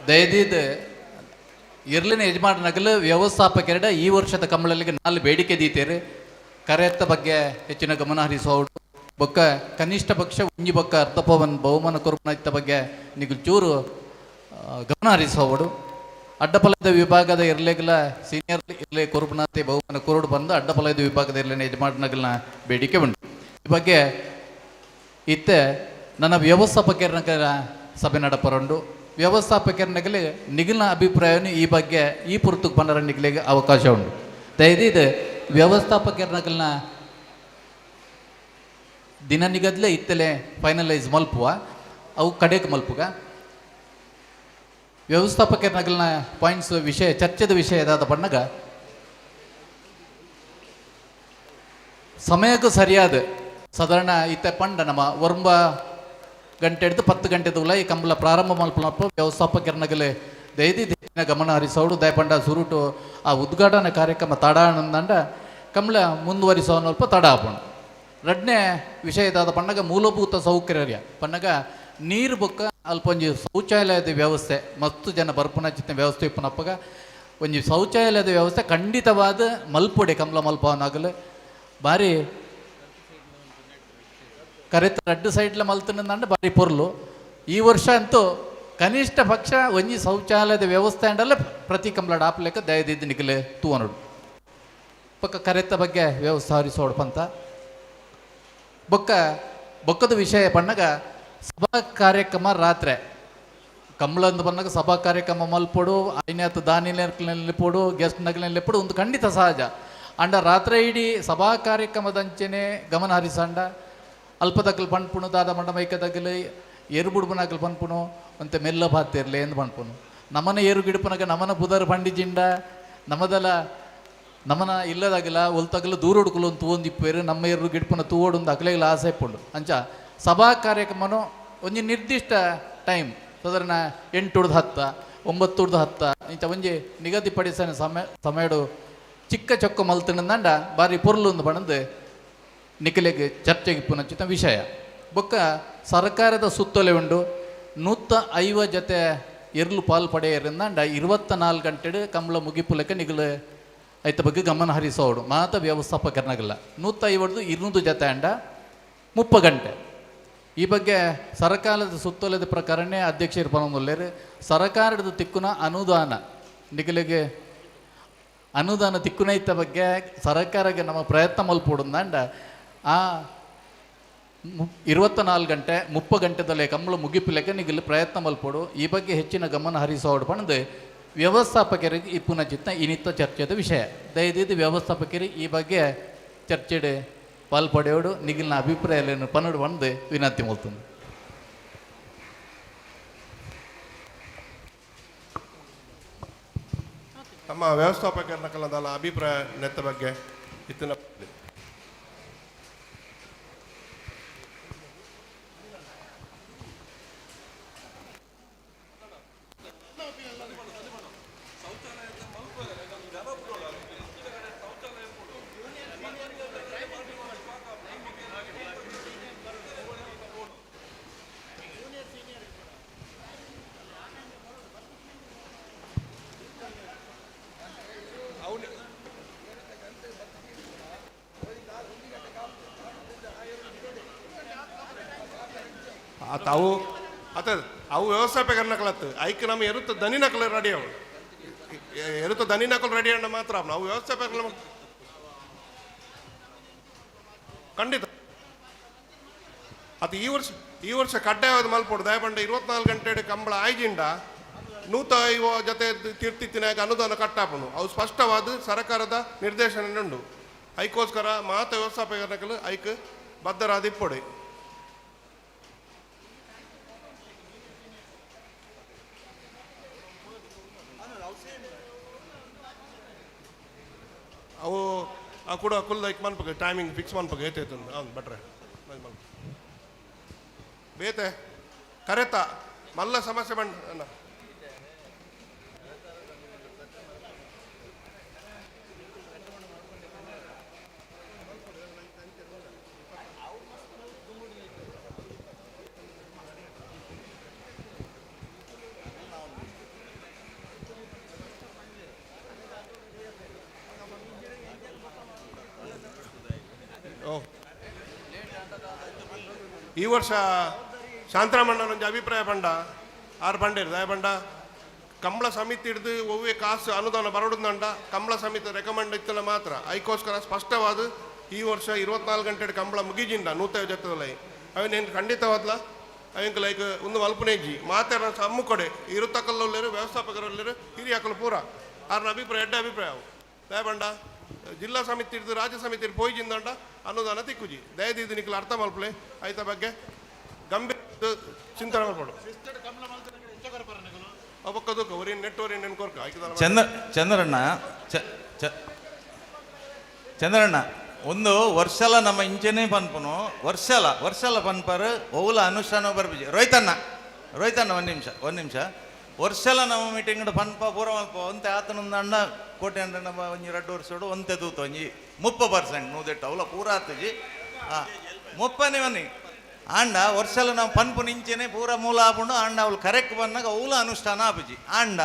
ದಯದೀದ್ ಇರ್ಲಿನ ಯಜಮಾನನಗಲು ವ್ಯವಸ್ಥಾಪಕರ ಈ ವರ್ಷದ ಕಂಬಳಲಿಗೆ ನಾಲ್ ಬೇಡಿಕೆ ದೀತೇರು. ಕರೆತ್ತ ಬಗ್ಗೆ ಹೆಚ್ಚಿನ ಗಮನ ಹರಿಸೋಡು ಬೊಕ್ಕ ಕನಿಷ್ಠ ಪಕ್ಷ ಒಂಜಿ ಬೊಕ್ಕ ಅರ್ಧಪವನ್ ಬಹುಮಾನ ಕೊರ್ಪುನ ಬಗ್ಗೆ ನಿಗು ಚೂರು ಗಮನ ಹರಿಸೋಡು. ಅಡ್ಡಪಲದ ವಿಭಾಗದ ಇರ್ಲೆಗ್ಲ ಸೀನಿಯರ್ ಇರ್ಲೆ ಕೊರ್ಪುನಾತೆ ಬಹುಮಾನ ಕೊರಡು ಬಂದು ಅಡ್ಡಪಲದ ವಿಭಾಗದ ಇರ್ಲಿನ ಯಜಮಾನಗಲ್ನ ಬೇಡಿಕೆ ಉಂಟು. ಈ ಬಗ್ಗೆ ಇತ್ತೆ ನನ್ನ ವ್ಯವಸ್ಥಾಪಕರ ಸಭೆ ನಡಪರಂಡು. ವ್ಯವಸ್ಥಾಪಕರ ನಿಗಲ್ನ ಅಭಿಪ್ರಾಯವನ್ನು ಈ ಬಗ್ಗೆ ಈ ಪುರ್ತಕ್ಕೆ ಪಂಡರ ನಿಗಲಿಗೆ ಅವಕಾಶ ಉಂಟು. ದಯದೀದು ವ್ಯವಸ್ಥಾಪಕರನಗಲ್ನ ದಿನ ನಿಗದ್ಲೆ ಇತ್ತಲೆ ಫೈನಲೈಸ್ ಮಲ್ಪುವ, ಅವು ಕಡೆಗೆ ಮಲ್ಪುಗ. ವ್ಯವಸ್ಥಾಪಕರನಗಲ್ನ ಪಾಯಿಂಟ್ಸ್ ವಿಷಯ ಚರ್ಚೆದ ವಿಷಯ ಏದಾದ ಪಣ್ಣಗ ಸಮಯಕ್ಕೂ ಸರಿಯಾದ ಸಾಧಾರಣ ಇತ್ತೆ ಪಂಡ ನಮ್ಮ ಒರ್ಂಬ ಗಂಟೆ ಹಿಡಿದು 10 ಗಂಟೆ ಈ ಕಂಬಳ ಪ್ರಾರಂಭ ಮಲ್ಪನಪ್ಪ ವ್ಯವಸ್ಥಾಪಕರನಗಲೆ ದಯದಿ ಹೆಚ್ಚಿನ ಗಮನ ಹರಿಸೋಡು. ದಯಪಂಡ ಸುರುಟು ಆ ಉದ್ಘಾಟನಾ ಕಾರ್ಯಕ್ರಮ ತಡ ಅಂದಂಡ ಕಂಬಳ ಮುಂದುವರಿಸೋನಲ್ಪ ತಡ ಆಪುಂಡು. ರಡ್ನೇ ವಿಷಯದಾದ ಪಣ್ಣಗ ಮೂಲಭೂತ ಸೌಕರ್ಯ ಪಣ್ಣಗ ನೀರು ಬೊಕ್ಕ ಅಲ್ಪ ಒಂಜಿ ಶೌಚಾಲಯದ ವ್ಯವಸ್ಥೆ ಮಸ್ತ್ ಜನ ಬರ್ಪುನ ಚಿತ್ತ ವ್ಯವಸ್ಥೆ ಇಪ್ಪನಪ್ಪಗ ಒಂಜಿ ಶೌಚಾಲಯದ ವ್ಯವಸ್ಥೆ ಖಂಡಿತವಾದ ಮಲ್ಪೊಡೆ ಕಂಬಳ ಮಲ್ಪವನಾಗಲು ಬಾರಿ ಕರೆತ ರಡ್ಡು ಸೈಡ್ಲ ಮಲ್ತನಂದಂಡ ಬಾರಿ ಪೊರ್ಲು. ಈ ವರ್ಷ ಅಂತೂ ಕನಿಷ್ಠ ಪಕ್ಷ ಒಂಜಿ ಶೌಚಾಲಯದ ವ್ಯವಸ್ಥೆ ಅಂಡಲ್ಲ ಪ್ರತಿ ಕಂಬಳ ಆಪ್ಲೆಕ್ಕ ದಯದಿದ್ದು ನಿಕಲೆ ತೂವನೋಡು. ಪಕ್ಕ ಕರೆತ ಬಗ್ಗೆ ವ್ಯವಸ್ಥೆ ಹರಿಸೋಡು ಪಂತ ಬೊಕ್ಕ ಬೊಕ್ಕದ ವಿಷಯ ಪಣ್ಣಗ ಸಭಾ ಕಾರ್ಯಕ್ರಮ ರಾತ್ರಿ ಕಂಬಳಂದು ಬಂದಾಗ ಸಭಾ ಕಾರ್ಯಕ್ರಮ ಮಲ್ಪೊಡು ಐನಾತ್ ದಾನಿಲೆಪ್ಪೊಡು ಗೆಸ್ಟ್ ನಗಲೆಪ್ಪೊಡು ಒಂದು ಖಂಡಿತ ಸಹಜ. ಅಂಡ ರಾತ್ರಿ ಇಡೀ ಸಭಾ ಕಾರ್ಯಕ್ರಮದಂಚೆನೆ ಗಮನ ಹರಿಸಂಡ ಅಲ್ಪದಕ್ಕಲು ಪನ್ಪುಣು ದಾದ ಮಂಡ ಮೈಕದಗಲು ಎರು ಬುಡ್ಬುನಕಲು ಪನ್ಪುಣು ಅಂತೆ ಮೆಲ್ಲ ಬಾತಿರ್ಲೆ ಎಂದು ಪನ್ಪುನು. ನಮನ ಏರು ಗಿಡಪನಗ ನಮನ ಪುದರ್ ಪಂಡಿಜಿಂಡ ನಮದಲ ನಮನ ಇಲ್ಲದಾಗಲ ಒಲ್ತಗಲ ದೂರ ಹುಡುಕಲು ಒಂದು ತೂವೊಂದಿಪ್ಪೇರು ನಮ್ಮ ಏರು ಗಿಡಪನ ತೂವೋಡು ಒಂದು ಅಕಲೆಗಲ ಆಸೆ ಇಪ್ಪುಂಡು. ಅಂಚ ಸಭಾ ಕಾರ್ಯಕ್ರಮನು ಒಂಜಿ ನಿರ್ದಿಷ್ಟ ಟೈಮ್ ಸಾಧಾರಣ 8 10 9 10 ಇಂಚ ಒಂಜಿ ನಿಗದಿಪಡಿಸನ ಸಮಯಡು ಚಿಕ್ಕ ಚೊಕ್ಕ ಮಲ್ತನಂದಂಡ ಬಾರಿ ಪೊರ್ಲು ಒಂದು ಪಣಂದು ನಿಖಲೆಗೆ ಚರ್ಚೆಗೆ ಪುನಚಿತ ವಿಷಯ. ಬೊಕ್ಕ ಸರ್ಕಾರದ ಸುತ್ತೋಲೆ ಉಂಡು 150 ಜೊತೆ ಎರ್ಲು ಪಾಲು ಪಡೆಯರಿಂದಂಡ 24 ಗಂಟೆಡು ಕಂಬಳ ಮುಗಿಪುಲಕ್ಕೆ ನಿಗಲು ಐತ ಬಗ್ಗೆ ಗಮನ ಹರಿಸೋಡು ಮಾತ ವ್ಯವಸ್ಥಾಪಕರನಾಗಲ್ಲ. 150 200 ಜೊತೆ ಅಂಡ 30 ಗಂಟೆ. ಈ ಬಗ್ಗೆ ಸರ್ಕಾರದ ಸುತ್ತೋಲೆದ ಪ್ರಕಾರನೇ ಅಧ್ಯಕ್ಷರು ಪನೊಂದುಲ್ಲೇರು ಸರ್ಕಾರದ ತಿಕ್ಕುನ ಅನುದಾನ ನಿಗಲಿಗೆ ಅನುದಾನ ತಿಕ್ಕುನೈತ ಬಗ್ಗೆ ಸರ್ಕಾರಕ್ಕೆ ನಮ್ಮ ಪ್ರಯತ್ನ ಮಲ್ಪೊಡುಂದಂಡ ಆ 24 ಗಂಟೆ 30 ಗಂಟೆದಲ್ಲೇ ಕಂಬಳ ಮುಗಿಪುಲೆಕ್ಕೆ ನಿಗಲು ಪ್ರಯತ್ನ ಮಲ್ಪೊಡು. ಈ ಬಗ್ಗೆ ಹೆಚ್ಚಿನ ಗಮನ ಹರಿಸೋಡು ಪಣದು ವ್ಯವಸ್ಥಾಪಕರಿಗೆ ಇಪ್ಪುನ ಚಿತ್ತ ಇನಿತ್ತ ಚರ್ಚೆದ ವಿಷಯ. ದಯದಿದ್ದು ವ್ಯವಸ್ಥಾಪಕರಿಗೆ ಈ ಬಗ್ಗೆ ಚರ್ಚೆಡ್ ಪಾಲ್ಪಡೆಯೋಡು ನಿಗಿಲ್ನ ಅಭಿಪ್ರಾಯಗಳನ್ನು ಪನ್ನಡು ಬಂದು ವಿನಂತಿ ಮಲ್ತುಂದು. ನಮ್ಮ ವ್ಯವಸ್ಥಾಪಕರ ಕಲದಲ್ಲ ಅಭಿಪ್ರಾಯ ನೆತ್ತ ಬಗ್ಗೆ ಇತ್ತಿನ ಅವು ಅತ ಅವು ವ್ಯವಸ್ಥಾಪಕರ ನಕಲತ್ತು ಐಕ್ ನಮ್ಮ ಎರುತ್ತ ದನಿ ನಕಲು ರೆಡಿ ಅವು ಎರುತ್ತ ದನಿ ನಕಲು ರೆಡಿ ಅಣ್ಣ ಮಾತ್ರ ನಾವು ವ್ಯವಸ್ಥಾಪಕರ ಖಂಡಿತ. ಅದು ಈ ವರ್ಷ ಕಡ್ಡಾಯವಾದ ಮಲ್ಪೊಡು ದಯಪಂಡ 24 ಗಂಟೆ ಕಂಬಳ ಆಯ್ಜಿಂಡ 150 ಜೊತೆ ತೀರ್ತಿತ್ತಿನಾಗ ಅನುದಾನ ಕಟ್ಟಾಪನು ಅವು ಸ್ಪಷ್ಟವಾದ ಸರ್ಕಾರದ ನಿರ್ದೇಶನ ಉಂಡು. ಐಕೋಸ್ಕರ ಮಾತ ವ್ಯವಸ್ಥಾಪಕರ ಐಕ್ ಬದ್ಧರಾದ ಇಪ್ಪೊಡೆ. ಅವು ಆ ಕೂಡ ಕುಲ್ದ ಐಕ್ ಮನ್ಪಗೆ ಟೈಮಿಂಗ್ ಫಿಕ್ಸ್ ಮನ್ಪಗೆ ಏತೈತು ಅವ್ನು ಬಟ್ರೆ ಬೇತೆ ಕರೆತ ಮಲ್ಲ ಸಮಸ್ಯೆ ಬಂಡ್ ಅಣ್ಣ. ಈ ವರ್ಷ ಶಾಂತರಾಮಣ್ಣನ ಅಭಿಪ್ರಾಯ ಪಂಡ ಆರು ಪಂಡೇರು ದಯ ಪಂಡ ಕಂಬಳ ಸಮಿತಿ ಹಿಡಿದು ಒವ್ವೆ ಕಾಸು ಅನುದಾನ ಬರೋಡುದಂಡ ಕಂಬಳ ಸಮಿತಿ ರೆಕಮೆಂಡ್ ಇತ್ತಲ್ಲ ಮಾತ್ರ. ಅದಕ್ಕೋಸ್ಕರ ಸ್ಪಷ್ಟವಾದ ಈ ವರ್ಷ 24 ಗಂಟೆ ಕಂಬಳ ಮುಗಿಜಿಂಡ ನೂತೈದು ಜೊತೆದಲ್ಲ ಅವನೇನು ಖಂಡಿತವಾದ್ಲ ಅವೆಂಕ ಲೈಕ್ ಒಂದು ಮಲ್ಪನೇಜಿ ಮಾತಾಡ ಸಮ್ಮು ಕೊಡೆ ಇರುತ್ತಕಲ್ಲೊಲ್ಲೇರು ವ್ಯವಸ್ಥಾಪಕರಲ್ಲೇರು ಹಿರಿಯಾಕಲು ಪೂರ ಆರ್ನ ಅಭಿಪ್ರಾಯ ಎಡ್ಡ ಅಭಿಪ್ರಾಯ ಅವು. ದಯಬಂಡ ಜಿಲ್ಲಾ ಸಮಿತಿ ಹಿಡಿದು ರಾಜ್ಯ ಸಮಿತಿ ಪೋಯಿಜಿಂದಂಡ ಅನುದಾನ ತಿಕ್ಕುಜಿ. ದಯದೀದು ನಿಕ್ಲು ಅರ್ಥ ಮಲ್ಪಲೆ ಐತ ಬಗ್ಗೆ ಗಂಭೀರ ಚಿಂತನೆ ಮಲ್ಪಡು. ಒಬ್ಬಕ್ಕದಕ್ಕೆ ಒರಿ ನೆಟ್ ಒರಿ ನೆನ್ ಕೊರ್ಕ ಆಯ್ತದಲ್ಲ. ಚಂದ್ರಣ್ಣ, ಚಂದ್ರಣ್ಣ, ಒಂದು ವರ್ಷಲ ನಮ್ಮ ಇಂಚೆನೇ ಪನ್ಪುನು, ವರ್ಷಲ ವರ್ಷಲ ಪನ್ಪರ್ ಒವ್ಲ ಅನುಷ್ಠಾನ ಬರ್ಪಿಜಿ. ರೋಹಿತಣ್ಣ, ರೋಹಿತಣ್ಣ, ಒಂದು ನಿಮಿಷ, ಒಂದು ನಿಮಿಷ. ವರ್ಷಲ ನಮ್ಮ ಮೀಟಿಂಗ್ ಪನ್ಪ ಪೂರ ಮಲ್ಪ ಒಂತೆ ಆತನೊಂದು ಅಣ್ಣ ಕೋಟೆ ಅಂಡ ನಮ್ಮ ಒಂಜಿ ರಡ್ಡು ವರ್ಷೋಡು ಒಂತೆ ತೂತು ಒಂಜಿ 30% ನೂದೆಟ್ಟು ಅವಲ ಪೂರ ಆತಜಿ. ಹಾಂ, ಮುಪ್ಪನೇ ಬನ್ನಿ ಆಂಡ ವರ್ಷಲ ನಾವು ಪನ್ಪುನ ಇಂಚೆನೆ ಪೂರ ಮೂಲ ಆಪುಂಡು. ಆಂಡ ಅವಳು ಕರೆಕ್ಟ್ ಬಂದಾಗ ಅವಲ ಅನುಷ್ಠಾನ ಆಪುಜಿ. ಆಂಡ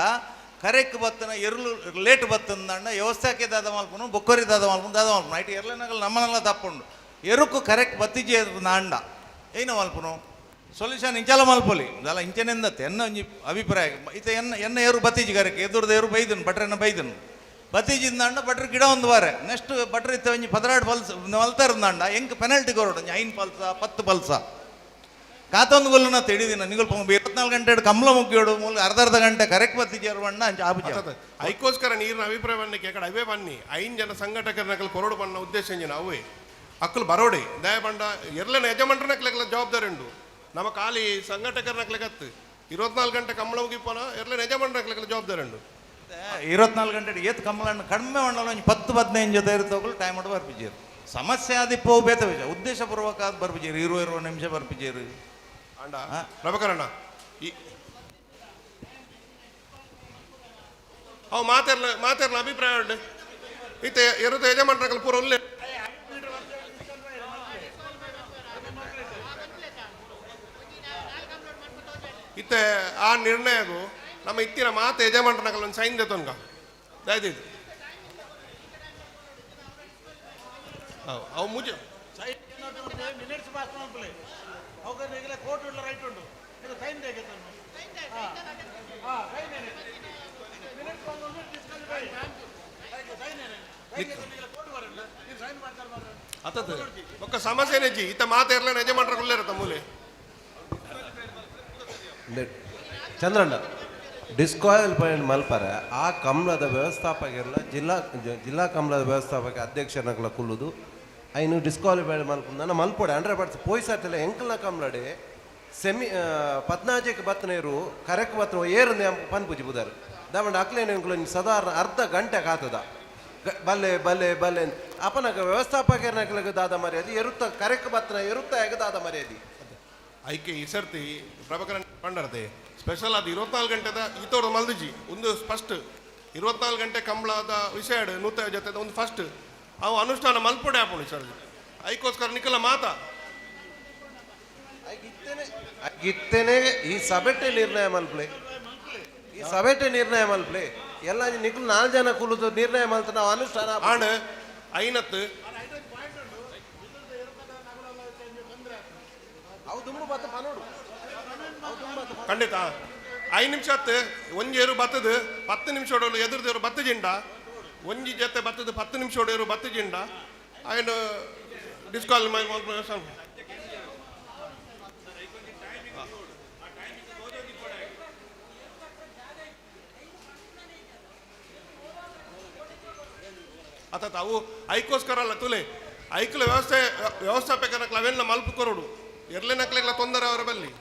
ಕರೆಕ್ಟ್ ಬತ್ತನ ಎರ್ಲು ಲೇಟ್ ಬತ್ತಂದಂಡ ವ್ಯವಸ್ಥೆಗೆ ದಾದ ಮಲ್ಪುನು, ಬೊಕ್ಕರಿ ದಾದ ಮಲ್ಪುನು, ದಾದ ಮಲ್ಪುನು ಐಟ್ ಎರ್ಲೆನಗಲ್ ನಮ್ಮನೆಲ್ಲ ತಪ್ಪುಂಡು. ಎರುಕು ಕರೆಕ್ಟ್ ಬತ್ತಿಜಿ ಆಂಡ ಏನು ಮಲ್ಪುನು ಸೊಲ್ಯೂಷನ್ ಇಂಚಲ ಮಲ್ಪೊಲಿ ದಲ್ಲ ಇಂಚನೆಂದತ್ತೆ ಎನ್ನ ಒಂಜಿ ಅಭಿಪ್ರಾಯ. ಇತ್ತ ಎನ್ನ ಎನ್ನ ಏರು ಬತ್ತಿಜಿ ಕರೆಕ್ ಎದುರ್ದ ಏರು ಬೈದನು ಬಟ್ರೆನ ಬೈದನು ಬತ್ತಿಜಿಂದ ಬಟ್ರ್ ಗಿಡ ಒಂದು ವಾರ ನೆಕ್ಸ್ಟ್ ಬಟ್ರ್ ಇತ್ತ ಒಂಜಿ ಪದರಾಡ್ ಪಲ್ಸ್ ಮಲ್ತಾರಂದಾಂಡ ಎಂಕ್ ಪೆನಲ್ಟಿ ಕೊರಡು ಒಂಜಿ 5 ಪಲ್ಸ 10 ಪಲ್ಸ ಕಾತೊಂದು ಗೊಲ್ಲುನ ತಿಳಿದಿನ ನಿಗಲ್ 24 ಗಂಟೆ ಕಮಲ ಮುಗ್ಗಿಯೋಡು ಮೂಲ ಅರ್ಧ ಅರ್ಧ ಗಂಟೆ ಕರೆಕ್ಟ್ ಬತ್ತಿಜಾರು ಬಣ್ಣ ಅಂಚ ಆಪುಜಿ. ಅದಕ್ಕೋಸ್ಕರ ನೀರಿನ ಅಭಿಪ್ರಾಯ ಬನ್ನಕ್ಕೆ ಕಡೆ ಅವೇ ಬನ್ನಿ ಐನ್ ಜನ ಸಂಘಟಕರನಕಲ್ ಕೊರಡು ಬಣ್ಣ ಉದ್ದೇಶ ಇಂಜಿನ ಅವೇ ಅಕ್ಕಲು ಬರೋಡೆ ದಯ ಬಂಡ ಎರ್ಲೆನ ಯಜಮಾನ್ರನಕ್ಲೆಲ್ಲ ಜವಾಬ್ದಾರಿ ಉಂಡು. ನಮ್ಮ ಖಾಲಿ ಸಂಘಟಕರನಕ್ಲೆಗತ್ತು 24 ಗಂಟೆ ಕಂಬಳ ಮುಗಿಪೋನ ಎರ್ಲೆನ ಯಜಮಾನ್ರನಕ್ಲೆಲ್ಲ ಜವಾಬ್ದಾರಿ ಉಂಡು. 24 ಗಂಟೆ ಏತ್ ಕಮಲಣ್ಣ ಕಡಿಮೆ ಮಂಡಲ ಒಂಜಿ 10 15 ಜೊತೆ ಇರ್ತೋಗಲು ಟೈಮ್ ಉಂಟು ಬರ್ಪಿಜೇರು. ಸಮಸ್ಯೆ ಆದಿಪ್ಪೋ ಬೇತ ವಿಷಯ ಉದ್ದೇಶಪೂರ್ವಕ ಆದ್ ಬರ್ಪಿಜೇರು 20 ನಿಮಿಷ ಬರ್ಪಿಜೇರು. ಅಂಡ ಪ್ರಭಾಕರಣ್ಣ ಈ ಅವು ಮಾತಾಡ್ಲ ಮಾತಾಡ್ಲ ಅಭಿಪ್ರಾಯ ಉಂಡು ಇತ್ತೆ ಎರುತ ಯಜಮಾನ್ರಕಲ್ ಪೂರ ಉಲ್ಲೆ. ಇತ್ತೆ ಆ ನಿರ್ಣಯಗು ನಮ್ಮ ಇತ್ತಿನ ಮಾತು ಯಜಮಾನ್ರನಕಲ್ ಒಂದು ಸೈನ್ ದೇತೊನ್ಕ ದಯದಿದ್ದು ಅವು ಅವು ಮುಜೆ ಮಿನಿಟ್ಸ್ ಪಾಸ್ ಮಲ್ಪಲೆ ಅವಾಗ ಕೋರ್ಟ್ ಉಳ್ಳ ರೈಟ್ ಉಂಟು ಇದು ಸೈನ್ ಬೇಕಿತ್ತು. ಹಾಂ ಹಾಂ ಸೈನ್ ಏನೇ ಮಿನಿಟ್ಸ್ ಸೈನ್ ಏನೇ ಕೋರ್ಟ್ ಬರಲ್ಲ ನೀವು ಸೈನ್ ಮಾಡ್ತಾರೆ ಮಾತ್ರ. ಅತ್ತದ ಒಕ್ಕ ಸಮಸ್ಯೆ ಏನಿಜ್ಜಿ ಇತ್ತ ಮಾತು ಇರಲ್ಲ ಯಜಮಾನ್ರ ಉಲ್ಲೇರತ್ತ ಮೂಲೆ. ಚಂದ್ರಣ್ಣ ಡಿಸ್ಕ್ವಾಲಿಫೈಡ್ ಮಲ್ಪರೆ ಆ ಕಮಲದ ವ್ಯವಸ್ಥಾಪಕರ್ಲ ಜಿಲ್ಲಾ ಜಿಲ್ಲಾ ಕಮಲದ ವ್ಯವಸ್ಥಾಪಕ ಅಧ್ಯಕ್ಷನಕಲ ಕುಲ್ಲುದು ಐನು ಡಿಸ್ಕ್ವಾಲಿಫೈಡ್ ಮಲ್ಪುಂದನ ಮಲ್ಪೊಡೆ 100% ಪೋಯ್ಸಾಟೆಲ್ಲ ಎಂಕಲ್ನ ಕಮಲಡೆ ಸೆಮಿ ಪದ್ನಾಜಕ್ಕೆ ಬತ್ತನೇರು ಕರೆಕ್ ಬತ್ತನ ಏರು ಪನ್ಪುಜಿ ಬುದಾರು ದಾವಂಡ ಅಕ್ಲೇನು ಎಂಕುಲು ಒಂಜಿ ಸಾಧಾರಣ ಅರ್ಧ ಗಂಟೆ ಕಾತದ ಬಲ್ಲೆ ಬಲ್ಲೆ ಬಲ್ಲೆ ಅಪನಕ ವ್ಯವಸ್ಥಾಪಕರ್ನಕ್ಲೆಗ್ ದಾದ ಮರ್ಯಾದೆ ಎರುತ್ತ ಕರೆಕ್ ಬತ್ತನ ಎರುತ್ತ ದಾದ ಮರ್ಯಾದೆ. ಐಕೆ ಈ ಸರ್ತಿ ಪ್ರಭಾಕರನ್ ಪಂಡರ್ತೆ ಸ್ಪೆಷಲ್ ಅದು 24 ಗಂಟೆದ ಈತೋರ್ದು ಮಲ್ದಿಜಿ ಒಂದು ಫಸ್ಟ್ 24 ಗಂಟೆ ಕಂಬಳದ ವಿಷಯ ನೂತ ಜೊತೆ ಒಂದು ಫಸ್ಟ್ ಅವು ಅನುಷ್ಠಾನ ಮಲ್ಪೊಡೆ ಆಪುಂಡು ಸರ್. ಐಕೋಸ್ಕರ ನಿಖಲ ಮಾತಾ ಇತ್ತೇನೆ ಈ ಸಭೆಟೆ ನಿರ್ಣಯ ಮಲ್ಪ್ಲೆ, ಈ ಸಭೆಟೆ ನಿರ್ಣಯ ಮಲ್ಪ್ಲೆ ಎಲ್ಲ ನಿಖಲ್ 4 ಜನ ಕುಲುದು ನಿರ್ಣಯ ಮಲ್ತ ನಾವು ಅನುಷ್ಠಾನ ಆಂಡ್ ಐನತ್ತು ಅವು ದುಂಬು ಬತ್ತ ಪನೋಡು ಖಂಡಿತ 5 ನಿಮಿಷ ಆತ್ ಒಂಜಿ ಏರು ಬತ್ತದು 10 ನಿಮಿಷ ಎದುರ್ದೇರು ಬತ್ತ ಜಿಂಡ ಒಂಜಿ ಜೊತೆ ಬತ್ತದು 10 ನಿಮಿಷ ಏರು ಬತ್ತ ಜಿಂಡ ಆಯ್ನ ಡಿಸ್ಕಾಲ್ ಅತ್ತ ಅವು ಐಕೋಸ್ಕರ ಅಲ್ಲ ತುಲೆ ಐಕ್ಲ ವ್ಯವಸ್ಥೆ ವ್ಯವಸ್ಥಾಪಕರ ಅವೆಲ್ಲ ಮಲ್ಪು ಕೊರಡು ಎರ್ಲೆ ನಕ್ಲೆಗ್ಲ ತೊಂದರೆ ಅವರ ಬಲ್ಲಿ.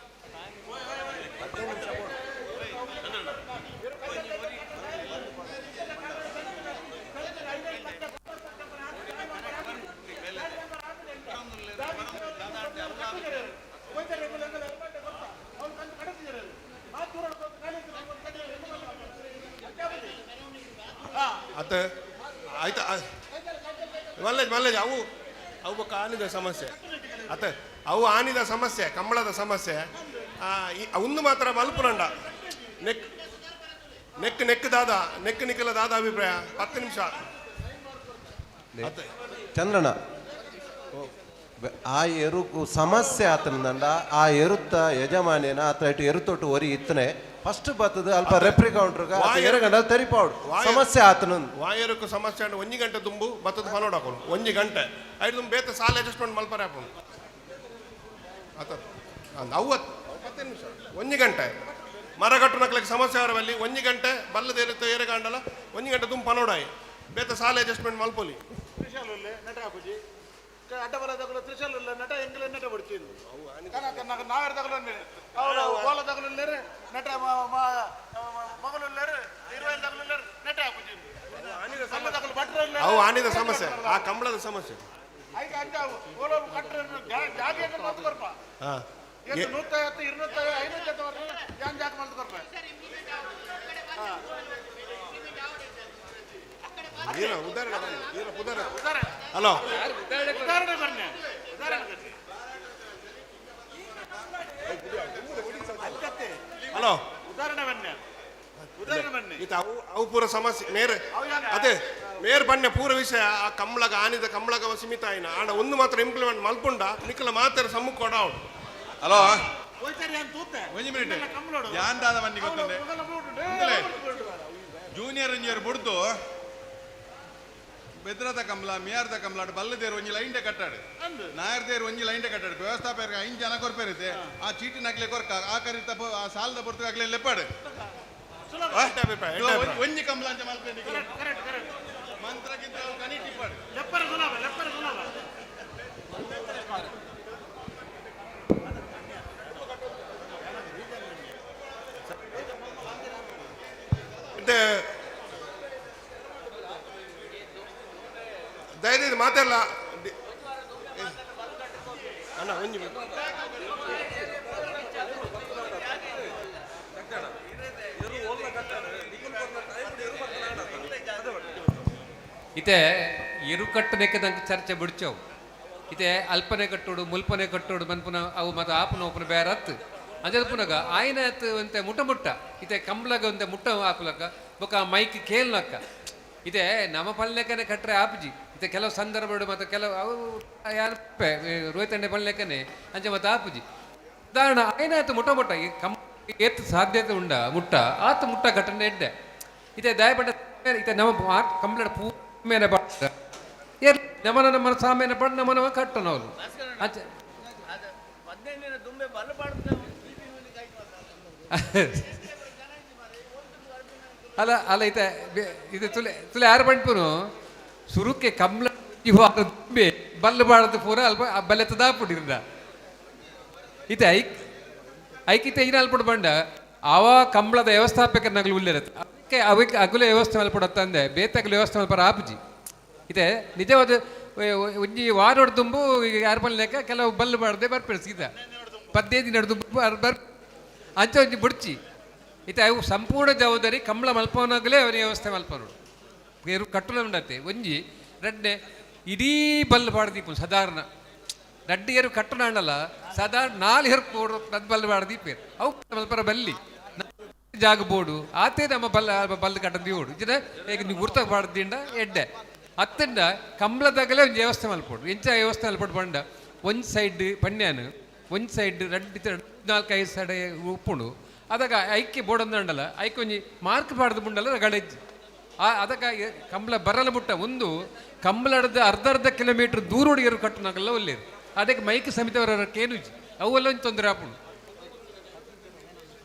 ಅತ್ತ ಆಯ್ತಾ ಮಲ್ಲೇಜ್ ಮಲ್ಲೇಜ್ ಅವು ಅವು ಬೊಕ್ಕ ಆನಿದ ಸಮಸ್ಯೆ ಅತ್ತ ಅವು ಆನಿದ ಸಮಸ್ಯೆ ಕಂಬಳದ ಸಮಸ್ಯೆ ಒಂದು ಮಾತ್ರ ಮಲ್ಪುನಂಡ ನೆಕ್ ನೆಕ್ ನೆಕ್ ದಾದ ನೆಕ್ ನಿಖಲ ದಾದ ಅಭಿಪ್ರಾಯ 10 ನಿಮಿಷ ಅತ್ತ. ಚಂದ್ರಣ್ಣ ಆ ಎರುಕು ಸಮಸ್ಯೆ ಆತನಂಡ ಆ ಎರುತ್ತ ಯಜಮಾನಿನ ಆತ ಇಟ್ಟು ಎರುತೊಟ್ಟು ಒರಿ ಇತ್ತನೆ ಫಸ್ಟ್ ಬತ್ತದ ಅಲ್ಪ ರೆಫ್ರಿ ಕೌಂಟರ್ ಎರಗಂಡ ತೆರಿಪಾಡು ಸಮಸ್ಯೆ ಆತನ. ವಾಯರುಕು ಸಮಸ್ಯೆ ಅಂಡ ಒಂಜಿ ಗಂಟೆ ತುಂಬು ಬತ್ತದ ಫಲೋಡ್ ಹಾಕೋನು ಒಂಜಿ ಗಂಟೆ ಐದು ತುಂಬ ಬೇತ ಸಾಲ ಅಡ್ಜಸ್ಟ್ಮೆಂಟ್ ಮಲ್ಪರೆ ಹಾಕೋನು ಆತ ಅವು 10 ನಿಮಿಷ ಒಂಜಿ ಗಂಟೆ ಮರಗಟ್ಟು ನಕ್ಲಕ್ಕೆ ಸಮಸ್ಯೆ ಅವರಲ್ಲಿ ಒಂಜಿ ಗಂಟೆ ಬಲ್ಲದ ಇರುತ್ತೆ ಏರೆಗಾಂಡಲ ಒಂಜಿ ಗಂಟೆ ತುಂಬ ಪನೋಡಾಯಿ ಬೇತ ಸಾಲ ಅಡ್ಜಸ್ಟ್ಮೆಂಟ್ ಮಲ್ಪೊಲಿ. ತ್ರಿಶಾಲುಲ್ಲೆ ನಟ ಹಾಕುಜಿ ಅಡ್ಡ ಬರೋದಾಗಲು ತ್ರಿಶಾಲುಲ್ಲೆ ನಟ ಎಂಗ್ಲೆ ನಟ ಬಿಡ್ತೀನಿ ನಾವೇರ್ ತಗಲೊಂದು ಅವರು ಓಲ ತಗಲುಲ್ಲೇರು ನಟ ಮಗಲುಲ್ಲೇರು ಇರುವೈಲ್ ತಗಲುಲ್ಲೇರು ನಟ ಹಾಕುಜಿ ಅಲ್ಲ ತಗಲು ಭಟ್ರು. ಅವು ಆನಿದ ಸಮಸ್ಯೆ, ಆ ಕಂಬಳದ ಸಮಸ್ಯೆ. ಐದು ಅಂಜ ಓಲೋ ಕಟ್ರೆ ಜಾಗ ಮಲ್ತು ಕೊರ್ಪ. ಹಾ. ಎಷ್ಟು 150, 250, 500 ವರ್ಷ ಜಾನ್ ಜಾಗ ಮಲ್ತು ಕೊರ್ಪ. ಈರ ಉದಾಹರಣೆ ಬನ್ನಿ, ಈರ ಉದಾಹರಣೆ. ಹಲೋ. ಉದಾಹರಣೆ ಬರ್ನೆ, ಉದಾಹರಣೆ ಬರ್ನೆ. ಹಲೋ. ಉದಾಹರಣೆ ಬನ್ನೆ, ಉದಾಹರಣೆ ಬನ್ನಿ. ಈತ ಅವು ಅವು ಪೂರ ಸಮಸ್ಯೆ ಮೇರೆ ಅದೇ ಮೇರ್ ಬನ್ನೆ ಪೂರ ವಿಷಯ. ಆ ಕಂಬಳಗ ಆನಿದ ಕಂಬಳಗ ಸೀಮಿತ ಆಯ್ನ ಆಣ ಒಂದು ಮಾತ್ರ ಇಂಪ್ಲಿಮೆಂಟ್ ಮಲ್ಪುಂಡ ನಿಕ್ಕಲ ಮಾತ್ರ ಸಮ್ಮುಖ ಕೊಡಾವಡು. ಹಲೋ. ಹೋಯ್ತಾರೆ ಅಂತ ತೂತೆ. ಒಂಜಿ ಮಿನಿಟ್. ಕಂಬಳೋಡು. ಯಾಂದಾದ ಬನ್ನಿ ಗೊತ್ತಂದೆ ಅವ್ರು ಬಿಡು. ಇಂದಲೇ. ಜೂನಿಯರ್ ಇಂಜಿಯರ್ ಬುಡ್ದು ಬೆದ್ರದ ಕಮಲ ಮಿಯಾರ್ದ ಕಮಲ ಬಲ್ಲದೇರು ಒಂಜಿ ಲೈನ್ ಕಟ್ಟಾಡು, ನಾಯರ್ದೇರು ಒಂಜಿ ಲೈನ್ ಕಟ್ಟಾಡು. ವ್ಯವಸ್ಥಾಪಕ ಐನ್ ಜನ ಕೊರ್ಪೇರಿತೆ ಆ ಚೀಟಿ ನಕ್ಲೆ ಕೊರ್ಕ ಆ ಕರಿತ ಆ ಸಾಲದ ಪೊರ್ತು ಆಗ್ಲೆ ಲೆಪ್ಪಾಡು. ಎಡ್ಡೆ ಅಭಿಪ್ರಾಯ, ಎಡ್ಡೆ ಅಭಿಪ್ರಾಯ. ಒಂಜಿ ಕಮಲ ಅಂಚ ಮಲ್ಪೆ ನಿಕ್ಲೆ. Correct correct correct. ಮಂತ್ರಕ್ಕಿಂತ ಅವು ಕನಿ ಟಿಪ್ಪಾಡು. ಲೆಪ್ಪರ ಸುಲಭ, ಲೆಪ್ಪರ ಸುಲಭ. ಎಡ್ಡೆ. ದಯವಿಟ್ಟು ಮಾತಾಡಲ್ಲ ಅಣ್ಣ ಒಂಜಿ minute. ಇತ್ತೆ ಎರುಕಟ್ಟನೆಕ್ಕೆ ಚರ್ಚೆ ಬಿಡ್ಚವು. ಇತ್ತೆ ಅಲ್ಪನೆ ಕಟ್ಟೋಡು ಮುಲ್ಪನೆ ಕಟ್ಟೋಡು ಮನ್ಪುನ ಅವು ಮತ್ತು ಆಪುನ ಓಪನ ಬೇರೆ ಅತ್ತು ಅಂಜದ ಪುನಗ ಆಯ್ನ ಅತ್ತು ಒಂತೆ ಮುಟ್ಟ ಮುಟ್ಟ ಇತ್ತೆ ಕಂಬ್ಲಗ ಒಂತೆ ಮುಟ್ಟ ಆಪುಲಕ್ಕ ಬೊಕ ಆ ಮೈಕ್ ಕೇಳ್ನಕ್ಕ. ಇತ್ತೆ ನಮ್ಮ ಪಲ್ಲೆಕನೆ ಕಟ್ರೆ ಆಪುಜಿ. ಇತ್ತೆ ಕೆಲವು ಸಂದರ್ಭಡು ಮತ್ತು ಕೆಲವು ಅವು ಯಾರು ರೋಹಿತಂಡೆ ಪಲ್ಲೆಕನೆ ಅಂಚೆ ಮತ್ತು ಆಪುಜಿ. ಉದಾಹರಣೆ ಆಯ್ನ ಆತು ಮುಟ್ಟ ಮುಟ್ಟ ಈ ಕಂ ಏತ್ ಸಾಧ್ಯತೆ ಉಂಡ ಮುಟ್ಟ ಆತು ಮುಟ್ಟ ಘಟನೆ ಎಡ್ಡೆ. ಇತ್ತೆ ದಯಪಟ್ಟ ಇತ್ತೆ ನಮ್ಮ ಕಂಪ್ಲೇಂಟ್ ಪೂ ಮೇಲೆ ಬ ಏರ್ ನಮನ ನಮ್ಮ ಸಾಮಾನ್ಯ ಪಡ್ ನಮನವ ಕಟ್ಟನವರು ಅಂಚೆ. ಅಲ್ಲ ಅಲ್ಲ ಇತ್ತೆ ಇದು ತುಲೆ ತುಲೆ ಯಾರು ಪಂಡ್ಪುನು ಸುರುಕ್ಕೆ ಕಮ್ಲ ದುಂಬೆ ಬಲ್ಲು ಬಾಡದು ಪೂರ ಅಲ್ಪ ಬಲ್ಲೆತ್ತದಾಪುಡಿರ್ದ. ಇತ್ತೆ ಐಕ್ ಐಕಿತೆ ಇನ ಅಲ್ಪಡು ಬಂಡ ಅವ ಕಂಬಳದ ವ್ಯವಸ್ಥಾಪಕ ನಗಲು ಉಲ್ಲಿರತ್ತೆ ಅದಕ್ಕೆ ಅವಕ್ಕೆ ಅಗುಲ ವ್ಯವಸ್ಥೆ ಮಲ್ಪಡತ್ತಂದೆ ಬೇತಗಲ ವ್ಯವಸ್ಥೆ ಮಲ್ಪರ ಆಪುಜಿ. ಇದೆ ನಿಜವಾದ ಒಂಜಿ ವಾರೋಡ್ ದುಂಬು ಈಗ ಯಾರು ಪಲ್ಲೆಕ ಕೆಲವು ಬಲ್ಲು ಬಾಡದೆ ಬರ್ಪೇರು ಸೀದಾ 15 ದಿನ ದುಂಬು ಬರ್ ಬರ್ ಅಂಚೆ ಒಂಜಿ ಬುಡ್ಚಿ. ಇತ್ತೆ ಅವು ಸಂಪೂರ್ಣ ಜವಾಬ್ದಾರಿ ಕಂಬಳ ಮಲ್ಪವನಾಗಲೇ ಅವನ ವ್ಯವಸ್ಥೆ ಮಲ್ಪನು ಬೇರು ಕಟ್ಟುಲ ಉಂಡತ್ತೆ. ಒಂಜಿ ರಡ್ಡೆ ಇಡೀ ಬಲ್ಲು ಬಾಡ್ದೀಪು ಸಾಧಾರಣ ರಡ್ಡು ಏರು ಕಟ್ಟುನ ಅಣ್ಣಲ್ಲ ಸಾಧಾರಣ ನಾಲ್ ಹೇರು ಬೋಡು ಅದು ಬಲ್ಲು ಬಾಡ್ದೀಪೇರು ಅವು ಮಲ್ಪರ ಬಲ್ಲಿ ಜಾಗ ಬೋಡು ಆತೇ ನಮ್ಮ ಬಲ್ಲ ಬಲ್ಲು ಕಟ್ಟಂದಿ ಓಡು ಜನ ಈಗ ನೀವು ಗುರ್ತಾಗ ಬಾಡ್ದಿಂಡ ಎಡ್ಡೆ ಅತ್ತಂಡ ಕಂಬಳದಾಗಲೇ ಒಂದು ವ್ಯವಸ್ಥೆ ಮಲ್ಪೋಡು. ಎಂಚ ವ್ಯವಸ್ಥೆ ಮಲ್ಪೋಡು ಪಂಡ ಒಂಜ್ ಸೈಡ್ ಪಣ್ಯಾನು ಒಂಜ್ ಸೈಡ್ ರಡ್ಡು ನಾಲ್ಕು ಐದು ಸೈಡ್ ಉಪ್ಪುಂಡು ಅದಾಗ ಐಕ್ಕೆ ಬೋಡಂದ ಅಂಡಲ್ಲ ಐಕ್ ಒಂಜಿ ಮಾರ್ಕ್ ಪಾಡ್ದು ಬುಂಡಲ್ಲ ಗಳೆಜ್ಜಿ ಆ ಅದಕ್ಕ ಕಂಬಳ ಬರಲ್ಲ ಮುಟ್ಟ ಒಂದು ಕಂಬಳದ ಅರ್ಧ ಅರ್ಧ ಕಿಲೋಮೀಟರ್ ದೂರ ಹುಡುಗಿಯರು ಕಟ್ಟನಾಗಲ್ಲ ಒಲ್ಲೇರು ಅದಕ್ಕೆ ಮೈಕ್ ಸಮಿತಿಯವರ ಕೇನುಜಿ ಅವೆಲ್ಲ ಒಂದು ತೊಂದರೆ ಆಪುಂಡು.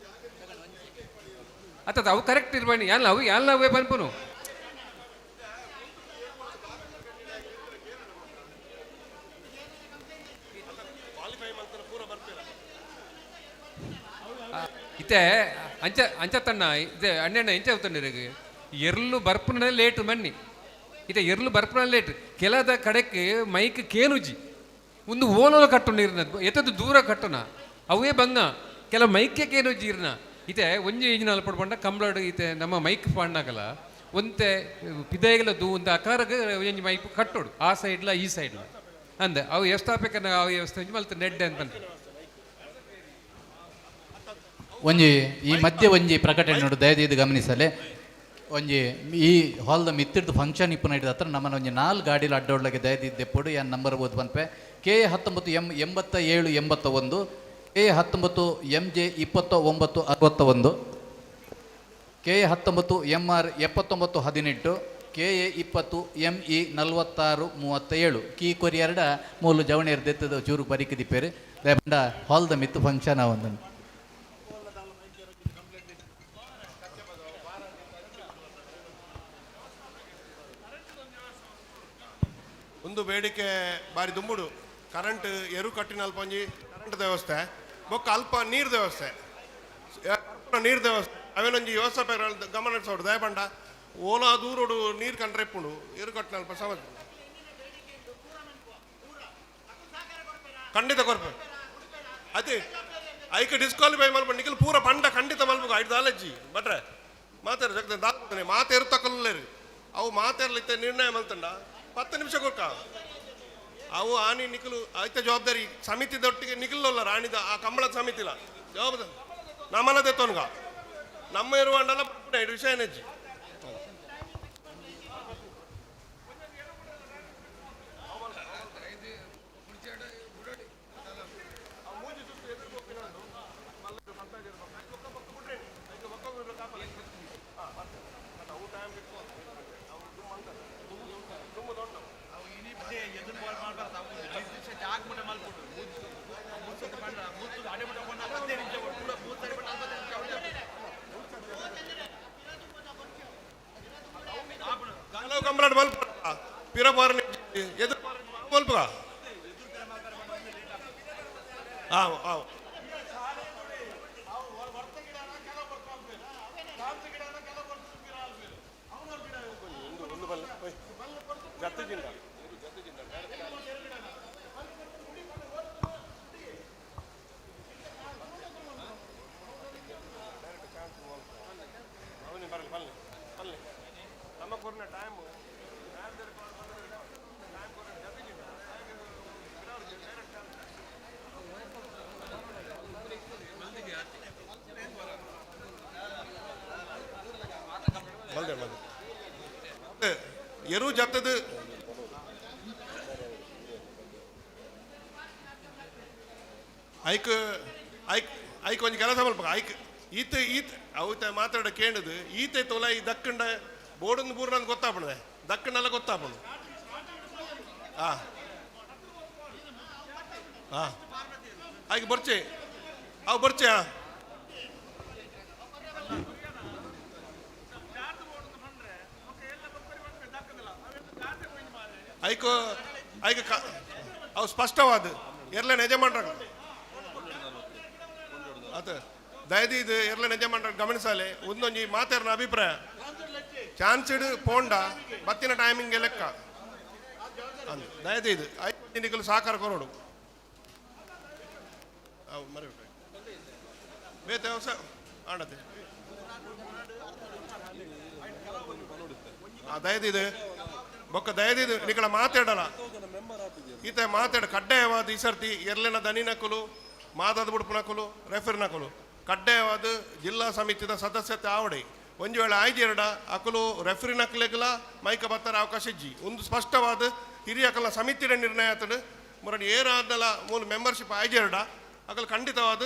ಅತ್ತ ಅವು ಕರೆಕ್ಟ್ ಇರ್ಬಾಣಿ ಯಾನ್ ಅವು ಯಾನ್ ಅವೇ ಪನ್ಪುನು. ಇತ್ತೆ ಅಂಚ ಅಂಚ ತಣ್ಣ ಇದೆ ಅಣ್ಣಣ್ಣ ಎಂಚ ಅವತ್ತಂಡಿರಗ ಎರ್ಲು ಬರ್ಪುನ ಲೇಟ್ ಮನ್ನಿ ಇತ್ತೆ ಎರ್ಲು ಬರ್ಪುನ ಲೇಟ್ ಕೆಲದ ಕಡೆಕ್ ಮೈಕ್ ಕೇನುಜಿ ಒಂದು ಓಲೋಲ ಕಟ್ಟುನ ಇರ್ನ ಎತ್ತದು ದೂರ ಕಟ್ಟುನ ಅವೇ ಬಂಗ ಕೆಲ ಮೈಕೆ ಕೇನುಜಿ ಇರ್ನ. ಇತ್ತೆ ಒಂಜಿ ಇಂಜಿನ ಅಲ್ಪಡ್ ಪಂಡ ಕಂಬ್ಳಡ್ ಇತ್ತೆ ನಮ್ಮ ಮೈಕ್ ಪಾಂಡಾಗಲ ಒಂತೆ ಪಿದೈಗಲ ದೂ ಒಂದು ಅಕಾರಗ ಒಂಜಿ ಮೈಕ್ ಕಟ್ಟೋಡು ಆ ಸೈಡ್ಲ ಈ ಸೈಡ್ಲ ಅಂದೆ ಅವು ವ್ಯವಸ್ಥಾಪಕನ ಅವು ವ್ಯವಸ್ಥೆ ಒಂಜಿ ಮಲ್ತ ನೆಡ್ಡೆ ಅಂತ. ಒಂಜಿ ಈ ಮಧ್ಯೆ ಒಂಜಿ ಪ್ರಕಟಣೆ ನೋಡು, ದಯದೀದು ಗಮನಿಸಲೆ. ಒಂಜಿ ಈ ಹಾಲ್ದ ಮಿತ್ತಿರ್ದು ಫಂಕ್ಷನ್ ಇಪ್ಪುನ ಹಿಡಿದ ಹತ್ರ ನಮ್ಮನ್ನ ಒಂಜಿ ನಾಲ್ ಗಾಡಿಲ ಅಡ್ಡೋಡ್ಲಗೆ ದಯದಿದ್ದೆ ಪೊಡು ಯಾನ್ ನಂಬರ್ ಓದ್ ಪನ್ಪೆ. K 19 M 87 81, K 19 M J 29 61, K 19 M R 79 18, K A 20 M E 46 37. Key ಕೊರಿಯರ್ಡ ಮೂಲು ಜವಣಿಯರ್ ದೆತ್ತದ ಚೂರು ಬರಿಕ್ ದಿಪ್ಪೇರು ದಯಪಂಡ ಹಾಲ್ದ ಮಿತ್ತು ಫಂಕ್ಷನ್ ಒಂದು. ಒಂದು ಬೇಡಿಕೆ ಬಾರಿ ದುಂಬುಡು ಕರೆಂಟ್ ಎರು ಕಟ್ಟಿನ ಅಲ್ಪ ಒಂಜಿ ಕರೆಂಟ್ ವ್ಯವಸ್ಥೆ ಬೊಕ್ಕ ಅಲ್ಪ ನೀರ್ ವ್ಯವಸ್ಥೆ ನೀರ್ ವ್ಯವಸ್ಥೆ ಅವೇನೊಂಜಿ ವ್ಯವಸ್ಥೆ ಗಮನ ಹರಿಸೋಡು ದಯಪಂಡ ಓಲಾ ದೂರೋಡು ನೀರು ಕಂಡ್ರೆ ಇಪ್ಪುಂಡು ಎರು ಕಟ್ಟಿನ ಅಲ್ಪ ಸಮಸ್ಯೆ ಖಂಡಿತ ಕೊರ್ಪೆ ಅದೇ ಐಕ್ ಡಿಸ್ಕ್ವಾಲಿಫೈ ಮಲ್ಪ ನಿಖಿಲ್ ಪೂರ ಪಂಡ ಖಂಡಿತ ಮಲ್ಪು ಐದು ದಾಲಜ್ಜಿ ಬಟ್ರೆ ಮಾತಾಡ ಜಗದ ದಾಲ್ತಾನೆ ಮಾತೇರು ತಕೊಲ್ಲೇರು ಅವು ಮಾತೇರ್ಲಿತ್ತೆ ನಿರ್ಣಯ ಮಲ್ತಂಡ 10 ನಿಮಿಷ ಕೊರ್ಕ ಅವು ಆನಿ ನಿಖಲು ಐತ ಜವಾಬ್ದಾರಿ ಸಮಿತಿದೊಟ್ಟಿಗೆ ನಿಖಿಲ್ಲಲ್ಲ ರಾಣಿದ ಆ ಕಂಬಳದ ಸಮಿತಿಲ ಜವಾಬ್ದಾರಿ ನಮ್ಮನದೇ ತೊನ್ಗ ನಮ್ಮ ಇರುವಂಡಲ್ಲ ವಿಷಯ ನೆಜ್ಜಿ. ಕೆಲವು ಕಂಬಳಡ್ ಮಲ್ಪ ಪಿರಪಾರನೆ ಎದುರು ಮಲ್ಪ ಆವು ಆವು ಎರು ಜತ್ತದ ಐಕ್ ಐಕ್ ಐಕ್ ಒಂಜಿ ಕೆಲಸ ಮಲ್ಪ ಐಕ್ ಈತ ಈತ ಅವು ಮಾತಾಡ ಕೇಂಡದು ಈತೆ ತೋಲ ಈ ದಕ್ಕಂಡ ಬೋರ್ಡೊಂದು ಬೂರ್ನಂದು ಗೊತ್ತಾಪಣದೆ ದಕ್ಕಂಡೆಲ್ಲ ಗೊತ್ತಾಪಣು. ಆ ಹಾಂ ಐಕ್ ಬರ್ಚೆ ಅವು ಬರ್ಚೆ. ಐಕ್ ಐಕ್ ಅವು ಸ್ಪಷ್ಟವಾದ ಎರ್ಲೆ ಯಜಮಾನ್ರ ಆತ ದಯದೀದು ಎರ್ಲೆ ಯಜಮಾನ್ರ ಗಮನಿಸಾಲೆ ಒಂದೊಂಜಿ ಮಾತಾಡಿನ ಅಭಿಪ್ರಾಯ ಚಾನ್ಸ್ ಇಡು ಪೋಂಡ ಬತ್ತಿನ ಟೈಮಿಂಗ್ ಲೆಕ್ಕ ದಯದೀದು ಐದು ನಿಕಲು ಸಹಕಾರ ಕೊರೋಡು ಅವು ಮರಿ ಬೇತೆ ಹೊಸ ಆಡತೆ ದಯದಿದು ಬೊಕ್ಕ ದಯದಿದು ನಿಕಲ ಮಾತಾಡಲ್ಲ ಈತ ಮಾತಾಡ ಕಡ್ಡಾಯವಾದ ಈ ಸರ್ತಿ ಎರ್ಲೆನ ದನಿ ನಕಲು ಮಾದಾದ ಬುಡುಪು ನಕಲು ರೆಫರ್ ನಕಲು ಕಡ್ಡಾಯವಾದ ಜಿಲ್ಲಾ ಸಮಿತಿದ ಸದಸ್ಯತೆ ಆವಡೆ ಒಂದು ವೇಳೆ ಆಯ್ಜೆರಡ ಅಕಲು ರೆಫರಿ ನಕಲೆಗಲ ಮೈಕ ಬತ್ತರ ಅವಕಾಶ ಇಜ್ಜಿ ಒಂದು ಸ್ಪಷ್ಟವಾದ ಹಿರಿಯಕಲ ಸಮಿತಿಯ ನಿರ್ಣಯ ಆತಡು ಮುರಡಿ ಏರಾದಲ ಮೂಲ ಮೆಂಬರ್ಶಿಪ್ ಆಯ್ಜೆರಡ ಅಕಲು ಖಂಡಿತವಾದ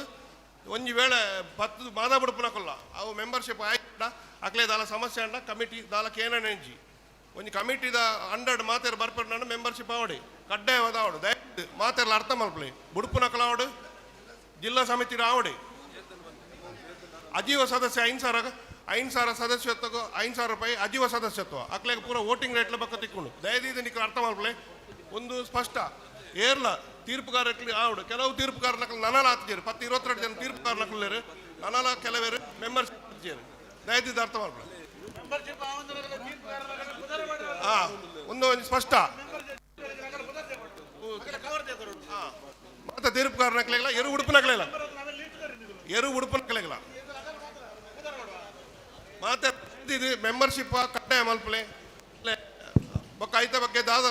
ಒಂಜಿ ವೇಳೆ ಪತ್ತು ಮಾದ ಬುಡುಪು ನಕಲ್ಲ ಅವು ಮೆಂಬರ್ಶಿಪ್ ಆಯ್ಡ ಅಕ್ಲೆ ದಾಲ ಸಮಸ್ಯೆ ಅಂಡ ಕಮಿಟಿ ದಾಲ ಕೇನನೆಂಜಿ ಒಂಜಿ ಕಮಿಟಿದ ಅಂಡರ್ಡ್ ಮಾತೇರು ಬರ್ಪರ್ ಮೆಂಬರ್ಶಿಪ್ ಆವಡಿ ಕಡ್ಡಾಯವಾದ ಆವಡು ದಯವಿಟ್ಟು ಮಾತೆರ್ಲ ಅರ್ಥ ಮಲ್ಪಲಿ ಬುಡುಪು ನಕಲ ಆವಡು ಜಿಲ್ಲಾ ಸಮಿತಿ ಆವಡಿ ಅಜೀವ ಸದಸ್ಯ 5,000 5,000 ಸದಸ್ಯತ್ವಕ್ಕೂ 5,000 ರೂಪಾಯಿ ಅಜೀವ ಸದಸ್ಯತ್ವ ಅಕ್ಲೆಗೆ ಪೂರ ವೋಟಿಂಗ್ ರೇಟ್ಲ ಬಕ್ಕ ತಿಕ್ಕೊಂಡು ದಯದೀದು ನಿಕ್ಕ ಅರ್ಥ ಮಲ್ಪಲೆ ಒಂದು ಸ್ಪಷ್ಟ ಏರ್ಲ ತೀರ್ಪುಗಾರಕ್ಕೆ ಆವಡು ಕೆಲವು ತೀರ್ಪುಗಾರ ನಕಲು ನನಲ ಆತಿಜೇರು 10-22 ಜನ ತೀರ್ಪುಗಾರ ನಕಲೇರು ನನಲ ಕೆಲವೇರು ಮೆಂಬರ್ಶಿಪ್ ಆತಿಜೇರು ದಯದೀದು ಅರ್ಥ ಮಲ್ಪಲೆ. ಒಂದು ಸ್ಪಷ್ಟ ಮತ್ತೆ ತೀರ್ಪುಗಾರ ನಕಲಿಲ್ಲ ಎರು ಉಡುಪು ನಕಲಿಲ್ಲ ಎರು ಉಡುಪು ನಕಲಿಲ್ಲ ಮತ್ತೆ ಇದು ಮೆಂಬರ್ಶಿಪ್ ಕಡ್ಡಾಯ ಮಲ್ಪಲೆ ಬೊಕ್ಕ ಐತ ಬಗ್ಗೆ ದಾದ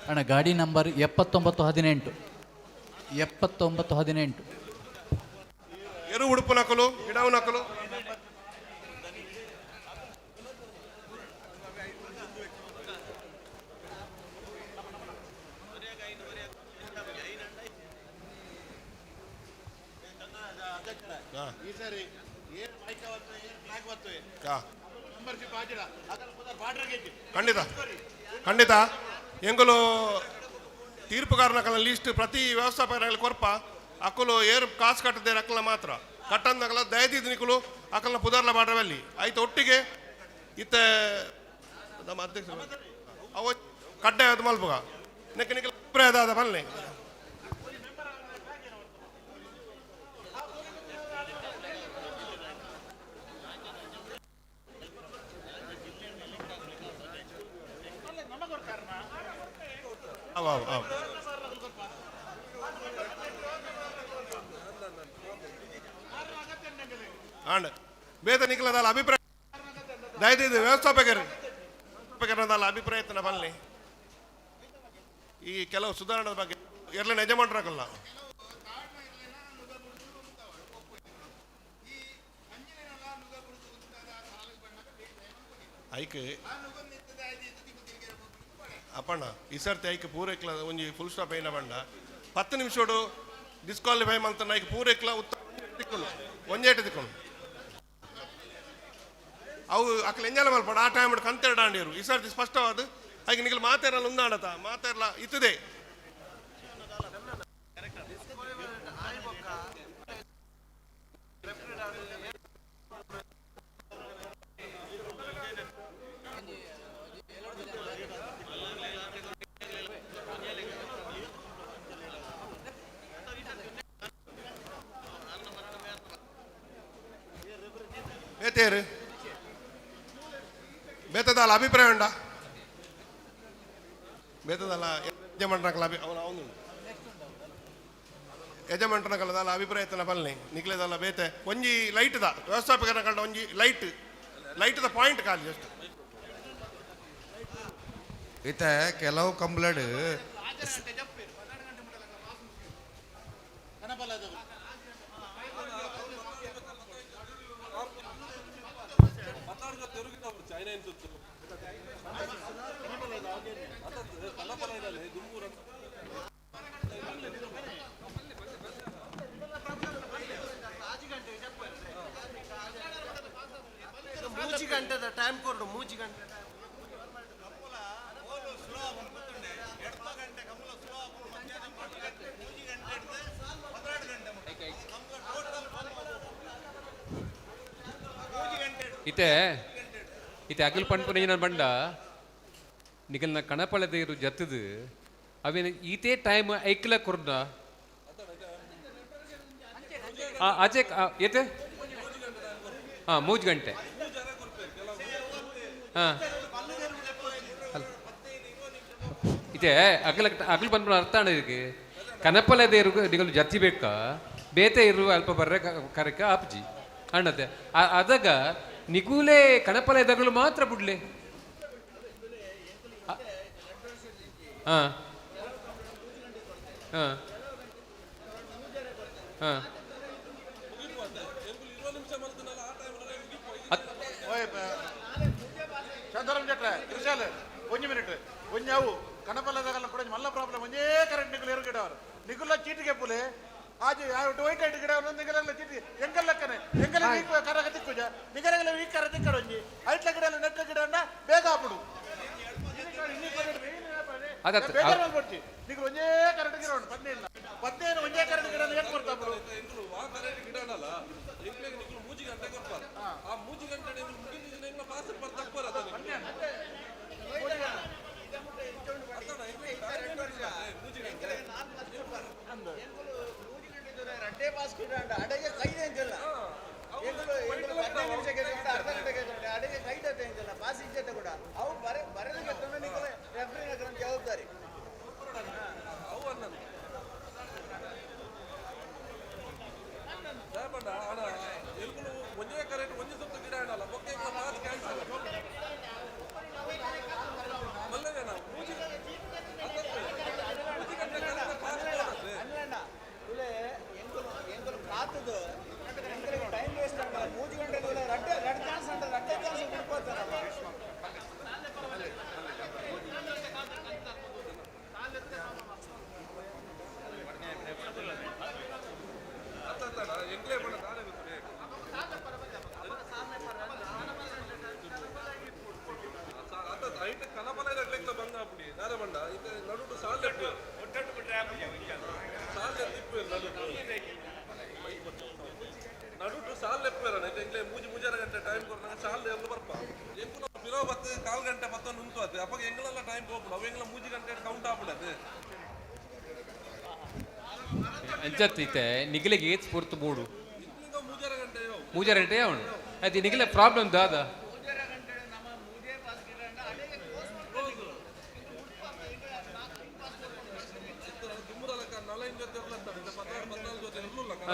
ಅಣ್ಣ ಗಾಡಿ ನಂಬರ್ 79 18 79 18. ಎರು ಉಡುಪು ನಕಲು ಗಿಡವು ನಕಲು. ಈ ಸರಿ ಏನ್ ಮೈಕ್ ಏನ್ ಫ್ಲಾಗ್ ಬರ್ತವೆ ಮೆಂಬರ್ಶಿಪ್ ಆಜಿಡ ಬಾರ್ಡರ್. ಖಂಡಿತ ಖಂಡಿತ. ಎಂಗುಲು ತೀರ್ಪುಗಾರನ ಲಿಸ್ಟ್ ಪ್ರತಿ ವ್ಯವಸ್ಥಾಪಕರ ಕೊರ್ಪ. ಅಕ್ಕಲು ಏರು ಕಾಸು ಕಟ್ಟದೆ ಅಕ್ಕಲ ಮಾತ್ರ ಕಟ್ಟಂದಕಲ ದಯದಿದ್ದು ನಿಕುಲು ಅಕ್ಕಲ್ನ ಪುದರ್ಲ ಬಾಡ್ರವಲ್ಲಿ ಆಯ್ತು. ಒಟ್ಟಿಗೆ ಇತ್ತೆ ನಮ್ಮ ಅಧ್ಯಕ್ಷ ಅವು ಕಡ್ಡಾಯ ಅದು ಮಲ್ಪುಗ ನಿಕ್ಕ ನಿಕಲ್ ಅಭಿಪ್ರಾಯ ದಾದ ಬಲ್ಲೆ. ಅವ ಅವ ಅವ ಆಂಡ್ ಬೇತ ನಿಖಲದಲ್ಲ ಅಭಿಪ್ರಾಯ ದಯದಿದ್ದು ವ್ಯವಸ್ಥಾಪಕರು ವ್ಯವಸ್ಥಾಪಕರದಲ್ಲ ಅಭಿಪ್ರಾಯ ಬನ್ನಿ. ಈ ಕೆಲವು ಸುಧಾರಣೆ ಬಗ್ಗೆ ಎರ್ಲಿನ ಯಜಮಾನ್ರಾಗಲ್ಲ. ಐಕ್ ಅಪ್ಪಣ್ಣ ಈ ಸರ್ತಿ ಐಕ್ ಪೂರೈಕ್ಲ ಒಂಜಿ ಫುಲ್ ಸ್ಟಾಪ್ ಐನ ಬಂಡ 10 ನಿಮಿಷೋಡು ಡಿಸ್ಕ್ವಾಲಿಫೈ ಮಂತನ ಐಕ್ ಪೂರೈಕ್ಲ ಉತ್ತ ತಿಕ್ಕೊಂಡು ಒಂಜೇಟ ತಿಕ್ಕೊಂಡು ಅವು ಅಕ್ಲ ಎಂಜಲ ಮಲ್ಪಡ ಆ ಟೈಮ್ ಕಂತೆರಡು ಆಂಡಿಯರು. ಈ ಸರ್ತಿ ಸ್ಪಷ್ಟವಾದ ಐಕ್ ನಿಗಲ್ ಮಾತೇರಲ್ಲ ಉಂದಾಡತ ಮಾತೇರಲ್ಲ ಇತ್ತದೆ. ಬೇತೇರು ಬೇತದಾಲ ಅಭಿಪ್ರಾಯ ಉಂಡ ಬೇತದಲ್ಲ ಯಜಮಾನ್ರಕಲ ಅಭಿ ಅವನು ಅವನು ಯಜಮಾನ್ರಕಲದಲ್ಲ ಅಭಿಪ್ರಾಯ ತನ ಬಲ್ನೆ ನಿಕ್ಲೆದಲ್ಲ ಬೇತೆ ಒಂಜಿ ಲೈಟ್ the ವ್ಯವಸ್ಥಾಪಕರ ಕಂಡ ಒಂಜಿ ಲೈಟ್ ಲೈಟ್ the point ಖಾಲಿ ಜಸ್ಟ್. ಇತ್ತೆ ಕೆಲವು ಕಂಪ್ಲೇಂಟ್ ಮೂಜಿ ಗಂಟೆದ ಟೈಮ್ ಕೊರಡು ಮೂಜಿ ಗಂಟೆ. ಇತ್ತೆ ಇತ್ತೆ ಅಗಲ್ ಪನ್ಪುನ ಬಂಡ ನಿಗಲ್ನ ಕಣಪಳದೇರು ಜತ್ತದು ಅವೇನ ಈತೇ ಟೈಮ್ ಐಕ್ಲ ಕೊರ್ದ ಆಚೆ ಏತೆ ಹಾಂ ಮೂಜು ಗಂಟೆ ಹಾಂ ಇತ್ತೆ ಅಗಲ ಅಗಲ್ ಪನ್ಪುನ ಅರ್ಥ ಇದಕ್ಕೆ ಕನಪಲದೇರು ನಿಗಲು ಜತ್ತಿ ಬೇಕಾ ಬೇತೆ ಇರುವ ಅಲ್ಪ ಬರ್ರೆ ಕರಕ ಆಪ್ಜಿ ಅಣ್ಣತೆ ಅದಾಗ ನಿಗೂಲೆ ಕಣಪಲ ಮಾತ್ರ ಬುಡ್ಲೆ ಹಾಂ ಹಾಂ ಹಾಂ ಚಂದ್ರಂ ಜಟ್ರೆ ತ್ರಿಶಾಲ್ ಒಂಜಿ ಮಿನಿಟ್ ಒಂಜಿ ಅವು ಕಣಪಲ್ಲದಾಗಲ್ಲ ಕೂಡ ಮಲ್ಲ ಪ್ರಾಬ್ಲಮ್ ಒಂಜೇ ಕರೆಂಟ್ ನಿಗುಲು ಎರು ಗಿಡವರು ನಿಗುಲ ಚೀಟಿಗೆ ಪುಲೆ ಆಜಿ ವೈಟ್ ಐಟ್ ಗಿಡ ನಿಗಲೆಲ್ಲ ಚೀಟಿ ಎಂಗಲ್ಲಕ್ಕನೆ ಎಂಗಲ ವೀಕ್ ಕರಗ ತಿಕ್ಕುಜ ನಿಗಲೆಲ್ಲ ವೀಕ್ ಕರ ತಿಕ್ಕಡ ಒಂಜಿ ಐಟ್ಲ ಗಿಡ ನೆಟ್ಟ ಗಿಡ ಬೇಗ ಆಪುಡು. ಬೇಜಾರು ಮಲ್ಪೊಡ್ಚಿ ನಿಗುಲು ಒಂಜೇ ಕರೆಂಟ್ ಗಿಡ ಉಂಟು 15 15 ಒಂಜೇ ಕರೆಂಟ್ ಗಿಡ ಏನ್ ಕೊಡ್ತಾ ಬಿಡು. ಜವಾಬ್ದಾರಿ. ಗಂಟೆ ಟೈಮ್ ಕೊರ್ನಾಗ ಸಾಲ್ ಎಲ್ಲ ಬರ್ಪ ಎಂಕುಲ ಪಿರೋ ಬತ್ತು ಕಾಲ್ ಗಂಟೆ ಪತ್ತೊಂದು ಉಂಟು ಅದು ಅಪ್ಪ ಎಂಗಳೆಲ್ಲ ಟೈಮ್ ಪೋಪುಂಡು ಅವು ಎಂಗ್ಲ ಮೂಜಿ ಗಂಟೆ ಕೌಂಟ್ ಆಪುಡದು. ಅಂಚತ್ತೈತೆ ನಿಗಲಿಗೆ ಏತ್ ಪೊರ್ತು ಬೋಡು. ಮೂಜರ ಗಂಟೆ. ಮೂಜರ ಗಂಟೆ ಅವನು ಅದು ನಿಗಲ ಪ್ರಾಬ್ಲಮ್ ದಾದ.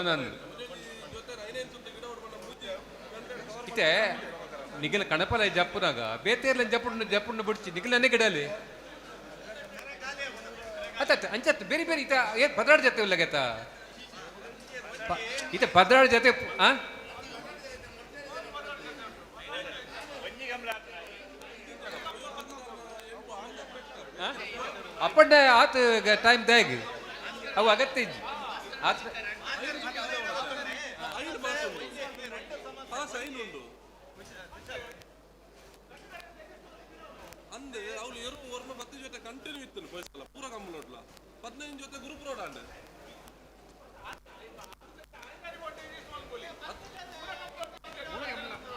ನಾನು ಇತ್ತೆ ನಿಗಲ ಕಣಪಲ ಜಪ್ಪುನಾಗ ಬೇತೇರ್ಲ ಜಪ್ಪುಂಡು ಜಪ್ಪುಂಡು ಬಿಡ್ಚಿ ನಿಗಲನ್ನೇ ಗಿಡಲಿ ಅತ್ತ ಅಂಚತ್ತು ಬೇರೆ ಬೇರೆ ಇತ ಏ ಪದ್ರಾಡ್ ಜೊತೆ ಉಲ್ಲಗೇತ ಇತ ಪದ್ರಾಡ್ ಜೊತೆ ಆ ಅಪ್ಪಂಡ ಆತ ಟೈಮ್ ದಾಗ್ ಅವು ಅಗತ್ಯ ಇಜ್ಜಿ ಆತ. ಪಾಸ್ ಐನು ಉಂಡು ಅಂದೆ ಅವಳು ಎರು ಒರ್ಮ ಬತ್ತಿ ಜೊತೆ ಕಂಟಿನ್ಯೂ ಇತ್ತು ಪೈಸಲ ಪೂರ ಕಂಬಳೋಡ್ಲ 15 ಜೊತೆ ಗ್ರೂಪ್ ರೋಡ್ ಅಂಡೆ.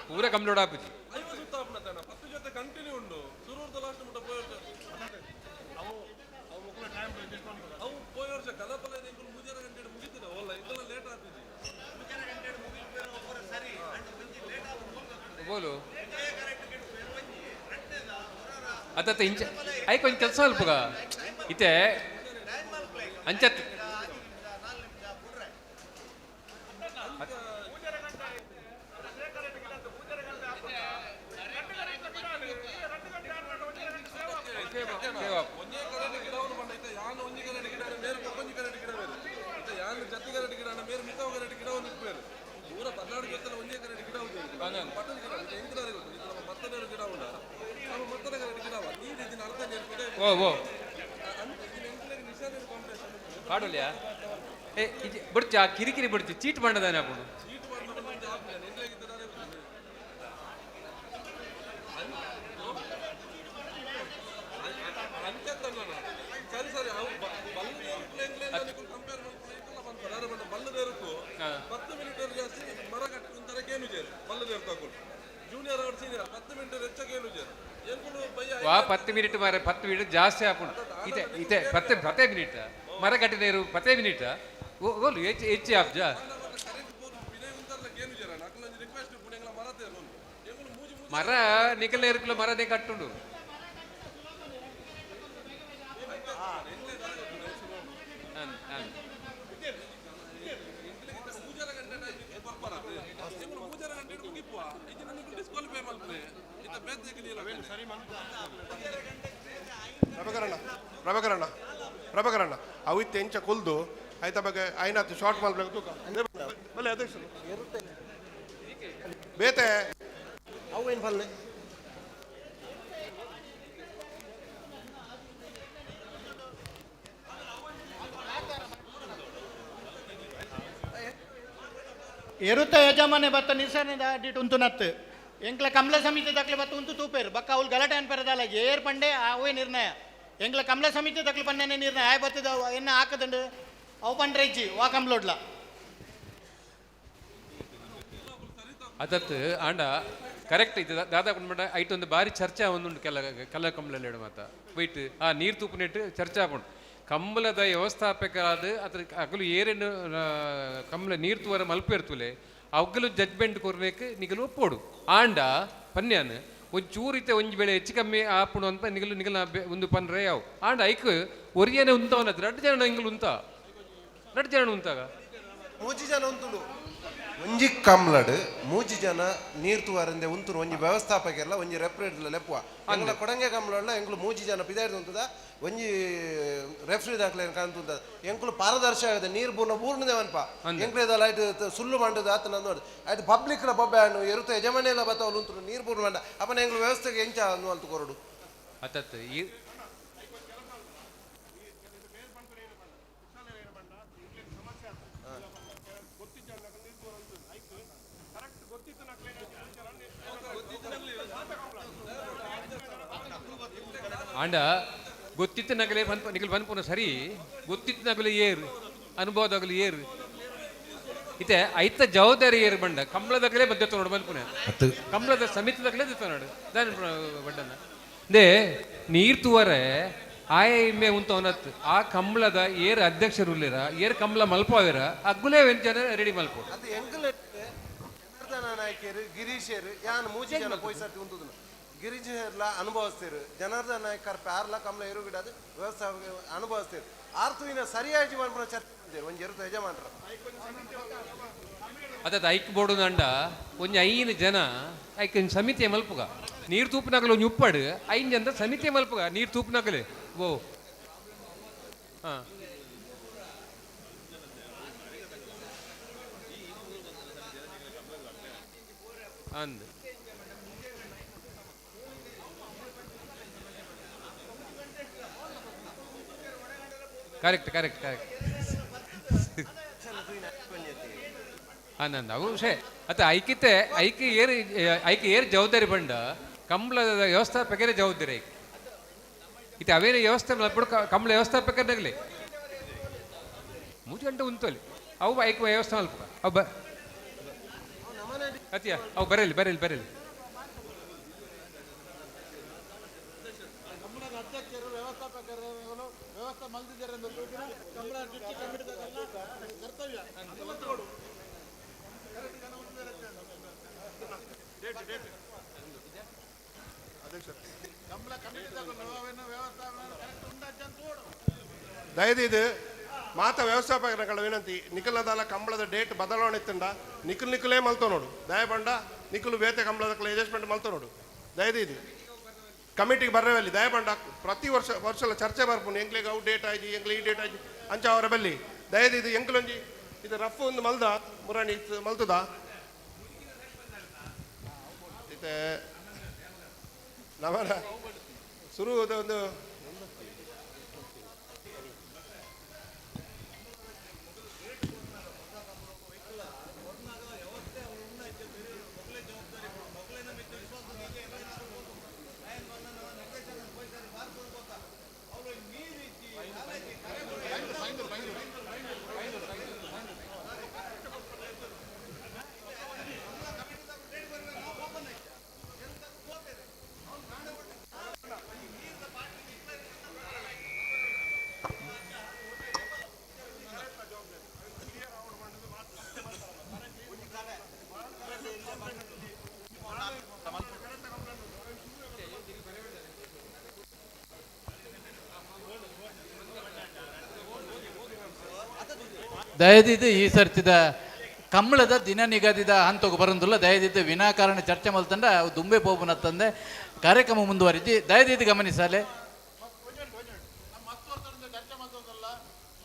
ಪೂರ ಕಂಪ್ಲೀಟ್ ಆಪುಜಿ. ಐವ ಸುತ್ತ ಆಪುನ ತಾನ 10 ಜೊತೆ ಕಂಟಿನ್ಯೂ ಉಂಡು ಸುರೂರ್ದ ಲಾಸ್ಟ್ ಮುಟ್ಟ ಪೋಯ ವರ್ಷ ಅವು ಪೋಯ ವರ್ಷ ಕದಪಲ ಎಂಕುಲು ಮೂಜರ ಗಂಟೆ ಮುಗಿತಿನ ಓಲ್ಲ ಇಂಕಲ ಲೇಟ್ ಆತಿಜಿ. ಬೋಲು ಅತ್ತ ಇಂಚ ಐಕ್ ಒಂಜಿ ಕೆಲಸ ಅಲ್ಪಗ ಇತ್ತೆ ಅಂಚತ್. ಒಂಜೇ ಕರೆಂಟ್ ಗಿಡವನ್ನು ಪಂಡ ಇತ್ತೆ ಯಾನ್ ಒಂಜಿ ಕರೆಂಟ್ ಗಿಡ ಮೇರು ಒಂಜಿ ಕರೆಂಟ್ ಗಿಡ ಬೇರೆ ಇತ್ತೆ ಯಾನ್ ಜತ್ತಿ ಕರೆಂಟ್ ಗಿಡ ಮೇರು ಮಿತ್ತವ ಕರೆಂಟ್ ಗಿಡ ಒಂದು ಇಪ್ಪೇರು ಪೂರ ಪದ್ನಾಡು ಜೊತೆ ಒಂಜೇ ಕರೆಂಟ್ ಗಿಡ ಉಂಟು ಪಟ್ಟದ ಗಿಡ ಇತ್ತೆ ಎಂಕುಲಾರಿ ಗೊತ್ತು ಇತ್ತೆ ನಮ್ಮ ಮತ್ತನೇರು ಗಿಡ ಉಂಡ ನಮ್ಮ ಮತ್ತನ ಕರೆಂಟ್ ಗಿಡ ನೀರು ಇದ್ದಿನ ಅರ್ಧ ನೀರು ಪಿಡ. ಓ ಓ. ಎಂಕುಲೆಗ್ ನಿಶಾನೆ ಕಾಂಪಿಟೇಷನ್. ಪಾಡೋಲ್ಯಾ ಏ ಇಜಿ ಬಿಡ್ಚಿ ಆ ಕಿರಿಕಿರಿ ಬಿಡ್ಚಿ ಚೀಟ್ ಮಾಡದಾನೆ ಅಪ್ಪುಡು. ಚೀಟ್ ಮಾಡ್ಕೊಂಡು ಆಪ್ಲೆ ಎಂಕ್ಲೆಗ್ ಇದ್ದಾರೆ. ಸರಿ ಸರಿ ಅವು ಬಲ್ಲು ಕಂಪೇರ್ ಮಲ್ಪುನ ಇಂಕುಲ ಪನ್ಪರ ಅರೆ ಪಂಡ ಬಲ್ಲು ದೇರುಕು 10 ಮಿನಿಟ್ ಜಾಸ್ತಿ ಮರ ಕಟ್ಟುಂತಾರೆ ಗೇನು ಜೇರು ಬಲ್ಲು ದೇರು ತಗೊಳ್ಳು ಜೂನಿಯರ್ ಅವ್ರು ಸೀನಿಯರ್ 10 ಮಿನಿಟ್ ಹೆಚ್ಚ ಗೇನು ಜೇರು ಎಂಕುಲು ಬಯ್ಯ. ವಾ 10 ಮಿನಿಟ್ ಮಾರೆ 10 ಮಿನಿಟ್ ಜಾಸ್ತಿ ಆಪುಂಡು ಇತ್ತೆ ಇತ್ತೆ ಪತ್ತೆ ಪತ್ತೆ ಮಿನಿಟ್ ಮರ ಕಟ್ಟಿದೇರು ಪತ್ತೆ ಮಿನಿಟ್ ಓಲು ಹೆಚ್ಚು ಹೆಚ್ಚು ಆಪ್ಜ. ಕರೆಂಟ್ ಬೋರ್ಡ್ ಪಿದೈ ಉಂತಾರಲ ಗೇನು ಜೇರ ಅಕುಲೊಂಜಿ ರಿಕ್ವೆಸ್ಟ್ ಉಪ್ಪುಂಡು ಎಂಕಲ ಮರ ತೇರು ಎಂಕುಲು ಮೂಜಿ ಮೂಜಿ. ಮರ ನಿಕಲ ಇರುಕುಲ ಮರದೇ ಕಟ್ಟುಂಡು. ಅನ್ ಅನ್ ಮೂಜರ ಗಂಟೆ ಟೈಮ್ ಬರ್ಪರ ಎಂಕುಲು ಮೂಜರ ಗಂಟೆ ಮುಗಿಪುವ ಇಜ್ಜಿ ನಿಕುಲು ಡಿಸ್ಕ್ವಾಲಿಫೈ ಮಲ್ಪುಲೆ ಇತ್ತ ಬೇತೆ ನೀರು ಸರಿ. ಪ್ರಭಾಕರಣ್ಣ ಪ್ರಭಾಕರಣ್ಣ ಪ್ರಭಾಕರಣ್ಣ ಅವು ಇತ್ತೆ ಎಂಚ ಕುಲ್ದು ಆಯ್ತ ಬಗ್ಗೆ ಐನಾತ್ ಶಾರ್ಟ್ ಮಲ್ಪಲೆ ತೂಕ ಬಲ್ಲೆ ಅಧ್ಯಕ್ಷರು ಬೇತೆ. ಅವು ಏನು ಫಲ್ಲೆ. ಎರುತ ಯಜಮಾನೆ ಬತ್ತ ನಿರ್ಸನೆ ದಾಡಿಟ್ ಉಂತು ನತ್ತು ಎಂಕ್ಲ ಕಮಲ ಸಮಿತಿ ದಕ್ಲೆ ಬತ್ತ ಉಂತು ತೂಪೇರು ಬಕ್ಕ ಅವ್ಲು ಗಲಾಟೆ ಅನ್ಪರದಲ್ಲ ಏರ್ ಪಂಡೆ ಅವೇ ನಿರ್ಣಯ ಎಂಕ್ಲ ಕಮಲ ಸಮಿತಿ ದಕ್ಲೆ ಪಂಡೆನೆ ನಿರ್ಣಯ ಆಯ್ ಬತ್ತದ ಎನ್ನ ಹಾಕದಂಡು ಅವು ಪಂಡ್ರೆ ಇಜ್ಜಿ ವಾ ಕಮ್ಲೋಡ್ಲ. ಅದತ್ ಆಂಡ ಕರೆಕ್ಟ್ ಇದು ದಾದಾ ಕೊಂಡ್ಬಂಡ ಐಟ್ ಒಂದು ಬಾರಿ ಚರ್ಚೆ ಒಂದುಂಡು ಕೆಲ ಕೆಲ ಕಂಬಳಲ್ಲಿ ಮಾತ ಬೈಟ್ ಆ ನೀರು ತೂಪುನೆಟ್ ಚರ್ಚೆ ಆಪುಂಡು ಕಂಬಳದ ವ್ಯವಸ್ಥಾಪಕರಾದ ಅದ್ರ ಅಗಲು ಏರೇನು ಕಂಬಳ ನೀರು ತೂವರ ಮಲ್ಪೇರ್ತುಲೆ ಅಗಲು ಜಡ್ಜ್ಮೆಂಟ್ ಕೊರ್ಬೇಕು ನಿಗಲು ಒಪ್ಪೋಡು ಆಂಡ ಪನ್ಯಾನ್ ಒಂಚೂರು ಚೂರಿತೆ ಒಂಜಿ ವೇಳೆ ಹೆಚ್ಚು ಕಮ್ಮಿ ಆಪುಂಡು ಅಂತ ನಿಗಲು ನಿಗಲ ಒಂದು ಪನ್ರೆ ಯಾವು ಆಂಡ ಐಕ್ ಒರಿಯನೆ ಉಂತವನ ರಡ್ಡು ಜನ ಇಂಗ್ಲು ಉಂತ ರಡ್ಡು ಜನ ಉಂತಾಗ. ಮೂಜಿ ಜನ ಉಂತುಂಡು ಒಂಜಿ ಕಮ್ಲಡ್ ಮೂಜಿ ಜನ ನೀರ್ ತೂವರಂದೆ ಉಂತುನು ಒಂಜಿ ವ್ಯವಸ್ಥಾಪಕರ್ಲ ಒಂಜಿ ರೆಫ್ರಿ ಲೆಪ್ಪುವ ಎಂಗ್ಲ ಕೊಡಂಗೆ ಕಮ್ಲಡ್ಲ ಎಂಕ್ಲು ಮೂಜಿ ಜನ ಪಿದಾಯ್ದು ಉಂತುದ ಒಂಜಿ ರೆಫ್ರಿ ದಾಖಲೆ ಕಾಣ್ತುಂದ ಎಂಕುಲು ಪಾರದರ್ಶಕ ಆಗಿದೆ ನೀರು ಬೂರ್ನ ಬೂರ್ಣದೇವನ್ಪ ಎಂಕ್ಲೇದ ಲೈಟ್ ಸುಳ್ಳು ಮಂಡದ ಆತ ನಂದು ಆಯ್ತು ಪಬ್ಲಿಕ್ ಲ ಬೊಬ್ಬೆ ಹಣ್ಣು ಎರುತ ಯಜಮಾನಿಯಲ್ಲ ಬತ್ತವಲು ಉಂತುನು ನೀರು ಬೂರ್ಣ ಮಂಡ ಅಪ್ಪನ ಎಂಕ್ಲು ವ್ಯವಸ್ಥೆಗೆ ಎಂಚ ಅನ್ವಲ್ತು ಕೊರಡು. ಅತ್ತತ್ತು ಈ ಆಂಡ ಗೊತ್ತಿತ್ತು ನಗಲೆ ಪನ್ಪ ನಿಗಲ್ ಪನ್ಪುನ ಸರಿ ಗೊತ್ತಿತ್ತು ನಗಲು ಏರು ಅನುಭವದಾಗಲು ಏರು. ಇತ್ತೆ ಐತ ಜವಾಬ್ದಾರಿ ಏರು ಬಂಡ ಕಂಬಳದಾಗಲೇ ಬದ್ಧತೆ ನೋಡು ಮಲ್ಪುನೆ ಕಂಬಳದ ಸಮಿತಿದಾಗಲೇ ದಿತ್ತ ನೋಡು ದಾನ ಬಡ್ಡನ they ನೀರ್ ತೂವರೆ ಆಯ ಇಮ್ಮೆ ಉಂತವನತ್ ಆ ಕಂಬಳದ ಏರ್ ಅಧ್ಯಕ್ಷರು ಉಲ್ಲೇರ ಏರ್ ಕಂಬಳ ಮಲ್ಪವೇರ ಅಗ್ಗುಲೇ ಜನ ರೆಡಿ ಮಲ್ಪು. ಅದು ಎಂಕಲ್ ಜನಾರ್ದನ ನಾಯ್ಕರು ಗಿರೀಶರು ಯಾನ್ ಮೂಜಿ ಜನ ಪೋಯ್ಸತಿ ಉಂತುದುನ ಗಿರೀಶರ್ಲ ಅನುಭವಿಸ್ತೀರು, ಜನಾರ್ದನ ನಾಯ್ಕರ್ ಪ್ಯಾರ್ಲ ಕಮಲ ಎರುಗಿಡದು ವ್ಯವಸ್ಥೆ ಅನುಭವಿಸ್ತೀರು. ಆರ್ತುವಿನ ಸರಿಯಾಗಿ ಮನ್ಪುನ ಚರ್ಚೆ ಮಾಡ್ತೀರು ಒಂಜಿ ಎರುತ ಯಜಮಾನ್ರ. ಅದ ಐಕ್ ಬೋಡು ನಂಡ ಒಂಜಿ ಐನು ಜನ ಐಕ್ ಒಂಜಿ ಸಮಿತಿಯ ಮಲ್ಪುಗ ನೀರು ತೂಪುನಾಗಲು ಒಂಜಿ ಉಪ್ಪಡು ಐನ್ ಜನ ಸಮಿತಿಯ ಮಲ್ಪುಗ ನೀರು ತೂಪುನಾಗಲೇ ಓ ಹಾ ಅಂದ್ ಕರೆಕ್ಟ್ ಕರೆಕ್ಟ್ ಕರೆಕ್ಟ್ ಆನಂದ ಅವು ಶೇ ಅತ್ತ ಐಕಿತೆ ಐಕೆ ಏರ್ ಐಕೆ ಏರ್ ಜವಾಬ್ದಾರಿ ಬಂಡ ಕಂಬಳದ ವ್ಯವಸ್ಥಾಪಕರೇ ಜವಾಬ್ದಾರಿ ಐಕೆ ಇತ್ತೆ ಅವೇನು ವ್ಯವಸ್ಥೆ ಮಲ್ಪಡು ಕಂಬಳ ವ್ಯವಸ್ಥಾಪಕರನಾಗಲಿ ಮೂಜು ಗಂಟೆ ಉಂತಲ್ಲಿ ಅವು ಐಕ್ ವ್ಯವಸ್ಥೆ ಮಲ್ಪ ಅವು ಬ ಅತಿಯ ಅವು ಬರಲಿ ಬರಲಿ ಬರಲಿ. ಕಂಬಳದ ಅಧ್ಯಕ್ಷರು ವ್ಯವಸ್ಥಾಪಕರು ವ್ಯವಸ್ಥೆ ಮಲ್ದಿದ್ದಾರೆ ಎಂದು ಕಂಬಳ ಡಿಸ್ಟ್ರಿಕ್ಟ್ ಕಮಿಟಿದಾಗಲ್ಲ ಕರ್ತವ್ಯ ಅದು ಒತ್ತು ಕೊಡು. ಕಂಬಳ ಕಮಿಟಿದಾಗಲ್ಲ ಅವೇನು ವ್ಯವಸ್ಥೆ ಕರೆಕ್ಟ್ ಉಂಡಾಚ ಅಂತ ನೋಡು. ದಯದಿದು ಮಾತ ವ್ಯವಸ್ಥಾಪಕರ ವಿನಂತಿ, ನಿಖಲದಾಲ ಕಂಬಳದ ಡೇಟ್ ಬದಲಾವಣೆ ಇತ್ತಂಡ ನಿಖಲ್ ನಿಖಲೇ ಮಲ್ತೋ ನೋಡು, ದಯಬಂಡ ನಿಖಲು ಬೇತೆ ಕಂಬಳದ ಅಡ್ಜಸ್ಟ್ಮೆಂಟ್ ಮಲ್ತೋ ನೋಡು. ದಯದಿದು ಕಮಿಟಿಗೆ ಬರ್ರವಲ್ಲಿ ದಯಬಂಡ ಪ್ರತಿ ವರ್ಷ ವರ್ಷಲ ಚರ್ಚೆ ಬರ್ಪುಂಡು, ಎಂಕ್ಲೆಗ್ ಅವು ಡೇಟ್ ಆಯ್ತು ಎಂಕ್ಲೆ ಈ ಡೇಟ್ ಆಯ್ತು ಅಂಚ ಅವರ ಬಲ್ಲಿ. ದಯದಿದು ಎಂಕ್ಲೊಂಜಿ ಇದು ರಫ್ ಒಂದು ಮಲ್ದ ಮುರಾಣಿ ಮಲ್ತದ ಇತ್ತೆ ನಮನ ಸುರು ಒಂದು ದಯದಿದ್ದು ಈ ಸರ್ತಿದ ಕಂಬಳದ ದಿನ ನಿಗದಿದ ಹಂತಕ್ಕೆ ಬರಂದಿಲ್ಲ. ದಯದಿದ್ದು ವಿನಾಕಾರಣ ಚರ್ಚೆ ಮಲ್ತಂಡ ದುಂಬೆ ಪೋಪುನತ್ತಂದೆ ಕಾರ್ಯಕ್ರಮ ಮುಂದುವರಿಸಿ ದಯದಿದ್ದು ಗಮನಿಸಲೆ. ನಮ್ಮ 10 ವರ್ಷದಿಂದ ಚರ್ಚೆ ಮಾಡ್ತದಲ್ಲ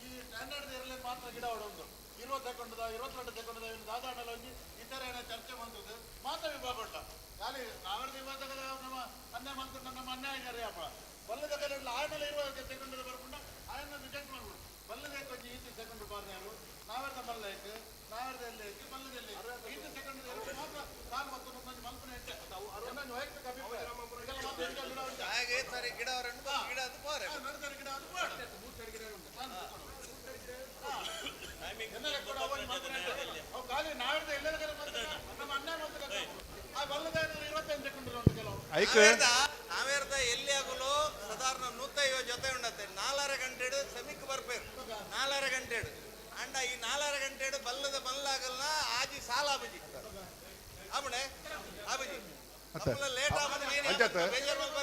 ಈ ಸ್ಟ್ಯಾಂಡರ್ಡ್ ಇರಲಿ ಮಾತ್ರ ಗಿಡ ಹೊಡೋದು 20 ಸೆಕೆಂಡ್ದ 22 ಸೆಕೆಂಡ್ದ ಇನ್ನು ಸಾಧಾರಣ ಒಂಜಿ ಇತರ ಏನೋ ಚರ್ಚೆ ಮಾಡ್ತದೆ ಮಾತ್ರ ವಿಭಾಗ ಉಂಟ ಖಾಲಿ ಸಾವಿರದ ವಿಭಾಗದ ನಮ್ಮ ಅನ್ಯಾಯ ಮಾಡ್ಕೊಂಡು ನಮ್ಮ ಅನ್ಯಾಯ ಅಪ್ಪ ಬಲ್ಲದ ಕಡೆ ಆಯನಲ್ಲ 20 ಸೆಕೆಂಡ್ ಬರ್ಪುಂಡ ಆಯನ ರಿಜೆಕ್ಟ್ ಮಾಡ್ಬಿಡು ಬಲ್ಲದೇ ಕೊಂಚ ಈಚೆ ಸೆಕೆಂಡ್ ಬಾರ್ದು ನಾವೆರ್ದ ಬಲ್ಲ ಐತೆ ನಾವೆರ್ದ ಎಲ್ಲಿ ಐತೆ ಬಲ್ಲದಲ್ಲಿ ಈಚೆ ಸೆಕೆಂಡ್ ಮಾತ್ರ ಸಾಲು ಮತ್ತು ಒಂದೊಂದು ಮಲ್ಪನೆ ಇಟ್ಟೆ ಒಂದೊಂದು ವೈಯಕ್ತಿಕ ಅಭಿಪ್ರಾಯ ಇದೆಲ್ಲ ಮಾತ್ರ ಇಂಥ ಗಿಡ ಉಂಟು. ಹಾಗೆ ಸರಿ ಗಿಡ ಅವರನ್ನು ಗಿಡ ಅದು ಪೋರೆ ನಡುತ್ತಾರೆ ಗಿಡ ಅದು ಬೇಡ. ಎನ್ನೆಲ್ಲ ಕೂಡ ಅವು ಒಂದು ಮಲ್ಪನೆ ಇಟ್ಟೆ. ಅವು ಖಾಲಿ ನಾವೆರ್ದ ಎಲ್ಲೆಲ್ಲ ಕಡೆ ಮಾಡ್ತಾರೆ. ನಮ್ಮ ಅನ್ಯಾಯ ಮಾಡ್ತಾರೆ. ಆ ಬಲ್ಲದ 25 ಸೆಕೆಂಡ್ ಉಂಟು ಕೆಲವು. ಐಕ್ ನಾವೇರ್ದ ಎಲ್ಲಿ ಆಗಲು ಸಾಧಾರಣ 150 ಜೊತೆ ಉಂಡತ್ತೆ 4.5 ಗಂಟೆಡು ಸಮಿಕ್ ಬರ್ಪೇರು 4.5 ಗಂಟೆಡು ಅಂಡ ಈ 4.5 ಗಂಟೆಡು ಬಲ್ಲದ ಬಲ್ಲಾಗಲ್ಲ ಆಜಿ ಸಾಲ ಆಬುಜಿ ಆಬಣೆ ಆಬುಜಿ ಲೇಟ್ ಅಂಚತ್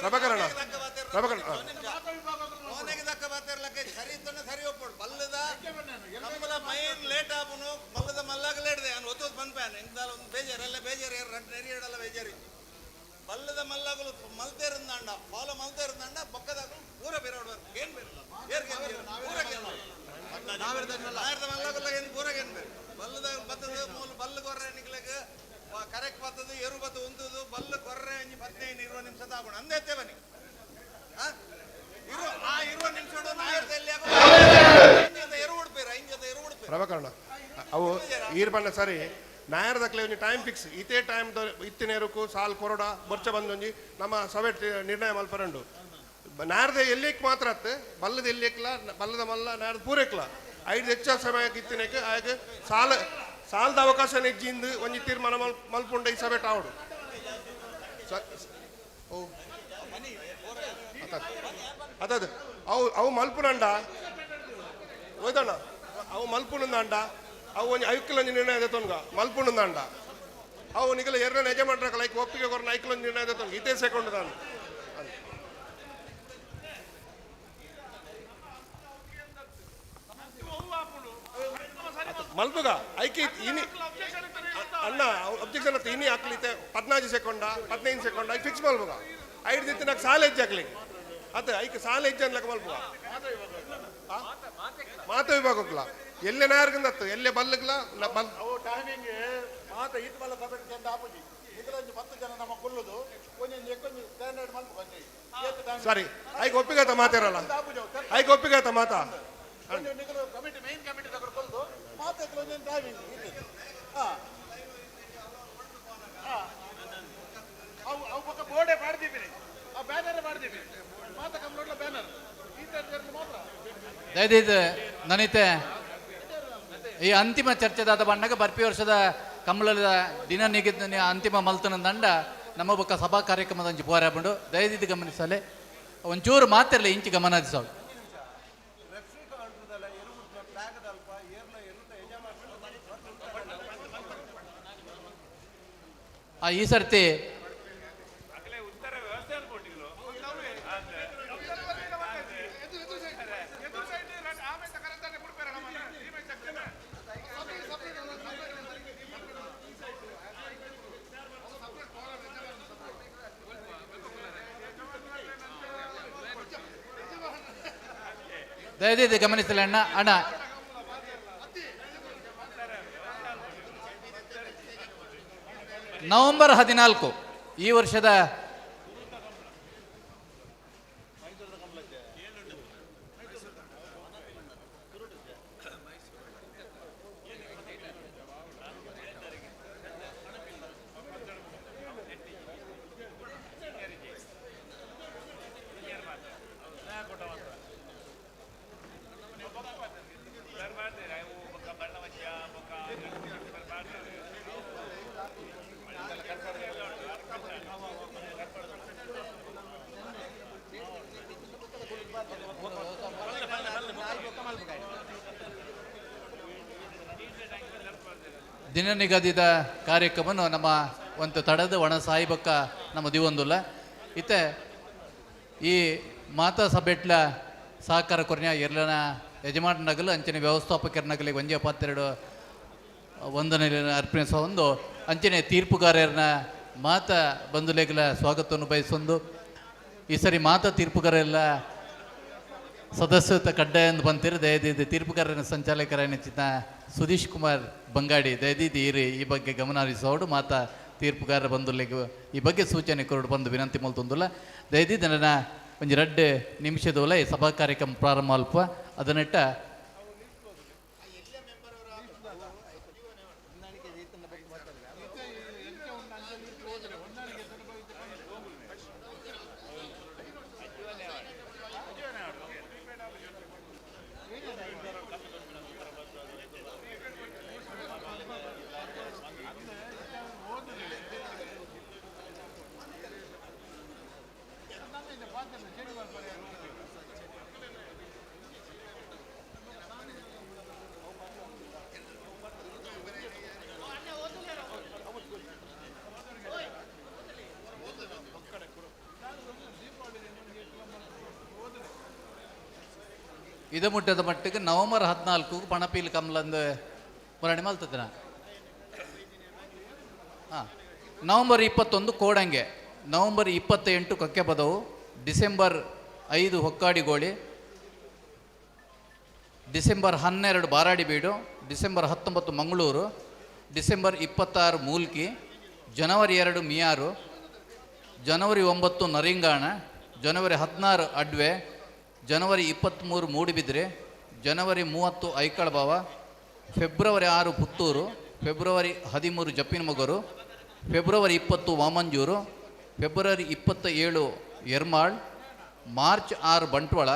ಪ್ರಭಾಕರಣ್ಣ, ಪ್ರಭಾಕರಣ್ಣ. ಫೋನಿಗೆ ದಕ್ಕ ಬಾತಿರ್ಲಕ್ಕ ಸರಿ ಇತ್ತಂದ್ರೆ ಸರಿ ಒಪ್ಪಡು ಬಲ್ಲದ ಕಂಬಳ ಮೈನ್ ಲೇಟ್ ಆಪುನು ಬಲ್ಲದ ಮಲ್ಲಾಗ ಲೇಟ್ದೆ ನಾನು ಒತ್ತು ಪನ್ಪಾನ್ ಎಂತಾಲ ಒಂದು ಬೇಜಾರು ಎಲ್ಲ ಬೇಜಾರು ಯಾರು ರಡ್ ನೆರಿಯಡಲ್ಲ ಬೇಜಾರು ಬಲ್ಲದ ಮಲ್ಲಾಗಲು ಮಲ್ತೇರಂದಾಂಡ ಫಾಲೋ ಮಲ್ತೇರಂದಾಂಡ ಬೊಕ್ಕದಾಗಲು ಪೂರ ಬೇರೆ ಏನ್ ಬೇರೆ ಪೂರ ನಾವೇರ್ದ ಮಲ್ಲಾಗಲ್ಲ ಏನು ಪೂರ ಏನ್ ಬೇರೆ ಬಲ್ಲದ ಬತ್ತದ ಮೂಲ ಬಲ್ಲ ಕೊರ್ರೆ ನಿಕ್ಲಗ ಕರೆಕ್ಟ್ ಬತ್ತದ ಎರು ಬತ್ತ ಉಂತದು ಬಲ್ಲ ಕೊರ್ರೆ ಒಂಜಿ 15 20 ನಿಮಿಷ ತಾಪಣ ಅಂದೇತೆ ಬನ್ನಿ ಇರು ಆ 20 ನಿಮಿಷ ನಾವೇರ್ದ ಎಲ್ಲಿ ಎರು ಉಡ್ಪೇರು ಐನ್ ಜೊತೆ ಎರು ಉಡ್ಪೇರು. ಪ್ರಭಾಕರಣ ಅವು ಈರ್ ಬಣ್ಣ ಸರಿ ನಾಯರ್ದಕ್ಲೆ ಒಂಜಿ ಟೈಮ್ ಫಿಕ್ಸ್ ಇತೇ ಟೈಮ್ ಇತ್ತಿನೇರುಕು ಸಾಲ್ ಕೊರಡ ಬೊರ್ಚ ಬಂದೊಂಜಿ ನಮ್ಮ ಸಭೆ ನಿರ್ಣಯ ಮಲ್ಪರಂಡು ನಾಯರ್ದ ಎಲ್ಲಿಕ್ ಮಾತ್ರ ಅತ್ತೆ ಬಲ್ಲದ ಎಲ್ಲಿಕ್ಲ ಬಲ್ಲದ ಮಲ್ಲ ನಾಯರ್ದ ಪೂರೆಕ್ಲ ಐದು ಹೆಚ್ಚ ಸಮಯಕ್ಕೆ ಇತ್ತಿನಕ್ಕೆ ಆಗ ಸಾಲ ಸಾಲದ ಅವಕಾಶ ನೆಜ್ಜಿಂದು ಒಂಜಿ ತೀರ್ಮಾನ ಮಲ್ಪುಂಡ ಈ ಸಭೆ ಟಾವಡು. ಓ ಅತದು ಅವು ಅವು ಮಲ್ಪುನಂಡ ಹೋಯ್ತಣ್ಣ, ಅವು ಮಲ್ಪುನಂದಾಂಡ ಅವು ಒಂಜಿ ಐಕ್ಲೊಂಜಿ ನಿರ್ಣಯ ದೆತ್ತೊನ್ಗ ಮಲ್ಪುನಂದಾಂಡ ಅವು ನಿಗಲ ಎರಡನೇ ಯಜಮಾನ್ರಕಲ ಐಕ್ ಒಪ್ಪಿಗೆ ಕೊರ್ನ ಐಕ್ಲೊಂಜಿ ನಿರ್ಣಯ ದೆತ್ತೊನ್ಗ ಇತೇ ಸೆಕೊಂಡ್ ದಾನು. ಮಲ್ಪುಗ ಐಕಿ ಇನಿ ಅಣ್ಣ ಅಬ್ಜೆಕ್ಷನ್ ಅತ್ತ ಇನಿ ಹಾಕ್ಲಿತ್ತೆ 14 ಸೆಕೊಂಡ 15 ಸೆಕೊಂಡ ಐಕ್ ಫಿಕ್ಸ್ ಮಲ್ಪುಗ ಐದು ದಿತ್ತ ನಾಲ್ಕು ಸಾಲ ಹೆಜ್ಜೆ ಹಾಕ್ಲಿ ಅತ್ತ ಐಕ್ ಸಾಲ ಹೆಜ್ಜೆ ಅನ್ಲಕ್ಕ ಮಲ್ಪುಗ ಮಾತು ವಿಭಾಗಕ್ಲ ಎಲ್ಲೆ ನಾಯರ್ಗಂದತ್ತು ಎಲ್ಲೆ ಬಲ್ಲಗ್ಲ ಬಲ್ ಅವು ಟೈಮಿಂಗ್ ಮಾತ ಈತ್ ಮಲ್ಲ ಸಭೆ ಚೆಂದ ಆಪುಜಿ ಇದರೊಂಜಿ 10 ಜನ ನಮ್ಮ ಕುಲ್ಲುದು ಒಂಜೊಂಜಿ ಎಕ್ಕೊಂಜಿ ಸ್ಟ್ಯಾಂಡರ್ಡ್ ಮಲ್ಪುಗ ಒಂಜಿ ಏತ್ ಟೈಮ್ ಸರಿ ಐಕ್ ಒಪ್ಪಿಗೆ ಆತ ಮಾತಿರಲ್ಲ ಐಕ್ ಒಪ್ಪಿಗೆ ಆತ ಮಾತಾ ಒಂಜಿ ನಿಗಲು ಕಮಿಟಿ ಮೇನ್ ಕಮಿಟಿ ತಗೊಂಡು ಕೊಲ್ದು ಮಾತಾಡ್ಲು ಒಂಜೊಂದು ಟೈಮಿಂಗ್ ಹಾ ಹಾ ಅವು ಅವು ಪಕ್ಕ ಬೋರ್ಡೇ ಮಾಡ್ದಿದ್ದೀನಿ, ಆ ಬ್ಯಾನರೇ ಮಾಡ್ದಿದ್ದೀನಿ, ಮಾತ ಕಂಪ್ಲೂಟ್ಲ ಬ್ಯಾನರ್ ಈ ಥರ ಮಾತ್ರ. ದಯದೀದ್ ನನೈತೆ ಈ ಅಂತಿಮ ಚರ್ಚೆದಾದ ಬಣ್ಣಗ ಬರ್ಪಿ ವರ್ಷದ ಕಂಬಳದ ದಿನ ನಿಗದಿ ಅಂತಿಮ ಮಲ್ತನ ದಂಡ ನಮ್ಮ ಬೊಕ್ಕ ಸಭಾ ಕಾರ್ಯಕ್ರಮದ ಒಂಜಿ ಪೋರಾಪುಂಡು. ದಯದಿದ್ದು ಗಮನಿಸಲೆ ಒಂಚೂರು ಮಾತಿರಲಿ ಇಂಚಿ ಗಮನ ಹರಿಸೋಳು. ಈ ಸರ್ತಿ ದಯವಿಟ್ಟು ಗಮನಿಸಲಿ ಅಣ್ಣ. ಅಣ್ಣ ನವೆಂಬರ್ 14 ಈ ವರ್ಷದ ದಿನ ನಿಗದಿತ ಕಾರ್ಯಕ್ರಮವನ್ನು ನಮ್ಮ ಒಂದು ತಡದ ಒಣ ಸಾಯಿಬಕ್ಕ ನಮ್ಮ ದಿವೊಂದುಲ್ಲ ಇತ್ತೆ ಈ ಮಾತಾ ಸಭೆಟ್ಲ ಸಹಕಾರ ಕೊರ್ನ್ಯ ಎರ್ಲನ ಯಜಮಾನನಗಲು ಅಂಚನೆ ವ್ಯವಸ್ಥಾಪಕರನಗಲಿ ಒಂಜೆ ಪತ್ತೆರಡು ವಂದನೆ ಅರ್ಪಣಿಸುವ ಒಂದು ಅಂಚನೆ ತೀರ್ಪುಗಾರರನ್ನ ಮಾತಾ ಬಂಧುಲೇಗಲ ಸ್ವಾಗತವನ್ನು ಬಯಸೊಂದು ಈ ಸರಿ ಮಾತಾ ತೀರ್ಪುಗಾರೆಲ್ಲ ಸದಸ್ಯತ್ವ ಕಡ್ಡಾಯ ಎಂದು ಬಂತಿರು. ದಯದೀದಿ ತೀರ್ಪುಗಾರನ ಸಂಚಾಲಕರ ಸುಧೀಶ್ ಕುಮಾರ್ ಬಂಗಾಡಿ ದಯದೀದಿ ಈರಿ ಈ ಬಗ್ಗೆ ಗಮನ ಹರಿಸೋಡು ಮಾತಾ ತೀರ್ಪುಗಾರ ಬಂಧುಲೆಗ್ ಈ ಬಗ್ಗೆ ಸೂಚನೆ ಕೊರಡು ಬಂದು ವಿನಂತಿ ಮಲ್ತೊಂದುಲ್ಲ. ದಯದೀದಿ ನನ್ನ ಒಂಜಿ 2 ನಿಮಿಷದೊಲ ಈ ಸಭಾ ಕಾರ್ಯಕ್ರಮ ಪ್ರಾರಂಭ ಅಲ್ಪ ಅದನ್ನಿಟ್ಟ ಇದು ಮುಟ್ಟದ ಮಟ್ಟಿಗೆ ನವೆಂಬರ್ 14 ಪಣಪೀಲ್ ಕಮಲಂದು ಮುರಣಿ ಮಲ್ತದನ. ಹಾಂ, ನವೆಂಬರ್ 21 ಕೋಡಂಗೆ, ನವೆಂಬರ್ 28 ಕೊಕ್ಕೆಬದವು, ಡಿಸೆಂಬರ್ 5 ಹೊಕ್ಕಾಡಿಗೋಳಿ, ಡಿಸೆಂಬರ್ 12 ಬಾರಾಡಿಬೀಡು, ಡಿಸೆಂಬರ್ 19 ಮಂಗಳೂರು, ಡಿಸೆಂಬರ್ 26 ಮೂಲ್ಕಿ, ಜನವರಿ 2 ಮಿಯಾರು, ಜನವರಿ 9 ನರಿಂಗಾಣ, ಜನವರಿ 16 ಅಡ್ವೆ, ಜನವರಿ 23 ಮೂಡುಬಿದ್ರೆ, ಜನವರಿ 30 ಐಕಳಬಾವ, ಫೆಬ್ರವರಿ 6 ಪುತ್ತೂರು, ಫೆಬ್ರವರಿ 13 ಜಪ್ಪಿನಮೊಗರು, ಫೆಬ್ರವರಿ 20 ವಾಮಂಜೂರು, ಫೆಬ್ರವರಿ 27 ಎರ್ಮಾಳ್, ಮಾರ್ಚ್ 6 ಬಂಟ್ವಾಳ,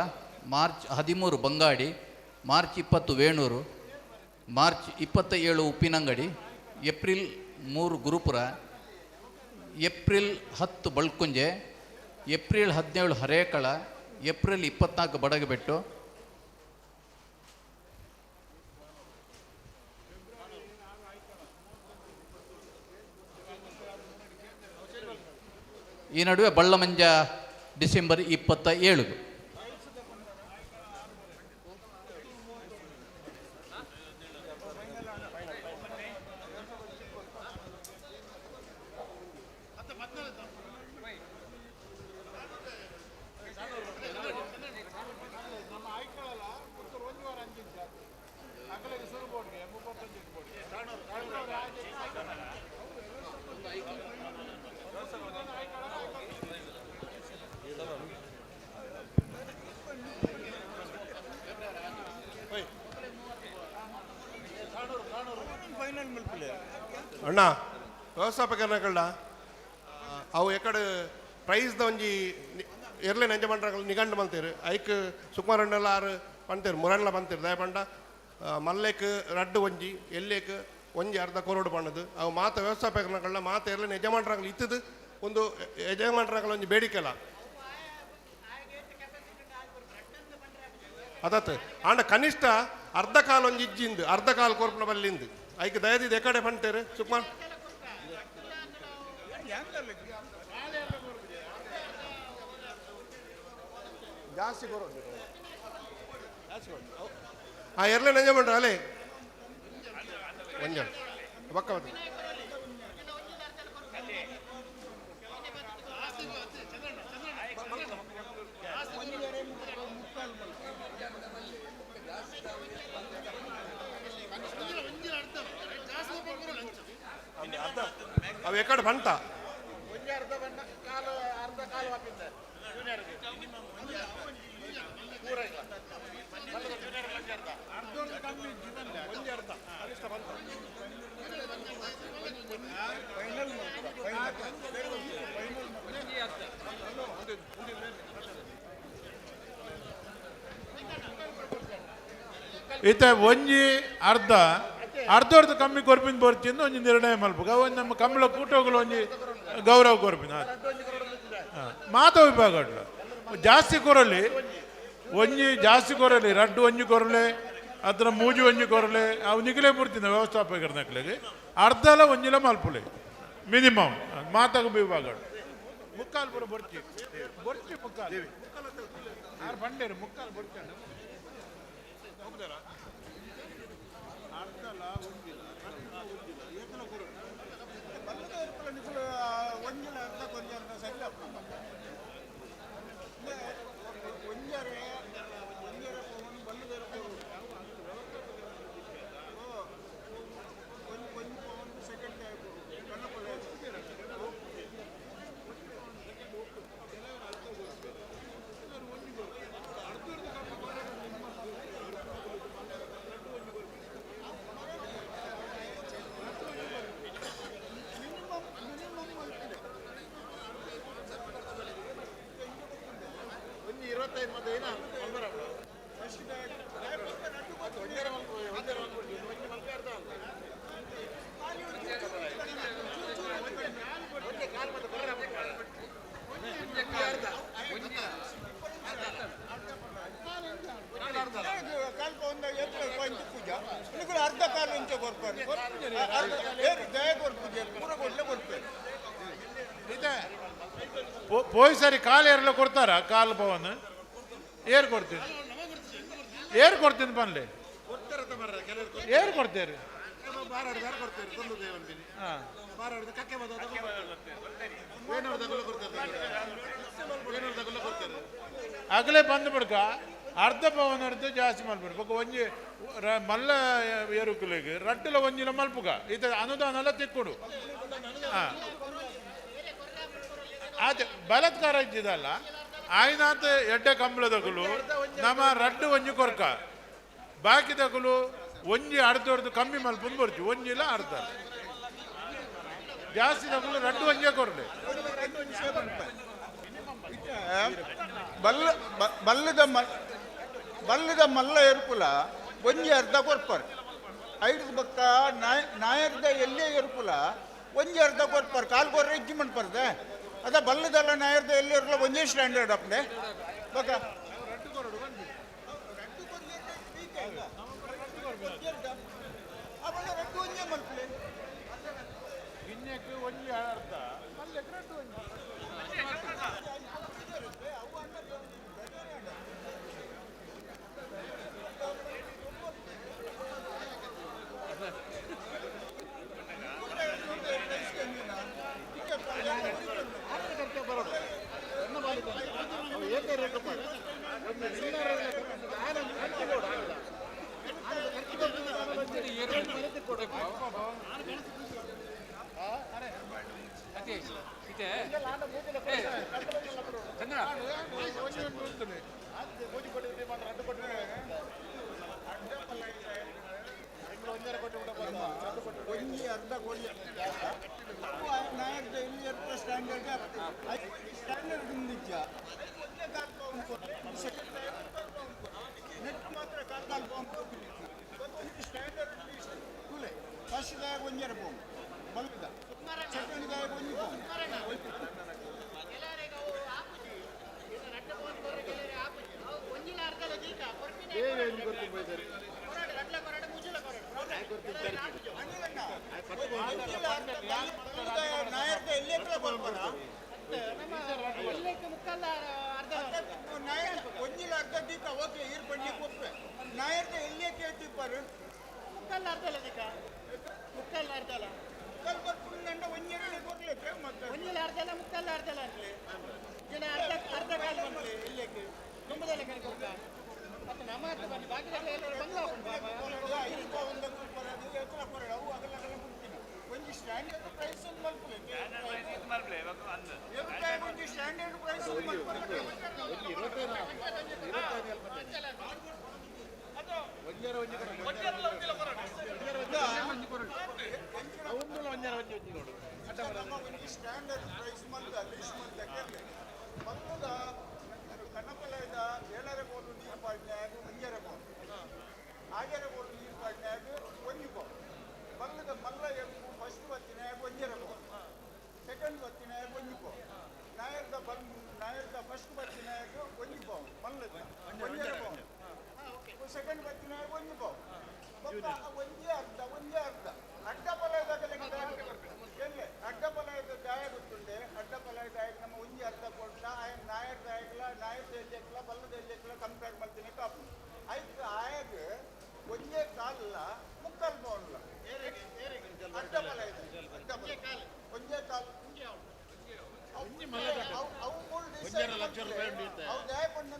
ಮಾರ್ಚ್ 13 ಬಂಗಾಡಿ, ಮಾರ್ಚ್ 20 ವೇಣೂರು, ಮಾರ್ಚ್ 27 ಉಪ್ಪಿನಂಗಡಿ, ಏಪ್ರಿಲ್ 3 ಗುರುಪುರ, ಏಪ್ರಿಲ್ 10 ಬಳ್ಕುಂಜೆ, ಏಪ್ರಿಲ್ 17 ಹರೇಕಳ, ಏಪ್ರಿಲ್ 24 ಬಡಗಬೆಟ್ಟು, ಈ ನಡುವೆ ಬಳ್ಳಮಂಜ ಡಿಸೆಂಬರ್ 27. ಅಣ್ಣ ವ್ಯವಸ್ಥಾಪಕರನ್ನಕಳ್ಳ ಅವು ಎಕಡೆ ಪ್ರೈಸ್ದ ಒಂಜಿ ಎರ್ಲೆ ನಂಜ ಮಂಡ್ರಗಳು ನಿಗಂಡು ಮಲ್ತೇರು ಐಕ್ ಸುಕುಮಾರ್ ಅಣ್ಣಲ ಆರು ಪಂತೇರು ಮುರಣ್ಲ ಪಂತೇರು ದಯಪಂಡ ಮಲ್ಲೇಕ್ ರಡ್ಡು ಒಂಜಿ ಎಲ್ಲೇಕ್ ಒಂಜಿ ಅರ್ಧ ಕೊರೋಡು ಪಣ್ಣದು ಅವು ಮಾತ ವ್ಯವಸ್ಥಾಪಕರನ್ನಕಳ್ಳ ಮಾತ ಎರ್ಲೆ ಯಜಮಾನ್ರಾಗಲು ಇತ್ತದು ಒಂದು ಯಜಮಾನ್ರಾಗಲ ಒಂಜಿ ಬೇಡಿಕೆಲ್ಲ ಅದತ್ ಆಂಡ ಕನಿಷ್ಠ ಅರ್ಧ ಕಾಲು ಒಂಜಿ ಇಜ್ಜಿಂದು ಅರ್ಧ ಕಾಲು ಕೊರ್ಪುನ ಬಲ್ಲಿಂದು ಐಕ್ ದಯದಿದ್ದು ಎಕಡೆ ಪಂತೇರು ಸುಕುಮಾರ್ ಜಾಸ್ತಿ ಕೊರೋಡು ಆ ಎರ್ಲೆ ನಂಜ ಪಂಡ್ರ ಅಲೆ ಒಂಜ ಬಕ್ಕ ಬತ್ತ ಅವು ಎಕಡೆ ಬಂತ ಅರ್ಧ ಬಣ್ಣ ಕಾಲು ಅರ್ಧ ಕಾಲು ಹಾಕಿದ್ದೆ ಜೂನಿಯರ್ಗೆ ಪೂರ ಇಲ್ಲ ಜೂನಿಯರ್ ಒಂಜಿ ಅರ್ಧ ಒಂಜಿ ಅರ್ಧ ಕನಿಷ್ಠ ಬಂತ ಇತ್ತೆ ಒಂಜಿ ಅರ್ಧ ಅರ್ಧ ಕಮ್ಮಿ ಕೊರ್ಪಿನ ಬರ್ಚಿಂದು ಒಂಜಿ ನಿರ್ಣಯ ಮಲ್ಪುಗ ಒಂಜಿ ನಮ್ಮ ಕಂಬಳ ಕೂಟೋಗಲು ಒಂಜಿ ಗೌರವ ಕೊರ್ಪಿನ ಮಾತ ವಿಭಾಗ ಜಾಸ್ತಿ ಕೊರಲಿ ಒಂಜಿ ಜಾಸ್ತಿ ಕೊರಲಿ ರಡ್ಡು ಒಂಜಿ ಕೊರಲೆ ಅದ್ರ ಮೂಜಿ ಒಂಜಿ ಕೊರಲೆ ಅವು ನಿಗಲೇ ಪೂರ್ತಿನ ವ್ಯವಸ್ಥಾಪಕರ ನಕ್ಲೆಗೆ ಅರ್ಧಲ ಒಂಜಿಲ ಮಲ್ಪುಲೆ ಮಿನಿಮಮ್ ಮಾತಾಗ ವಿಭಾಗ ಮುಕ್ಕಾಲು ಪೂರ ಬೊರ್ಚಿ ಬೊರ್ಚಿ ಮುಕ್ಕಾಲು ಆರು ಬಂಡೇರು ಮುಕ್ಕಾಲು ಬೊರ್ಚಿ ಒಂಜಿಲ ಅರ್ಧ ಕೊಂಜಿ ಅರ್ಧ ಸರಿ ಒಂಜರೆ ಒಂಜರೆ ಪೋವನ್ ಬಲ್ಲದರ ಒಂಜಿ ಒಂಜಿ ಪವನ್ ಸೆಕೆಂಡ್ ಟೈಪ್ ಒಂಜಿ 25 ಮತ್ತೆ ಏನ ಒಂಜರೆ ಮಲ್ಪ ಒಂಜರೆ ಮಲ್ಪ ಒಂಜಿ ಮಲ್ಪ ಅರ್ಧ ಒಂಜೆ ಕಾಲು ಮತ್ತೆ ಬರ ಕಾಲ್ಪ ಒಂದು ಎತ್ತರ ಪಾಯಿಂಟ್ ಪೂಜಾ ನಿಕುಲು ಅರ್ಧ ಕಾಲು ಇಂಚ ಕೊರ್ಪಾರು ದಯ ಕೊರ್ಪುಜೆ ಪೂರ ಕೊಡ್ಲೆ ಕೊಡ್ಪೇರು ಇದೆ ಪೋಯ್ ಸರಿ ಕಾಲು ಏರ್ಲ ಕೊಡ್ತಾರ ಕಾಲು ಪವನ್ ಏರ್ ಕೊಡ್ತೀನಿ ಏರ್ ಕೊಡ್ತೀನಿ ಬನ್ಲಿ ಏರ್ ಕೊಡ್ತೀರಿ ಹಾಂ ಅಗಲೇ ಬಂದು ಬಿಡ್ಕ ಅರ್ಧ ಪವನ್ ಅರ್ಧ ಜಾಸ್ತಿ ಮಲ್ಪುಡು ಬೊಕ ಒಂಜಿ ಮಲ್ಲ ಏರುಕುಲೆಗ್ ರಡ್ಡುಲ ಒಂಜಿಲ ಮಲ್ಪುಗ ಇತ್ತ ಅನುದಾನ ಎಲ್ಲ ತಿಕ್ಕುಡು. ಹಾಂ ಆತೆ ಬಲಾತ್ಕಾರ ಇದ್ದಿದ್ದಲ್ಲ ಆಯ್ನಾತ ಎಡ್ಡೆ ಕಂಬಳದಗುಲು ನಮ್ಮ ರಡ್ಡು ಒಂಜಿ ಕೊರ್ಕ ಬಾಕಿದಗುಲು ಒಂಜಿ ಅರ್ಧ ಕಮ್ಮಿ ಮಲ್ಪುಂದು ಬರ್ಚು ಒಂಜಿಲ ಅರ್ಧ ಜಾಸ್ತಿ ದಗುಲು ರಡ್ಡು ಒಂಜೇ ಕೊರ್ಲೆ. ಬಲ್ಲ ಬಲ್ಲದ ಬಲ್ಲದ ಮಲ್ಲ ಏರ್ಪುಲ ಒಂಜಿ ಅರ್ಧ ಕೊರ್ಪರ್. ಐದು ಬಕ್ಕ ನಾಯರ್ದ ಎಲ್ಲೇ ಇರ್ಪುಲ ಒಂಜಿ ಅರ್ಧ ಕೊರ್ಪರ್ ಕಾಲ್ ಕೊರ್ರೆ ಇಜ್ಜಿ ಮನ್ಪರ್ದೆ ಅದ ಬಲ್ಲದಲ್ಲ ನಾಯರ್ದ ಎಲ್ಲಿ ಇರ್ಲ ಒಂಜೇ ಸ್ಟ್ಯಾಂಡರ್ಡ್ ಅಪ್ಲೆ ಬಕ್ಕ ರಡ್ಡು ಒಂಜೇ ಮಲ್ಪಲೆ ಗಿನ್ಯಕ್ಕೆ ಒಂಜಿ ಅರ್ಧ ಮಲ್ಲೆಕ್ ರಡ್ಡು ಒಂಜಿ. ಒಂಜಿ ಅರ್ಧ ಕೊಡ್ಲಿ ನಾಯರ್ದ ಇಲ್ಲಿ ಇರ್ಪ ಸ್ಟ್ಯಾಂಡರ್ಡ್ ಸ್ಟ್ಯಾಂಡರ್ಡ್ ಗುಂದಿಜ್ಜ ನೆಟ್ ಮಾತ್ರ ಕಾಲ್ ಕಾಲ್ ಬಾಂಬ್ ಸ್ಟ್ಯಾಂಡರ್ಡ್ ಕುಲೆ ಫಸ್ಟ್ ದಾಯ ಒಂಜರ ಬಾಂಬ್ ಬಲ್ದ ಸೆಕೆಂಡ್ ದಾಯ ಒಂಜಿ ಬಾಂಬ್. ನಾಯರ್ದ ಎಲ್ಲೇ ಬರ್ಬಾರ ಒಂಜಿಲ ಅರ್ಧ ದೀಪ ಓಕೆ ಈರ್ ಪಂಡಿ ಕೊಪ್ಪೆ ನಾಯರ್ದ ಎಲ್ಲೇ ಕೇಳ್ತಿಪ್ಪಾರು ಮುಕ್ಕಲ್ಲ ಅರ್ಧ ಅಲ್ಲ ದೀಕ ಮುಕ್ಕಲ್ಲ ಅರ್ಧ ಅಲ್ಲ ಮುಕ್ಕಲ್ ಬರ್ಪುಂಡ ಒಂಜೆರಳೆ ಕೊರ್ಲಿಕ್ಕೆ ಮತ್ತೆ ಒಂಜಿಲ ಅರ್ಧ ಅಲ್ಲ ಮುಕ್ಕಲ್ಲ ಅರ್ಧ ಅಲ್ಲ ಅನ್ಲಿ ಜನ ಅರ್ಧ ಅರ್ಧ ಕಾಲ್ ಬಂದ್ಲಿ ಇಲ್ಲೇಕ್ಕೆ ತುಂಬದಲ್ಲ ಕಣಕ್ಕೆ ಹೋಗ್ತಾ ಮತ್ತೆ ನಮ್ಮ ಹತ್ರ ಬನ್ನಿ ಬಾಕಿ ಬಂಗ್ಲಾ ಒಂಜಿ ಸ್ಟ್ಯಾಂಡರ್ಡ್ ಪ್ರೈಸ್ ಮಲ್ಪಲೆ ಒಂಜಿ ಸ್ಟ್ಯಾಂಡರ್ಡ್ ಪ್ರೈಸ್ ಒಂಜಿ ಸ್ಟ್ಯಾಂಡರ್ಡ್ ಪ್ರೈಸ್ ಮಲ್ದ ಲಿಸ್ಟ್ ಮಲ್ದ ಕೇಳಿ ಮಲ್ಪದ ಕಣ್ಣಪಲದ ಏಳರ ಕೋಲು ನೀರು ಪಾಡ್ನ್ಯಾಗ ಒಂಜರ ಕೋಲು ಆಜರ ಕೋಲು ನೀರು ಪಾಡ್ನ್ಯಾಗ ಒಂಜಿ ಕೋಲು ಮಲ್ಲದ ಮಲ್ಲ ಎಪ್ಪು ಫಸ್ಟ್ ಬತ್ತಿನಾಗ ಒಂಜರ ಕೋಲು ಸೆಕೆಂಡ್ ಬತ್ತಿನಾಗ ಒಂಜಿ ಕೋಲು ನಾಯರ್ದ ಬಲ್ ನಾಯರ್ದ ಫಸ್ಟ್ ಬತ್ತಿನಾಗ ಒಂಜಿ ಪಾವು ಮಲ್ಲದ ಒಂಜರ ಪಾವು ಸೆಕೆಂಡ್ ಬತ್ತಿನಾಗ ಒಂಜಿ ಪಾವು ಬೊಕ್ಕ ಒಂಜೇ ಅರ್ಧ ಒಂಜೇ ಅರ್ಧ ಅಡ್ಡ ಪಲಯದ ಎಲ್ಲೆ ಅಡ್ಡ ಪಲಯದ ದಾಯ ಗೊತ್ತುಂಡೆ ಅಡ್ಡ ಪಲಯದ ನಮ್ಮ ಒಂಜಿ ಅರ್ಧ ಕೊಟ್ಟ ಆಯ ನಾಯರ್ ದಾಯಕ್ಲ ನಾಯರ್ ಎಲ್ಲಿಕ್ಲ ಬಲ್ಲದ ಎಲ್ಲಿಕ್ಲ ಕಂಪೇರ್ ಮಾಡ್ತೀನಿ ಕಾಪು ಆಯ್ತು ಆಯಾಗ ಒಂಜೇ ಕಾಲಲ್ಲ ಮುಕ್ಕಾಲು ಪೌನ್ಲ ಅಡ್ಡ ಪಲಯದ ಅಡ್ಡ ಪಲಯ ಒಂಜೇ ಕಾಲು ಅವು ಅವು ದಾಯ ಪಂಡ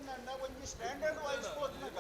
ಒಂಜಿ ಸ್ಟ್ಯಾಂಡರ್ಡ್ ವೈಸ್ ಹೋದ್ನಾಗ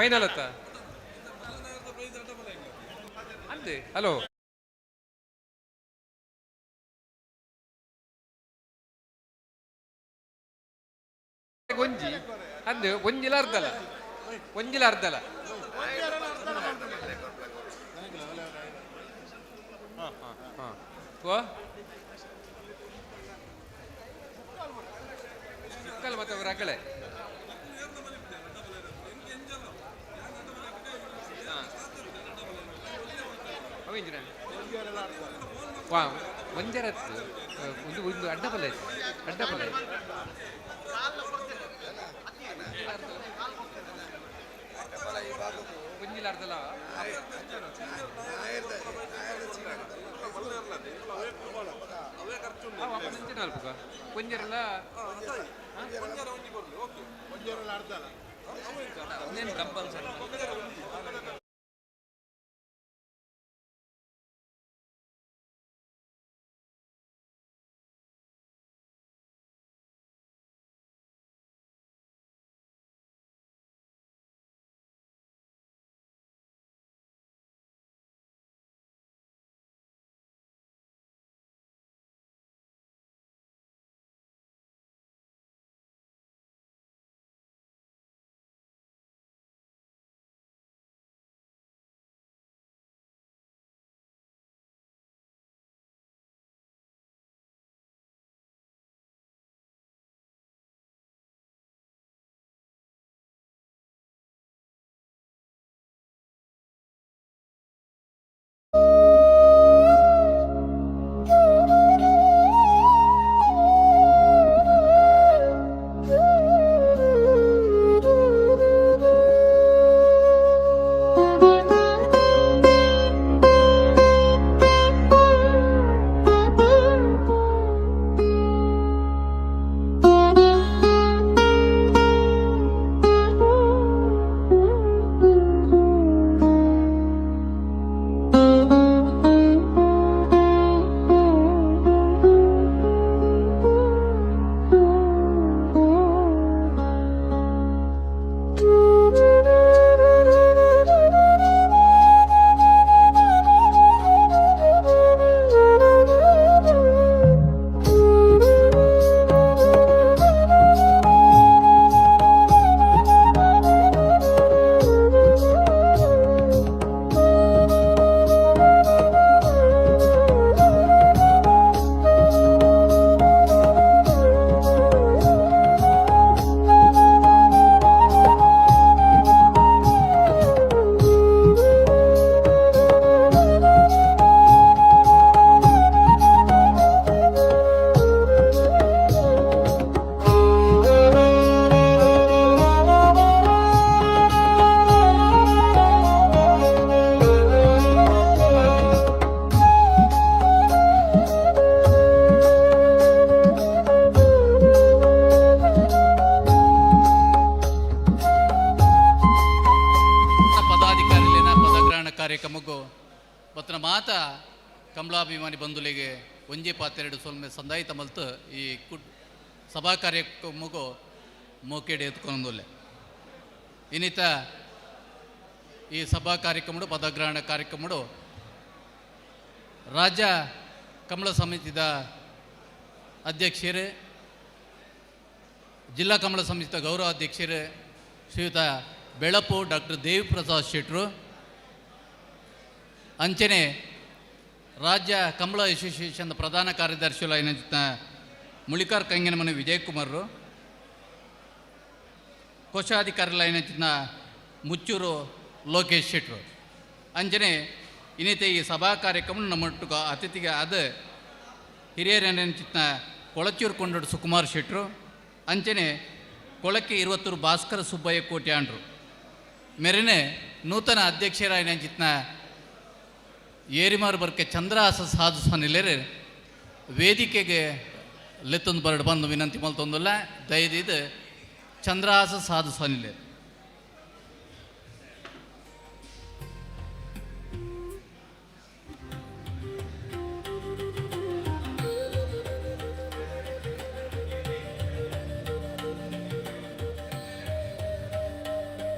ಫೈನಲ್ ಅತ್ತ ಅಂದೆ ಹಲೋ. ಒಂಜಿ ಅಂದೆ ಒಂಜಿಲ ಅರ್ಧಲ, ಒಂಜಿಲ ಅರ್ಧಲ. ಓ ಸಿಕ್ಕಲ್ ಮತ್ತೆ ಅವ್ರ ಅಕಳೆ. ವಾ ಒಂಜರ ಒಂದು ಒಂದು ಅಡ್ಡಪಲ್ಲ ಆಯ್ತು, ಅಡ್ಡಪಲ್ಲ ಆಯ್ತು. ಒಂಜಿಲ ಅರ್ಧಲ. ಒಂಜರಲ್ಲ ಕಂಪಲ್ಸರಿ. ಕಾರ್ಯಕ್ರಮಕ್ಕೂ ಬತ್ತನ ಮಾತ ಕಮಲಾಭಿಮಾನಿ ಬಂಧುಲಿಗೆ ಒಂಜಿ ಪಾತೆರಡು ಸೊಲ್ಮೆ ಸಂದಾಯಿತ ಮಲ್ತು ಈ ಕುಟ್ ಸಭಾ ಕಾರ್ಯಕ್ರಮಕ್ಕೂ ಮೋಕೆಡೆ ಎತ್ಕೊಂದುಲ್ಲೆ. ಇನ್ನಿತ ಈ ಸಭಾ ಕಾರ್ಯಕ್ರಮಡು ಪದಗ್ರಹಣ ಕಾರ್ಯಕ್ರಮಡು ರಾಜ್ಯ ಕಮಲ ಸಮಿತಿದ ಅಧ್ಯಕ್ಷರೇ, ಜಿಲ್ಲಾ ಕಮಲ ಸಮಿತಿಯ ಗೌರವ ಅಧ್ಯಕ್ಷರೇ ಶ್ರೀಯುತ ಬೆಳಪು ಡಾಕ್ಟರ್ ದೇವಿಪ್ರಸಾದ್ ಶೆಟ್ರು, ಅಂಚನೆ ರಾಜ್ಯ ಕಮಲ ಅಸೋಸಿಯೇಷನ್ ಪ್ರಧಾನ ಕಾರ್ಯದರ್ಶಿಗಳಾದ ಮುಳಿಕಾರ್ ಕಂಗಿನಮನೆ ವಿಜಯಕುಮಾರರು, ಕೋಶಾಧಿಕಾರಿಗಳಾದ ಮುಚ್ಚೂರು ಲೋಕೇಶ್ ಶೆಟ್ರು, ಅಂಚನೆ ಇನ್ನಿತ ಈ ಸಭಾ ಕಾರ್ಯಕ್ರಮ ನಮ್ಮೊಟ್ಟಿಗೆ ಅತಿಥಿಗೆ ಆದ ಹಿರಿಯರನೆಂಚಿನ ಕೊಳಚೂರು ಕೊಂಡೋಡು ಸುಕುಮಾರ್ ಶೆಟ್ರು, ಅಂಚನೆ ಕೊಳಕ್ಕೆ ಇರುವತ್ತೂರು ಭಾಸ್ಕರ ಸುಬ್ಬಯ್ಯ ಕೋಟ್ಯಾಂಡ್ರು, ಮೇರೆನೆ ನೂತನ ಅಧ್ಯಕ್ಷರಾಯನಂಚಿತ್ನ ಏರಿಮಾರು ಬರ್ಕೆ ಚಂದ್ರಹಾಸ ಸಾಧು ಸನಿಲೇರೆ ವೇದಿಕೆಗೆ ಲೆತ್ತೊಂದು ಬರಡು ಬಂದು ವಿನಂತಿ ಮಲ್ತೊಂದುಲ್ಲ. ದಯದಿದ್ದು ಚಂದ್ರಹಾಸ ಸಾಧು ಸನಿಲೆ.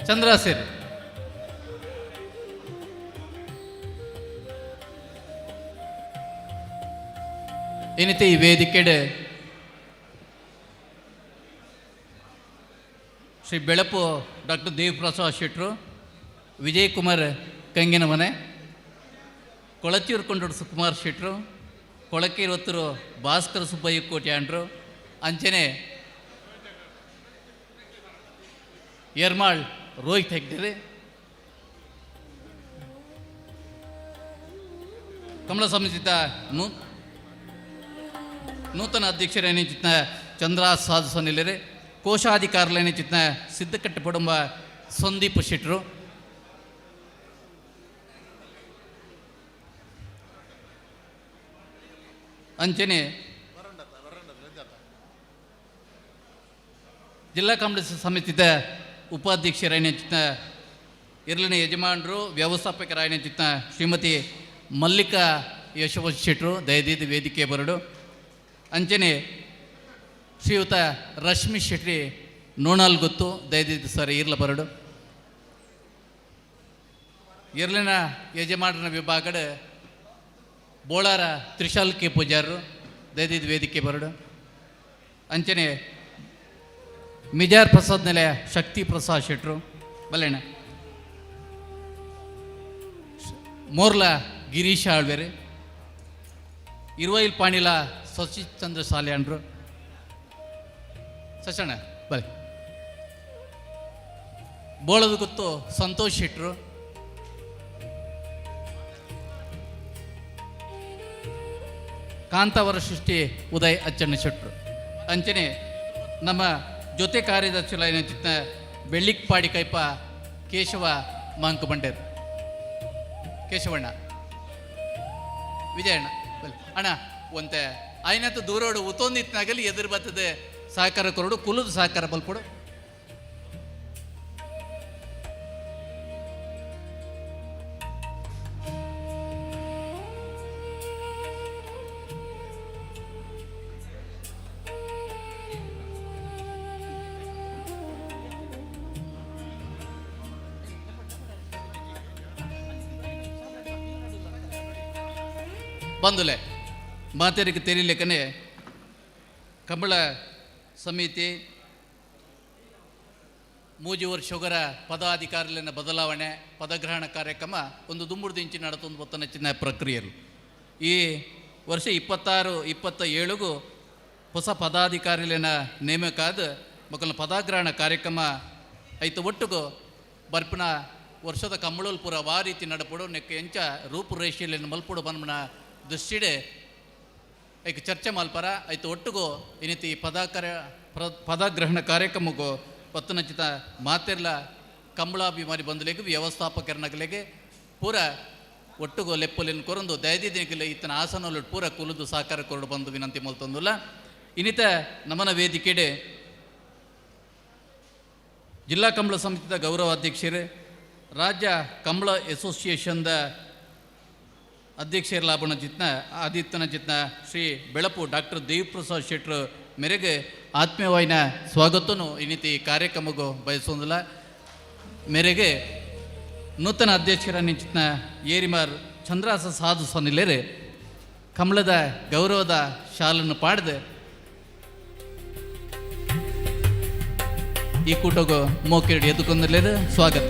ಚಂದ್ರಸೇರ್ ಇನಿತೆ ಈ ವೇದಿಕೆಡೆ ಶ್ರೀ ಬೆಳಪು ಡಾಕ್ಟರ್ ದೇವಪ್ರಸಾದ್ ಶೆಟ್ರು, ವಿಜಯ್ ಕುಮಾರ್ ಕಂಗಿನಮನೆ, ಕೊಳಚೂರು ಕೊಂಡೋಡು ಸುಕುಮಾರ್ ಶೆಟ್ರು, ಕೊಳಕೀರೊತ್ತರು ಭಾಸ್ಕರ ಸುಬ್ಬಯ್ಯ ಕೋಟ್ಯಾಂಡ್ರು, ಅಂಚನೆ ಎರ್ಮಾಳ್ ರೋಹಿತ್ ಹೆಗ್ಡೆರೆ, ಕಮಲ ಸಮಿತಿತ ನೂತನ ಅಧ್ಯಕ್ಷರೇನಿಚಿತ್ನ ಚಂದ್ರ ಸಾಧು ಸೊನ್ನಿಲೆರೆ, ಕೋಶಾಧಿಕಾರುಲೇನಿಚಿತ್ನ ಸಿದ್ದಕಟ್ಟೆ ಪಡುಂಬ ಸಂದೀಪ್ ಶೆಟ್ರು, ಅಂಚನೆ ಜಿಲ್ಲಾ ಕಾಂಗ್ರೆಸ್ ಸಮಿತಿದ ಉಪಾಧ್ಯಕ್ಷರಾಯನಿಚಿತ್ನ ಇರ್ಲಿನ ಯಜಮಾನರು ವ್ಯವಸ್ಥಾಪಕರಾಯನಿಚಿತ್ನ ಶ್ರೀಮತಿ ಮಲ್ಲಿಕಾ ಯಶವಂತ ಶೆಟ್ರು ದಯದೀದ ವೇದಿಕೆ ಬರಡು, ಅಂಚನೆ ಶ್ರೀಯುತ ರಶ್ಮಿ ಶೆಟ್ಟಿ ನೋಣಾಲ್ ಗೊತ್ತು ದಯದೀದ ಸರ್ ಇರ್ಲ ಬರಡು. ಇರ್ಲಿನ ಯಜಮಾನರ ವಿಭಾಗದ ಬೋಳಾರ ತ್ರಿಶಾಲ್ ಕೆ ಪೂಜಾರರು ದಯದೀದ ವೇದಿಕೆ ಬರಡು, ಅಂಚನೆ ಮಿಜಾರ್ ಪ್ರಸಾದ್ ನೆಲೆಯ ಶಕ್ತಿ ಪ್ರಸಾದ್ ಶೆಟ್ರು ಬಲ್ಲೆಣ್ಣ, ಮೋರ್ಲ ಗಿರೀಶ್ ಆಳ್ವೇರೆ, ಇರುವೈಲ್ ಪಾಣಿಲ ಸಶಿಚಂದ್ರ ಸಾಲ್ಯಾಂಡ್ರು, ಸಶಣ್ಣ ಬಲೆ, ಬೋಳದ ಗೊತ್ತು ಸಂತೋಷ್ ಶೆಟ್ರು, ಕಾಂತಾವರ ಸೃಷ್ಟಿ ಉದಯ್ ಅಚ್ಚಣ್ಣ ಶೆಟ್ರು, ಅಂಚನೆ ನಮ್ಮ ಜೊತೆ ಕಾರ್ಯದರ್ಶಿ ಚಿತ್ತ ಬೆಳ್ಳಿಕ್ಪಾಡಿ ಕೈಪ ಕೇಶವ ಮಾಂಕು ಬಂಡೇರ್, ಕೇಶವಣ್ಣ ವಿಜಯಣ್ಣ ಬಲ್ಲಿ ಅಣ್ಣ ಒಂತೆ ಆಯ್ನತ್ತು ದೂರೋಡು ಉತ್ತೊಂದಿತ್ನಾಗಲಿ ಎದುರು ಬರ್ತದೆ ಸಹಕಾರ ಕೊರಡು ಕುಲದ ಸಹಕಾರ ಬಲ್ಪಡು. ಬಂದುಲೆ ಮಾತೇರಿಗೆ ತೆರಿಲೇಕನೆ ಕಂಬಳ ಸಮಿತಿ ಮೂಜಿ ವರ್ಷೊಗರ ಪದಾಧಿಕಾರಿಲಿನ ಬದಲಾವಣೆ ಪದಗ್ರಹಣ ಕಾರ್ಯಕ್ರಮ ಒಂದು ದುಂಬುಡ್ದು ಇಂಚಿ ನಡತೊಂದು ಬತ್ತನ ಚಿನ್ನ ಪ್ರಕ್ರಿಯೆಗಳು. ಈ ವರ್ಷ 26 27ಗೂ ಹೊಸ ಪದಾಧಿಕಾರಿಲಿನ ನೇಮಕ ಆದ ಮಕ್ಕಳ ಪದಗ್ರಹಣ ಕಾರ್ಯಕ್ರಮ ಐತು ಒಟ್ಟುಗು ಬರ್ಪಿನ ವರ್ಷದ ಕಂಬಳಲ್ಪುರ ವಾ ರೀತಿ ನಡಪಡು ನೆಕ್ಕ ಎಂಚ ರೂಪುರೇಷೆಯಲ್ಲಿ ಮಲ್ಪುಡು ಬನ್ಮನ ದೃಷ್ಟಿಡೆ ಐಕ್ ಚರ್ಚೆ ಮಲ್ಪರ ಐತು ಒಟ್ಟುಗು ಇನ್ನಿತಿ ಪದಗ್ರಹಣ ಕಾರ್ಯಕ್ರಮಕ್ಕೂ ಪತ್ತನಚಿತ ಮಾತೆರ್ಲ ಕಂಬಳಾಭಿಮಾನಿ ಬಂಧುಲೆಗ್ ವ್ಯವಸ್ಥಾಪಕರನಗಲೆಗೆ ಪೂರ ಒಟ್ಟುಗು ಲೆಪ್ಪುಲಿನ ಕೊರಂದು ದಯದಿದಿನಿಕಲೆ ಇತ್ತನ ಆಸನಲು ಪೂರ ಕುಲುದು ಸಹಕಾರ ಕೊರಡು ಬಂದು ವಿನಂತಿ ಮಲ್ತೊಂದುಲ್ಲ. ಇನ್ನಿತ ನಮನ ವೇದಿಕೆಡೆ ಜಿಲ್ಲಾ ಕಂಬಳ ಸಮಿತಿದ ಗೌರವ ಅಧ್ಯಕ್ಷರು, ರಾಜ್ಯ ಕಂಬಳ ಅಸೋಸಿಯೇಷನ್ದ ಅಧ್ಯಕ್ಷರಲಾಭಣ ಚಿತ್ನ ಆದಿತ್ಯನ ಚಿತ್ನ ಶ್ರೀ ಬೆಳಪು ಡಾಕ್ಟರ್ ದೇವಿಪ್ರಸಾದ್ ಶೆಟ್ರು ಮೇರೆಗೆ ಆತ್ಮೀಯವಾಯಿನ ಸ್ವಾಗತನು ಇನ್ನಿತಿ ಕಾರ್ಯಕ್ರಮಕ್ಕೂ ಬಯಸೋದಿಲ್ಲ. ಮೇರೆಗೆ ನೂತನ ಅಧ್ಯಕ್ಷರ ನಿಂಚಿನ ಏರಿಮಾರ್ ಚಂದ್ರಾಸ ಸಾಧು ಸೊನ್ನಿಲೇರೆ ಕಮಲದ ಗೌರವದ ಶಾಲನ್ನು ಪಾಡ್ದು ಈ ಕೂಟಗೂ ಮೋಕಿರಡಿ ಎದ್ದುಕೊಂದಲೇರು ಸ್ವಾಗತ.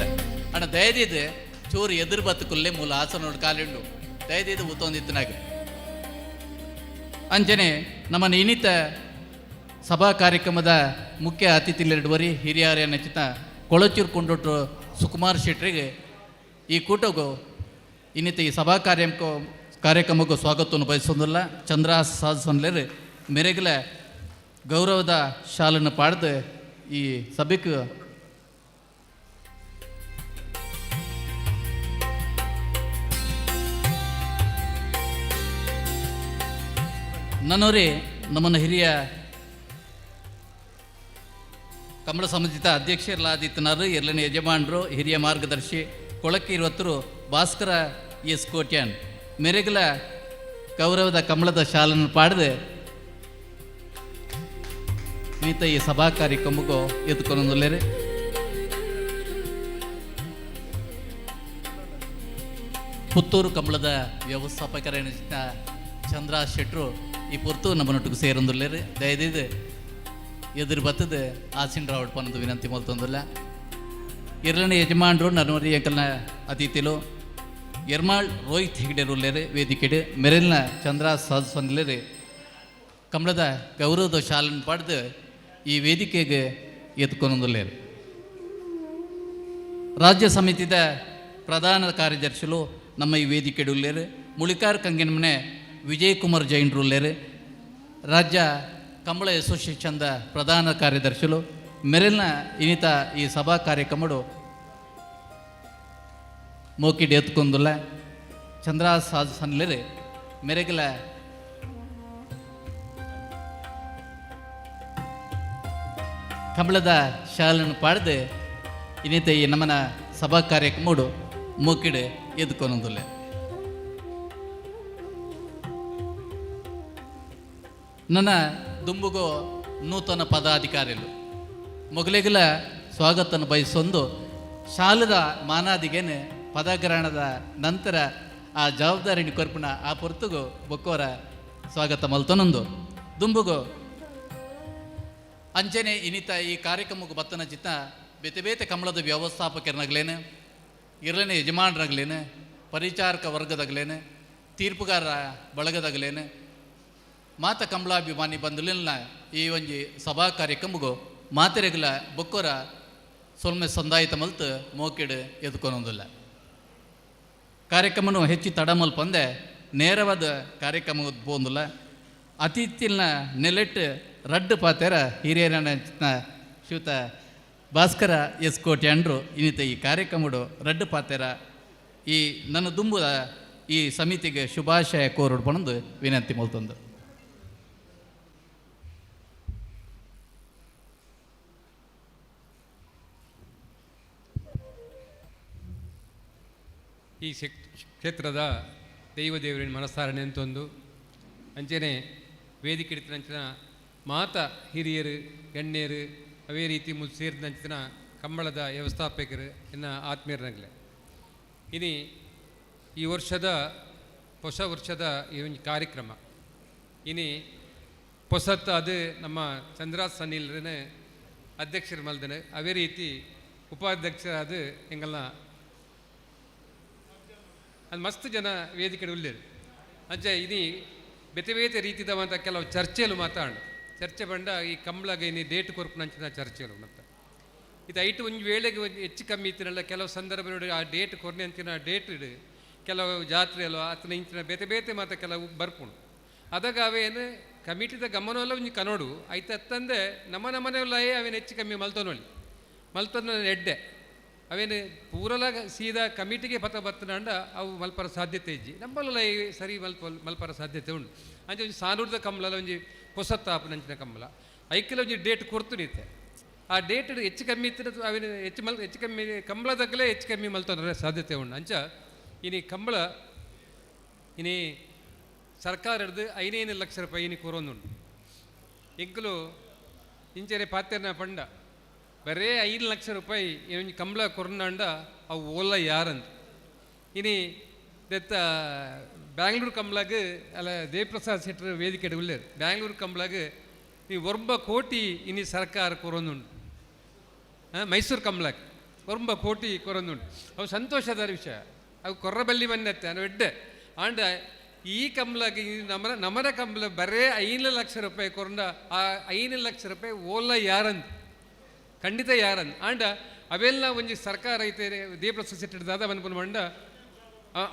ಅಣ್ಣ ದಯದಿದ್ದು ಚೂರು ಎದುರು ಬತ್ತುಕುಲ್ಲೇ ಮೂಲ ಆಸನೋಡು ಕಾಲಿಂಡು ದಯದಿದ್ದು ಊತೊಂದಿತ್ತನಾಗ. ಅಂಜನೆ ನಮ್ಮ ಇನ್ನಿತ ಸಭಾ ಕಾರ್ಯಕ್ರಮದ ಮುಖ್ಯ ಅತಿಥಿಲೆರಡುವರಿ ಹಿರಿಯರ ನಚಿತ ಕೊಳಚೂರು ಕೊಂಡೊಟ್ಟು ಸುಕುಮಾರ್ ಶೆಟ್ಟರಿಗೆ ಈ ಕೂಟಗೂ ಇನ್ನಿತ ಈ ಸಭಾ ಕಾರ್ಯಕ್ರಮಕ್ಕೂ ಸ್ವಾಗತವನ್ನು ಬಯಸೋದಿಲ್ಲ. ಚಂದ್ರ ಸಾಧು ಮೆರೆಗಲ ಗೌರವದ ಶಾಲನ್ನು ಪಾಡ್ದು ಈ ಸಭೆಗೆ ನನ್ನವರೇ ನಮ್ಮನ್ನು ಹಿರಿಯ ಕಮಲ ಸಮಿತಿತ ಅಧ್ಯಕ್ಷರಾದಿತ್ತನಾರು ಎರಡನೇ ಯಜಮಾನರು ಹಿರಿಯ ಮಾರ್ಗದರ್ಶಿ ಕೊಳಕ್ಕೆ ಇರುವತ್ತರು ಭಾಸ್ಕರ ಎಸ್ ಕೋಟ್ಯಾನ್ ಮೆರೆಗಲ ಗೌರವದ ಕಮಲದ ಶಾಲನ್ನು ಪಾಡದೆ ಮೀತ ಈ ಸಭಾ ಕಾರ್ಯಕ್ರಮಕ್ಕೂ ಎತ್ಕೊಂಡು ಪುತ್ತೂರು ಕಮಲದ ವ್ಯವಸ್ಥಾಪಕರ ಚಂದ್ರ ಶೆಟ್ರು ಈ ಪೊರ್ತು ನಮ್ಮ ಸೇರೊಂದುಲ್ಲೆರ್. ದಯದೀದ್ ಎದುರು ಬತ್ತದ ಆಸಿನ್ ರಾವಡ್ ಪನ್ನದು ವಿನಂತಿ ಮಲ್ತೊಂದುಲ್ಲ. ಇರ್ಲನ ಯಜಮಾನ್ರು ನನ್ನವರಿ ಎಂಕಲ್ನ ಅತಿಥಿಲು ಎರ್ಮಾಳ್ ರೋಹಿತ್ ಹೆಗ್ಡೆರ್ ಉಲ್ಲೆರ್ ವೇದಿಕೆಡ್. ಮೆರೆಲ್ನ ಚಂದ್ರ ಸಾಧುಸನ್ಲೆರ್ ಕಮಲದ ಗೌರವದ ಶಾಲನ್ ಪಡೆದು ಈ ವೇದಿಕೆಗೆ ಎತ್ಕೊಂದುಲ್ಲೆರ್. ರಾಜ್ಯ ಸಮಿತಿದ ಪ್ರಧಾನ ಕಾರ್ಯದರ್ಶಿಲು ನಮ್ಮ ಈ ವೇದಿಕೆಡ್ ಉಲ್ಲೆರ್. ಮುಳಿಕಾರ್ ಕಂಗಿನಮನೆ ವಿಜಯ್ ಕುಮಾರ್ ಜೈನ್ರು ಉಲ್ಲೆರ್. ರಾಜ್ಯ ಕಂಬಳ ಅಸೋಸಿಯೇಷನ್ದ ಪ್ರಧಾನ ಕಾರ್ಯದರ್ಶಿಲು ಮೆರೆಲ್ನ ಇನಿತ ಈ ಸಭಾ ಕಾರ್ಯಕ್ರಮಡು ಮೋಕಿಡ್ ಎತ್ಕೊಂದುಲ್ಲ. ಚಂದ್ರ ಸಾಧು ಸನ್ಲೆರ್ ಮೆರೆಗಲ ಕಂಬಳದ ಶಾಲನ್ನು ಪಾಡ್ದು ಇನ್ನಿತ ಈ ನಮ್ಮನ ಸಭಾ ಕಾರ್ಯಕ್ರಮಡು ಮೂಕಿಡ್ ಎದ್ಕೊನೊಂದುಲ್ಲೆ. ನನ್ನ ದುಂಬುಗೋ ನೂತನ ಪದಾಧಿಕಾರಿಲು ಮೊಗಲಿಗಲ ಸ್ವಾಗತನ ಬಯಸೊಂದು ಶಾಲದ ಮಾನಾದಿಗೆನೆ ಪದಗ್ರಹಣದ ನಂತರ ಆ ಜವಾಬ್ದಾರಿని ಕೊರ್ಪಿನ ಆ ಪೊರ್ತುಗು ಬೊಕ್ಕೋರ ಸ್ವಾಗತ ಮಲ್ತೊನೊಂದು ದುಂಬುಗು ಅಂಚನೆ ಇನಿತ ಈ ಕಾರ್ಯಕ್ರಮಕ್ಕೆ ಬತ್ತನ ಚಿತ್ತ ಬೇತೆ ಬೇತೆ ಕಮಲದ ವ್ಯವಸ್ಥಾಪಕರನಗ್ಲೇನೆ, ಇರ್ಲನೆ ಯಜಮಾನರಾಗ್ಲೇನೆ, ಪರಿಚಾರಕ ವರ್ಗದಾಗಲೇನೆ, ತೀರ್ಪುಗಾರ ಬಳಗದಾಗಲೇನೆ, ಮಾತ ಕಮಲಾಭಿಮಾನಿ ಬಂದುಲಿಲ್ಲ ಈ ಒಂಜಿ ಸಭಾ ಕಾರ್ಯಕ್ರಮಗೂ ಮಾತೆರೆಗಲ ಬೊಕ್ಕೊರ ಸೊಲ್ಮೆ ಸಂದಾಯಿತ ಮಲ್ತು ಮೋಕಿಡ್ ಎದ್ಕೊನೊಂದಿಲ್ಲ. ಕಾರ್ಯಕ್ರಮನು ಹೆಚ್ಚು ತಡ ಮಲ್ಪಂದೆ ನೇರವಾದ ಕಾರ್ಯಕ್ರಮ ಪೋಂದಿಲ್ಲ. ಅತಿಥಿಲ್ನ ನೆಲೆಟ್ ರಡ್ಡು ಪಾತೆರ ಹಿರಿಯರನ ಶ್ರೀಯುತ ಭಾಸ್ಕರ ಎಸ್ ಕೋಟೆ ಅಂಡ್ರು ಇನ್ನಿತ ಈ ಕಾರ್ಯಕ್ರಮಡು ರಡ್ಡು ಪಾತೆರ ಈ ನನ್ನ ದುಂಬುದ ಈ ಸಮಿತಿಗೆ ಶುಭಾಶಯ ಕೋರುಡು ಪಣಂದು ವಿನಂತಿ ಮಲ್ತೊಂದು. ಈ ಕ್ಷೇತ್ರದ ದೈವ ದೇವರಿನ ಮನಸ್ಸಾರಣೆ ಅಂತೊಂದು ಅಂಚನೆ ವೇದಿಕೆ ಇಡ್ತಿನಂಚಿನ ಮಾತ ಹಿರಿಯರು ಗಣ್ಯರು ಅವೇ ರೀತಿ ಮುಲ್ ಸೇರಿದಂಚಿನ ಕಂಬಳದ ವ್ಯವಸ್ಥಾಪಕರು ಎನ್ನ ಆತ್ಮೀಯರನಗಲೆ. ಇನಿ ಈ ವರ್ಷದ ಹೊಸ ವರ್ಷದ ಈ ಒಂದು ಕಾರ್ಯಕ್ರಮ ಇನಿ ಹೊಸತ್ತು ಅದು ನಮ್ಮ ಚಂದ್ರಾಸ್ ಸನ್ನಿಲ್ರನೇ ಅಧ್ಯಕ್ಷರ ಮಲ್ದನೆ ಅವೇ ರೀತಿ ಉಪಾಧ್ಯಕ್ಷರಾದ ಎಂಗಲ್ನ ಅದು ಮಸ್ತ್ ಜನ ವೇದಿಕೆ ಉಳ್ಳೇರು. ಅಂಚೆ ಇನಿ ಬೇತೆ ಬೇತೆ ರೀತಿದವಂಥ ಕೆಲವು ಚರ್ಚೆಲು ಮಾತಾಡ ಚರ್ಚೆ ಬಂಡ ಈ ಕಂಬಳಗ ಇನಿ ಡೇಟ್ ಕೊರ್ಪುನಂಚಿನ ಚರ್ಚೆಲು ಮತ್ತೆ ಇದು ಐಟು ಒಂದು ವೇಳೆಗೆ ಒಂದು ಹೆಚ್ಚು ಕಮ್ಮಿ ಇತ್ತಿನಲ್ಲ ಕೆಲವು ಸಂದರ್ಭ ನೋಡಿ ಆ ಡೇಟ್ ಕೊರ್ನೆ ಅಂಚಿನ ಡೇಟ್ ಇಡು ಕೆಲವು ಜಾತ್ರೆ ಅಲ್ವ ಅತನ ಇಂಚಿನ ಬೇತೆ ಬೇತೆ ಮಾತ ಕೆಲವು ಬರ್ಪುಂಡು. ಅದಾಗ ಅವೇನು ಕಮಿಟಿದ ಗಮನವಲ್ಲ ಒಂಜಿ ಕನೋಡು ಐತ ಅತ್ತಂದೆ ನಮ್ಮ ನಮ್ಮನೆಲ್ಲ ಅವೇನು ಹೆಚ್ಚು ಕಮ್ಮಿ ಮಲ್ತೊನೊಳ್ಳಿ ಮಲ್ತೊನ ಎಡ್ಡೆ ಅವೇನು ಪೂರಲ ಸೀದಾ ಕಮಿಟಿಗೆ ಪತ ಬತ್ತನಾಂಡ ಅವು ಮಲ್ಪರ ಸಾಧ್ಯತೆ ಇಜ್ಜಿ ನಮ್ಮಲ್ಲ ಸರಿ ಮಲ್ಪರ ಸಾಧ್ಯತೆ ಉಂಟು. ಅಂಚೆ ಒಂಜಿ ಸಾನೂರ್ದ ಕಂಬಳಲ ಒಂಜಿ ಪೊಸತ್ತಾಪುನಂಚಿನ ಕಂಬಳ ಐಕೆಲ ಒಂಜಿ ಡೇಟ್ ಕೊರ್ತು ನಿತ್ತೆ ಆ ಡೇಟ್ ಹೆಚ್ಚು ಕಮ್ಮಿ ಇತ್ತು ಅವೇನು ಹೆಚ್ಚು ಮಲ್ ಹೆಚ್ಚು ಕಮ್ಮಿ ಕಂಬಳದಾಗಲೇ ಹೆಚ್ಚು ಕಮ್ಮಿ ಮಲ್ತೊಂದ್ರೆ ಸಾಧ್ಯತೆ ಉಂಟು. ಅಂಚ ಇನಿ ಕಂಬಳ ಇನಿ ಸರ್ಕಾರ ಹಿಡ್ದು 5 ಲಕ್ಷ ರೂಪಾಯಿ ಇನಿ ಕೊರೊಂದುಂಡು. ಎಂಕುಲು ಇಂಚೆನೆ ಪಾತೆರ್ನ ಪಂಡ ಬರೇ 5 ಲಕ್ಷ ರೂಪಾಯಿ ಒಂಜಿ ಕಂಬಳ ಕೊರ್ನಾಂಡ ಅವು ಓಲ ಯಾರಂತ. ಇನಿ ದೆತ್ತ ಬ್ಯಾಂಗ್ಳೂರು ಕಂಬಳಗ್ ಅಲ್ಲ ದೇವಪ್ರಸಾದ್ ಶೆಟ್ಟರ್ ವೇದಿಕೆ ಉಳ್ಳೇರು ಬ್ಯಾಂಗ್ಳೂರು ಕಂಬಳಗ್ ಈ 9 ಕೋಟಿ ಇನಿ ಸರ್ಕಾರ ಕೊರೊಂದುಂಡು. ಮೈಸೂರು ಕಂಬಳಕ್ 9 ಕೋಟಿ ಕೊರೊಂದುಂಡು. ಅವು ಸಂತೋಷದ ವಿಷಯ. ಅವು ಕೊರ್ರಬಲ್ಲಿ ಮನ್ನತ್ತೆ ಅನು ಎಡ್ಡೆ ಆಂಡ ಈ ಕಂಬಳಗ್ ನಮರ ಕಂಬಳ ಬರೇ 5 ಲಕ್ಷ ರೂಪಾಯಿ ಕೊರಂಡ ಆ 5 ಲಕ್ಷ ರೂಪಾಯಿ ಓಲ ಯಾರಂತ ಖಂಡಿತ ಯಾರಂತ. ಆಂಡ ಅವೆಲ್ಲ ಒಂಜಿ ಸರ್ಕಾರ ಐತೆ ದೇವಪ್ರಸಾದ್ ಶೆಟ್ಟರ್ ದಾದ ಬಂದ್ಕೊಂಡು ಮಂಡ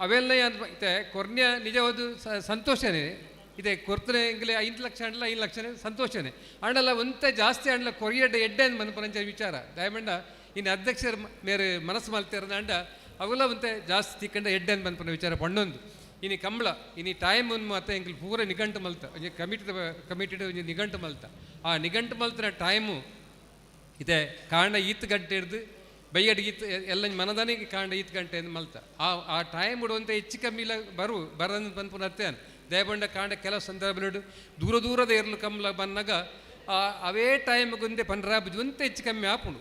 ಅವೆಲ್ಲ ಐತೆ ಕೊರ್ನ್ಯ ನಿಜವಾದ ಸಂತೋಷನೇ ಇದೆ. ಕೊರ್ತನೆ ಎಂಗ್ಲೆ 5 ಲಕ್ಷ ಅಂಡ್ಲ 5 ಲಕ್ಷನೇ ಸಂತೋಷನೇ ಆಂಡಲ್ಲ ಒಂತೆ ಜಾಸ್ತಿ ಅಂಡ್ಲ ಕೊರಿಯಡ್ಡ ಎಡ್ಡೆ ಅಂದ್ ಮನ್ಪುನಂಚ ವಿಚಾರ ದಯಮಂಡ ಇನ್ನು ಅಧ್ಯಕ್ಷರ ಮೇರೆ ಮನಸ್ಸು ಮಲ್ತಿರೋದ ಅಂಡ ಅವೆಲ್ಲ ಒಂತೆ ಜಾಸ್ತಿ ತಿಕ್ಕಂಡ ಎಡ್ಡೆ ಅಂದ್ ಮನ್ಪುನ ವಿಚಾರ ಪಣ್ಣೊಂದು. ಇನಿ ಕಂಬಳ ಇನಿ ಟೈಮ್ ಒಂದು ಮಾತ ಎಂಕ್ಲು ಪೂರ ನಿಘಂಟು ಮಲ್ತ ಒಂಜಿ ಕಮಿಟಿಡ್ ಒಂಜಿ ನಿಘಂಟು ಮಲ್ತ ಆ ನಿಘಂಟು ಮಲ್ತನ ಟೈಮು ಇದೆ ಕಾಂಡ ಈತ್ ಗಂಟೆ ಹಿಡ್ದು ಬೈಯಡಿಗೆ ಈತ್ ಎಲ್ಲ ಮನದಾನಿಗೆ ಕಾಂಡ ಈತ್ ಗಂಟೆ ಅಂದ್ ಮಲ್ತ ಆ ಆ ಟೈಮ್ ಬಿಡುವಂತ ಹೆಚ್ಚು ಕಮ್ಮಿ ಇಲ್ಲ ಬರು ಬರಂದು ಪನ್ಪುನ ಅತ್ತೆ ದಯಬಂಡ ಕಾಂಡ ಕೆಲವು ಸಂದರ್ಭ ದೂರ ದೂರದ ಇರಲು ಕಂಬಳ ಬಂದಾಗ ಆ ಅವೇ ಟೈಮ್ ಗುಂದೆ ಪನ್ರಾಬ್ ಒಂತೆ ಹೆಚ್ಚು ಕಮ್ಮಿ ಆಪುಂಡು.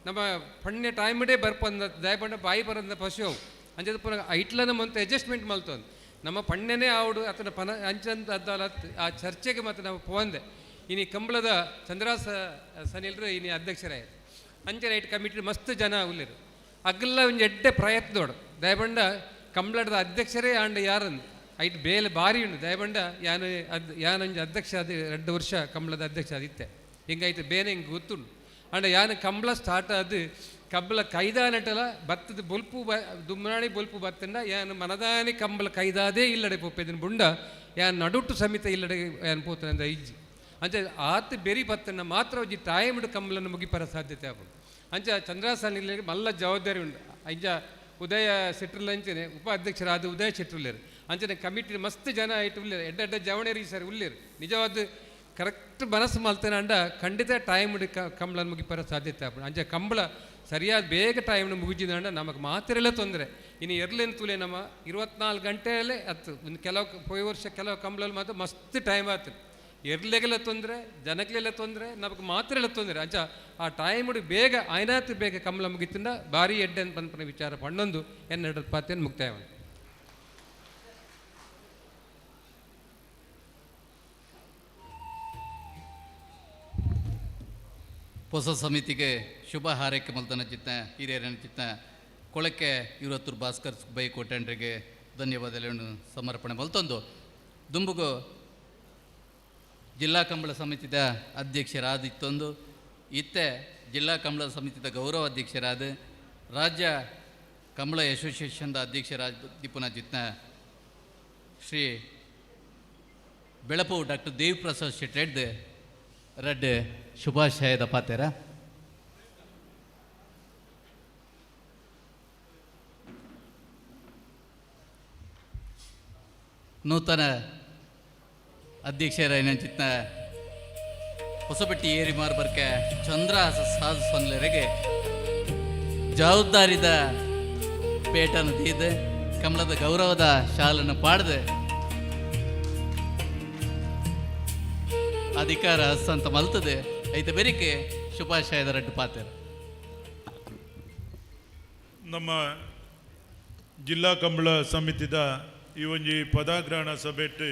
ನಮ್ಮ ಪಣ್ಣೆ ಟೈಮ್ ಇಡೇ ಬರ್ಪಂದ ದಯಬಂಡ ಬಾಯಿ ಬರಂದ ಪಶು ಅವು ಅಂಚದ ಪುನಃ ಐಟ್ಲನ ಮಂತ ಅಡ್ಜಸ್ಟ್ಮೆಂಟ್ ಮಲ್ತೊಂದು ನಮ್ಮ ಪಣ್ಣೆನೇ ಆವಡು ಅತನ ಪನ ಅಂಚಂತ ಅದ್ದಾಲತ್ ಆ ಚರ್ಚೆಗೆ ಮತ್ತು ನಾವು ಪೋಂದೆ. ಇನಿ ಕಂಬಳದ ಚಂದ್ರಾಸ ಸನಿಲ್ರು ಇನಿ ಅಧ್ಯಕ್ಷರೇ ಅಂಚನೆ ಐಟ್ ಕಮಿಟಿ ಮಸ್ತ್ ಜನ ಉಲ್ಲೇರು. ಅಗ್ಲ ಒಂಜಿ ಎಡ್ಡೆ ಪ್ರಯತ್ನೋಡು ದಯಬಂಡ ಕಂಬಳದ ಅಧ್ಯಕ್ಷರೇ ಆಂಡ ಯಾರಂದು ಐಟ್ ಬೇಲೆ ಭಾರಿ ಉಂಡು. ದಯಬಂಡ ಯಾನು ಯಾನೊಂಜಿ ಅಧ್ಯಕ್ಷ ಅದು 2 ವರ್ಷ ಕಂಬಳದ ಅಧ್ಯಕ್ಷ ಅದಿತ್ತೆ, ಹಿಂಗಾಯ್ತು ಬೇನೆ ಹಿಂಗೆ ಗೊತ್ತುಂಡು. ಆಂಡ ಯಾನು ಕಂಬಳ ಸ್ಟಾರ್ಟ್ ಅದು ಕಂಬಳ ಕೈದಾನಟಲ ಬತ್ತದ ಬೊಲ್ಪು ದುಮ್ಮನಾಣಿ ಬೊಲ್ಪು ಬತ್ತಂಡ ಯಾನು ಮನದಾನಿ ಕಂಬಳ ಕೈದಾದೇ ಇಲ್ಲಡೆ ಪೋಪೆದಿನ ಬುಂಡ ಯಾನ್ ನಡುಟ್ಟು ಸಮಿತ ಇಲ್ಲಡೆ ಯಾನ್ ಪೋತನಂದ ಇಜ್ಜಿ. ಅಂಚ ಆತ್ ಬೆರಿ ಬತ್ತಂಡ ಮಾತ್ರ ಒಂಜಿ ಟೈಮ್ಡ್ ಕಂಬಳನ್ನು ಮುಗಿಪರ ಸಾಧ್ಯತೆ ಆಪುಂಡು. ಅಂಚ ಚಂದ್ರಾಸನಿಗೆ ಮಲ್ಲ ಜವಾಬ್ದಾರಿ ಉಂಡು. ಅಂಚ ಉದಯ ಶೆಟ್ರುಲ್ ಅಂಚನೆ ಉಪಾಧ್ಯಕ್ಷರಾದ ಉದಯ ಶೆಟ್ರುಲ್ಲೇರು ಅಂಚನೆ ಕಮಿಟಿ ಮಸ್ತ್ ಜನ ಇಟ್ಟು ಉಲ್ಲೇರು, ಎಡ್ಡ ಎಡ್ಡ ಜವಣೇರಿ ಸರ್ ಉಲ್ಲೇರು. ನಿಜವಾದ ಕರೆಕ್ಟ್ ಮನಸ್ಸು ಮಲ್ತೇನೆ ಅಂಡ ಖಂಡಿತ ಟೈಮ್ ಕಂಬಳನ್ನು ಮುಗಿಪರ ಸಾಧ್ಯತೆ ಆಪುಂಡು. ಅಂಚ ಕಂಬಳ ಸರಿಯಾದ ಬೇಗ ಟೈಮ್ನ ಮುಗಿಜಿದಂಡ ನಮಗೆ ಮಾತ್ರೆಲ್ಲ ತೊಂದರೆ. ಇನ್ನು ಎರ್ಲೇನು ತುಲೆ ನಮ್ಮ 24 ಗಂಟೆಯಲ್ಲೇ ಹತ್ತು ಒಂದು ಕೆಲವು ಪೋಯ್ ವರ್ಷ ಕೆಲವು ಕಂಬಳಲ್ಲಿ ಮಾತ್ರ ಮಸ್ತ್ ಟೈಮ್ ಆಯ್ತು. ಎರ್ಲೆಗೆಲ್ಲ ತೊಂದರೆ, ಜನಕ್ಲೆಲ್ಲ ತೊಂದರೆ, ನಮಗೆ ಮಾತ್ರೆಲ್ಲ ತೊಂದರೆ. ಅಂಚ ಆ ಟೈಮ್ ಬೇಗ ಆಯ್ನಾತು ಬೇಗ ಕಂಬಳ ಮುಗಿತಿಂದ ಭಾರಿ ಎಡ್ಡೆ ಅಂತ ಪನ್ಪನ ವಿಚಾರ ಪಣ್ಣೊಂದು ಎನ್ನೆರಡು ಪಾತೆಯನ್ನು ಮುಕ್ತಾಯ. ಹೊಸ ಸಮಿತಿಗೆ ಶುಭ ಹಾರೈಕೆ ಮಲ್ತನ ಚಿತ್ತ ಹಿರಿಯರನ ಚಿತ್ತ ಕೊಳಕ್ಕೆ ಇವರತ್ತೂರು ಭಾಸ್ಕರ್ ಬೈ ಕೋಟಂಡ್ರಿಗೆ ಧನ್ಯವಾದಗಳನ್ನು ಸಮರ್ಪಣೆ ಮಲ್ತೊಂದು. ದುಂಬುಗು ಜಿಲ್ಲಾ ಕಂಬಳ ಸಮಿತಿದ ಅಧ್ಯಕ್ಷರಾದಿತ್ತೊಂದು ಇತ್ತೆ ಜಿಲ್ಲಾ ಕಂಬಳ ಸಮಿತಿದ ಗೌರವ ಅಧ್ಯಕ್ಷರಾದ ರಾಜ್ಯ ಕಂಬಳ ಅಸೋಸಿಯೇಷನ್ದ ಅಧ್ಯಕ್ಷರಾದ ದಿಪುನ ಚಿತ್ನ ಶ್ರೀ ಬೆಳಪು ಡಾಕ್ಟರ್ ದೇವಿಪ್ರಸಾದ್ ಶೆಟ್ಟೆಡ್ದು ರಡ್ಡ್ ಶುಭಾಶಯದ ಪಾತೆರ. ನೂತನ ಅಧ್ಯಕ್ಷರಾಯಿನ ಹೊಸಬೆಟ್ಟಿ ಏರಿ ಮಾರ್ಬರ್ಕೆ ಚಂದ್ರ ಸಾಧು ಸೊನ್ಲೆರೆಗೆ ಜವಾಬ್ದಾರಿದ ಪೇಟನ್ನು ತೀದು ಕಮಲದ ಗೌರವದ ಶಾಲನ್ನು ಪಾಡ್ದು ಅಧಿಕಾರ ಹಸ್ತಾಂತ ಮಲ್ತದೆ. ಐತ ಬೆರಿಕೆ ಶುಭಾಶಯದ ರಡ್ಡು ಪಾತೆರ. ನಮ್ಮ ಜಿಲ್ಲಾ ಕಂಬಳ ಸಮಿತಿದ ಈ ಒಂಜಿ ಪದಾಗ್ರಹಣ ಸಭೆಟ್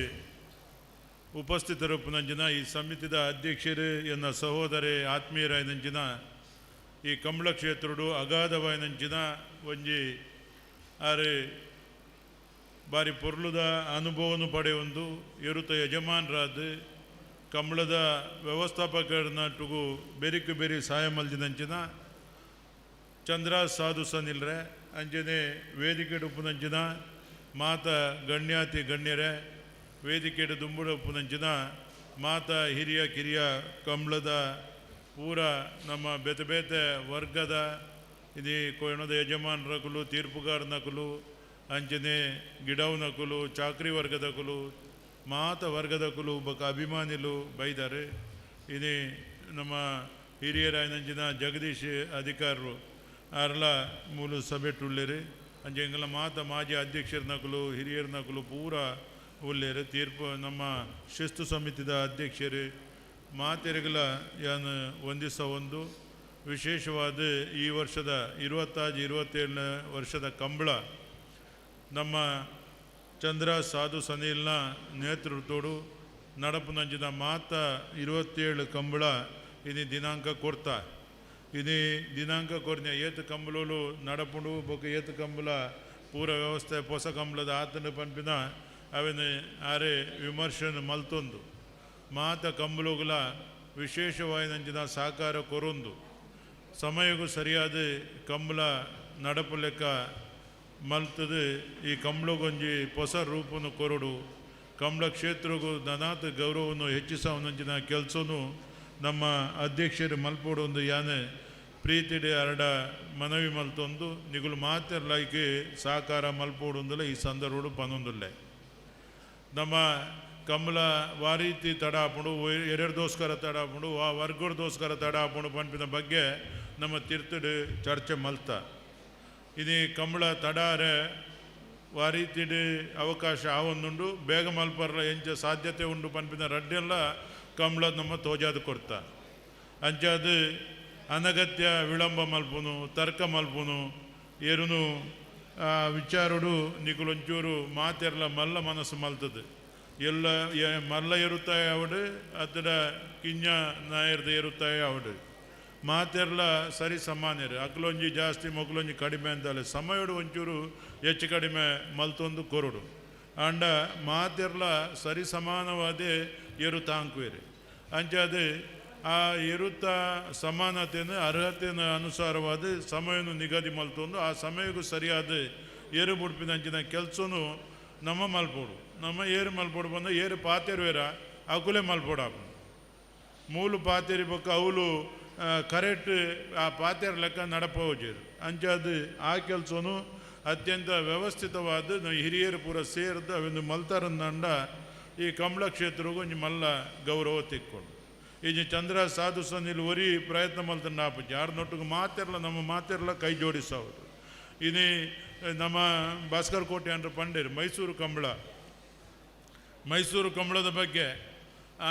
ಉಪಸ್ಥಿತರೂಪನಂಜಿನ ಈ ಸಮಿತಿದ ಅಧ್ಯಕ್ಷರು ಎನ್ನ ಸಹೋದರಿ ಆತ್ಮೀಯರಾಯನಂಜಿನ ಈ ಕಂಬಳ ಕ್ಷೇತ್ರಡು ಅಗಾಧವಾಯನಂಚಿನ ಒಂಜಿ ಆರೆ ಬಾರಿ ಪೊರ್ಲುದ ಅನುಭವನು ಪಡೆಯೊಂದು ಎರುತ ಯಜಮಾನರಾದ ಕಂಬಳದ ವ್ಯವಸ್ಥಾಪಕರನಟ್ಟುಗು ಬೆರಿಕು ಬೆರಿ ಸಹಾಯ ಮಲ್ದಿನಂಚಿನ ಚಂದ್ರ ಸಾಧು ಸನಿಲ್ರೆ ಅಂಜನೆ ವೇದಿಕೆ ಉಪ್ಪುನಂಚಿನ ಮಾತ ಗಣ್ಯಾತಿ ಗಣ್ಯರೇ ವೇದಿಕೆ ದುಂಬುಡ ಉಪ್ಪುನಂಚಿನ ಮಾತ ಹಿರಿಯ ಕಿರಿಯ ಕಂಬಳದ ಪೂರ ನಮ್ಮ ಬೇತೆ ಬೇತೆ ವರ್ಗದ ಇದು ಕೊಯ್ಣದ ಯಜಮಾನರಕುಲು ತೀರ್ಪುಗಾರನಕುಲು ಅಂಚನೆ ಗಿಡವನಕುಲು ಚಾಕ್ರಿ ವರ್ಗದಕುಲು ಮಾತ ವರ್ಗದಕುಲು ಬೊಕ ಅಭಿಮಾನಿಲು ಬೈದಾರೆ. ಇದು ನಮ್ಮ ಹಿರಿಯರಾಯನಂಚಿನ ಜಗದೀಶ್ ಅಧಿಕಾರರು ಆರ್ಲ ಮೂಲ ಸಭೆಟ್ ಉಳ್ಳೇರು ಅಂಚೆ ಎಂಗಲ ಮಾತ ಮಾಜಿ ಅಧ್ಯಕ್ಷರನಕುಲು ಹಿರಿಯರನಕುಲು ಪೂರ ಉಳ್ಳೇರು. ತೀರ್ಪು ನಮ್ಮ ಶಿಸ್ತು ಸಮಿತಿದ ಅಧ್ಯಕ್ಷರು ಮಾತೆರೆಗಲ ಯಾನು ವಂದಿಸ ಒಂದು ವಿಶೇಷವಾದ ಈ ವರ್ಷದ 26 27 ವರ್ಷದ ಕಂಬಳ ನಮ್ಮ ಚಂದ್ರ ಸಾಧು ಸನಿಲ್ನ ನೇತೃತ್ವದೋಡು ನಡಪುನಂಚಿನ ಮಾತ 27 ಕಂಬಳ ಇನಿ ದಿನಾಂಕ ಕೊರ್ತಾ. ಇನಿ ದಿನಾಂಕ ಕೊರ್ನ ಏತು ಕಂಬಳಲು ನಡಪುಂಡು ಬೊಕ ಏತು ಕಂಬಳ ಪೂರ ವ್ಯವಸ್ಥೆ ಪೊಸ ಕಂಬಳದ ಆತನ ಪನ್ಪಿನ ಅವನ ಆರೆ ವಿಮರ್ಶನ ಮಲ್ತೊಂದು ಮಾತ ಕಂಬಳುಗಳ ವಿಶೇಷವಾಯಿನಂಚಿನ ಸಹಕಾರ ಕೊರೊಂದು ಸಮಯಕ್ಕೂ ಸರಿಯಾದ ಕಂಬಳ ನಡಪು ಲೆಕ್ಕ ಮಲ್ತದು. ಈ ಕಂಬಳಗೊಂಜಿ ಹೊಸ ರೂಪನು ಕೊರಡು ಕಂಬಳ ಕ್ಷೇತ್ರಗೂ ನನಾತ ಗೌರವವನ್ನು ಹೆಚ್ಚಿಸವನಂಚಿನ ಕೆಲಸನು ನಮ್ಮ ಅಧ್ಯಕ್ಷರು ಮಲ್ಪೋಡು ಒಂದು ಯಾನೆ ಪ್ರೀತಿಡೆ ಅರಡ ಮನವಿ ಮಲ್ತೊಂದು ನಿಗುಲು ಮಾತೆರ್ಲಾಯ್ಕೆ ಸಹಕಾರ ಮಲ್ಪೋಡು ಅಂದಲೇ ಈ ಸಂದರ್ಭಡು ಪನೊಂದುಲ್ಲೆ. ನಮ್ಮ ಕಂಬಳ ವಾರೀತಿ ತಡ ಆಪುಂಡು ಎರಡದೋಸ್ಕರ ತಡ ಆಪುಂಡು ಆ ವರ್ಗದೋಸ್ಕರ ತಡ ಆಪುಂಡು ಪನ್ಪಿನ ಬಗ್ಗೆ ನಮ್ಮ ತೀರ್ಥಡು ಚರ್ಚೆ ಮಲ್ತ. ಇದು ಕಂಬಳ ತಡಾರೆ ವಾರೀತಿಡು ಅವಕಾಶ ಆವೊಂದುಂಡು ಬೇಗ ಮಲ್ಪರ್ಲ ಎಂಚ ಸಾಧ್ಯತೆ ಉಂಡು ಪನ್ಪಿನ ರಡ್ಡೆಲ್ಲ ಕಂಬಳ ನಮ್ಮ ತೋಜಾದ ಕೊರ್ತ. ಅಂಚಾದ ಅನಗತ್ಯ ವಿಳಂಬ ಮಲ್ಪುನು ತರ್ಕ ಮಲ್ಪುನು ಏರುನು ವಿಚಾರಡು ನಿಕುಲೊಂಚೂರು ಮಾತೆರ್ಲ ಮಲ್ಲ ಮನಸ್ಸು ಮಲ್ತದೆ ಎಲ್ಲ ಮಲ್ಲ ಎರುತ್ತಾಯ ಅವಡು ಅತ್ತಡ ಕಿಂಜ ನಾಯರ್ದ ಎರುತ್ತಾಯ ಅವಡು ಮಾತೆರ್ಲ ಸರಿ ಸಮಾನ್ಯರು ಅಕ್ಲೊಂಜಿ ಜಾಸ್ತಿ ಮೊಕ್ಲೊಂಜಿ ಕಡಿಮೆ ಅಂತಲ್ಲ ಸಮಯಡು ಒಂಚೂರು ಹೆಚ್ಚು ಕಡಿಮೆ ಮಲ್ತೊಂದು ಕೊರಡು ಆಂಡ ಮಾತೆರ್ಲ ಸರಿ ಸಮಾನವಾದ ಎರು ತಾಂಕುವೇರು ಅಂಚಾದ ಆ ಎರುತ್ತ ಸಮಾನತೆಯನ್ನು ಅರ್ಹತೆಯನ್ನು ಅನುಸಾರವಾದ ಸಮಯವನ್ನು ನಿಗದಿ ಮಲ್ತೊಂದು ಆ ಸಮಯಕ್ಕೂ ಸರಿಯಾದ ಏರು ಬುಡ್ಪಿನ ಅಂಚಿನ ಕೆಲಸನು ನಮ್ಮ ಮಲ್ಪೋಡು ನಮ್ಮ ಏರು ಮಲ್ಪೋಡು ಬಂದ ಏರು ಪಾತೆರುವೇರ ಅಕುಲೆ ಮಲ್ಪೋಡು ಮೂಲು ಪಾತೆರಿ ಬೊಕ್ಕ ಅವಳು ಕರೆಕ್ಟ್ ಆ ಪಾತೆರ ಲೆಕ್ಕ ನಡಪೋಜೇರು ಅಂಚಾದ ಆ ಕೆಲಸನು ಅತ್ಯಂತ ವ್ಯವಸ್ಥಿತವಾದ ಹಿರಿಯರು ಪೂರ ಸೇರಿದ ಅವೆಂದು ಮಲ್ತಾರಂದಂಡ ಈ ಕಮಲ ಕ್ಷೇತ್ರಗೂ ಒಂಜಿ ಮಲ್ಲ ಗೌರವ ತಿಕ್ಕೊಂಡು ಈಜಿ ಚಂದ್ರ ಸಾಧು ಸನ್ನಿಲ್ ಒರಿ ಪ್ರಯತ್ನ ಮಲ್ತಂಡ ಆಪುಜಿ ಆರ್ನೊಟ್ಟಿಗೆ ಮಾತೆರ್ಲ ನಮ್ಮ ಮಾತೆರ್ಲ ಕೈ ಜೋಡಿಸವರು. ಇನಿ ನಮ್ಮ ಭಾಸ್ಕರ್ ಕೋಟೆ ಅಂದ್ರೆ ಪಂಡೇರು ಮೈಸೂರು ಕಂಬಳ, ಮೈಸೂರು ಕಂಬಳದ ಬಗ್ಗೆ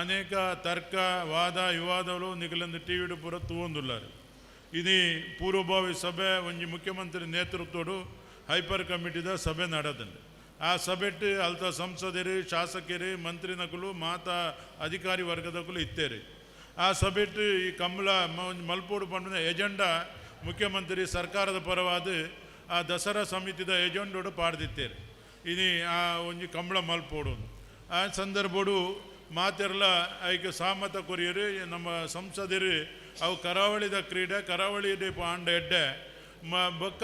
ಅನೇಕ ತರ್ಕ ವಾದ ವಿವಾದಗಳು ನಿಗಲಂದು ಟಿ ವಿಡು ಪೂರ ತೂವೊಂದುಲ್ಲಾರು. ಇನಿ ಪೂರ್ವಭಾವಿ ಸಭೆ ಒಂಜಿ ಮುಖ್ಯಮಂತ್ರಿ ನೇತೃತ್ವಡು ಹೈಪರ್ ಕಮಿಟಿದ ಸಭೆ ನಡೆದಂಡು. ಆ ಸಭೆಟ್ಟು ಅಲ್ತ ಸಂಸದರು, ಶಾಸಕರು, ಮಂತ್ರಿನಕುಲು, ಮಾತಾ ಅಧಿಕಾರಿ ವರ್ಗದಕುಲು ಇತ್ತೇರಿ. ಆ ಸಭೆಟ್ಟು ಈ ಕಮಲ ಮಲ್ಪೋಡು ಪಂಡಿನ ಎಜೆಂಡಾ ಮುಖ್ಯಮಂತ್ರಿ ಸರ್ಕಾರದ ಪರವಾದ ಆ ದಸರಾ ಸಮಿತಿದ ಎಜೆಂಡೋಡು ಪಾಡ್ದಿತ್ತೇರಿ. ಇನಿ ಆ ಒಂಜಿ ಕಂಬಳ ಮಲ್ಪೋಡು ಆ ಸಂದರ್ಭಡು ಮಾತೆರ್ಲ ಐಕ್ ಸಹಮತ ಕೊರಿಯರು ನಮ್ಮ ಸಂಸದರು. ಅವು ಕರಾವಳಿದ ಕ್ರೀಡೆ, ಕರಾವಳಿ ಆಂಡ ಎಡ್ಡೆ ಬೊಕ್ಕ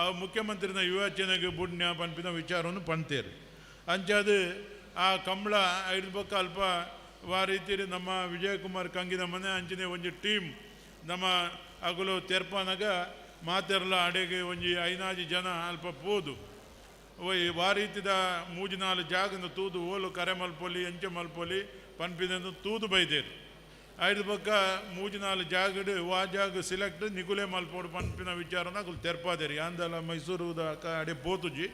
ಅವು ಮುಖ್ಯಮಂತ್ರಿನ ವಿವೇಚನೆಗೆ ಬುಡ್ನ್ಯ ಪನ್ಪಿನ ವಿಚಾರವನ್ನು ಪಂತೇರು. ಅಂಚಾದ ಆ ಕಂಬಳ ಐದು ಬೊಕ್ಕ ಅಲ್ಪ ವಾ ರೀತಿ ನಮ್ಮ ವಿಜಯಕುಮಾರ್ ಕಂಗಿನ ಮನೆ ಅಂಚಿನ ಒಂಜಿ ಟೀಮ್ ನಮ್ಮ ಅಗುಲು ತೆರ್ಪನಾಗ ಮಾತೆರ್ಲ ಅಡೆಗೆ ಒಂಜಿ ಐನಾಜಿ ಜನ ಅಲ್ಪ ಪೋದು ವಾ ರೀತಿದ ಮೂಜಿನಾಲು ಜಾಗನ ತೂದು ಓಲು ಕರೆ ಮಲ್ಪೊಲಿ ಎಂಚೆ ಮಲ್ಪೊಲಿ ಪನ್ಪಿದಂದು ತೂದು ಬೈದೇರು. ಐದು ಪಕ್ಕ ಮೂಜಿನಾಲು ಜಾಗಡು ವಾ ಜಾಗ ಸಿಲೆಕ್ಟ್ ನಿಗುಲೆ ಮಲ್ಪೋಡು ಪನ್ಪಿನ ವಿಚಾರನ ಅಗುಲು ತೆರ್ಪಾದೇರಿ. ಆಂದಲ ಮೈಸೂರುದ ಅಡೆ ಪೋತುಜಿ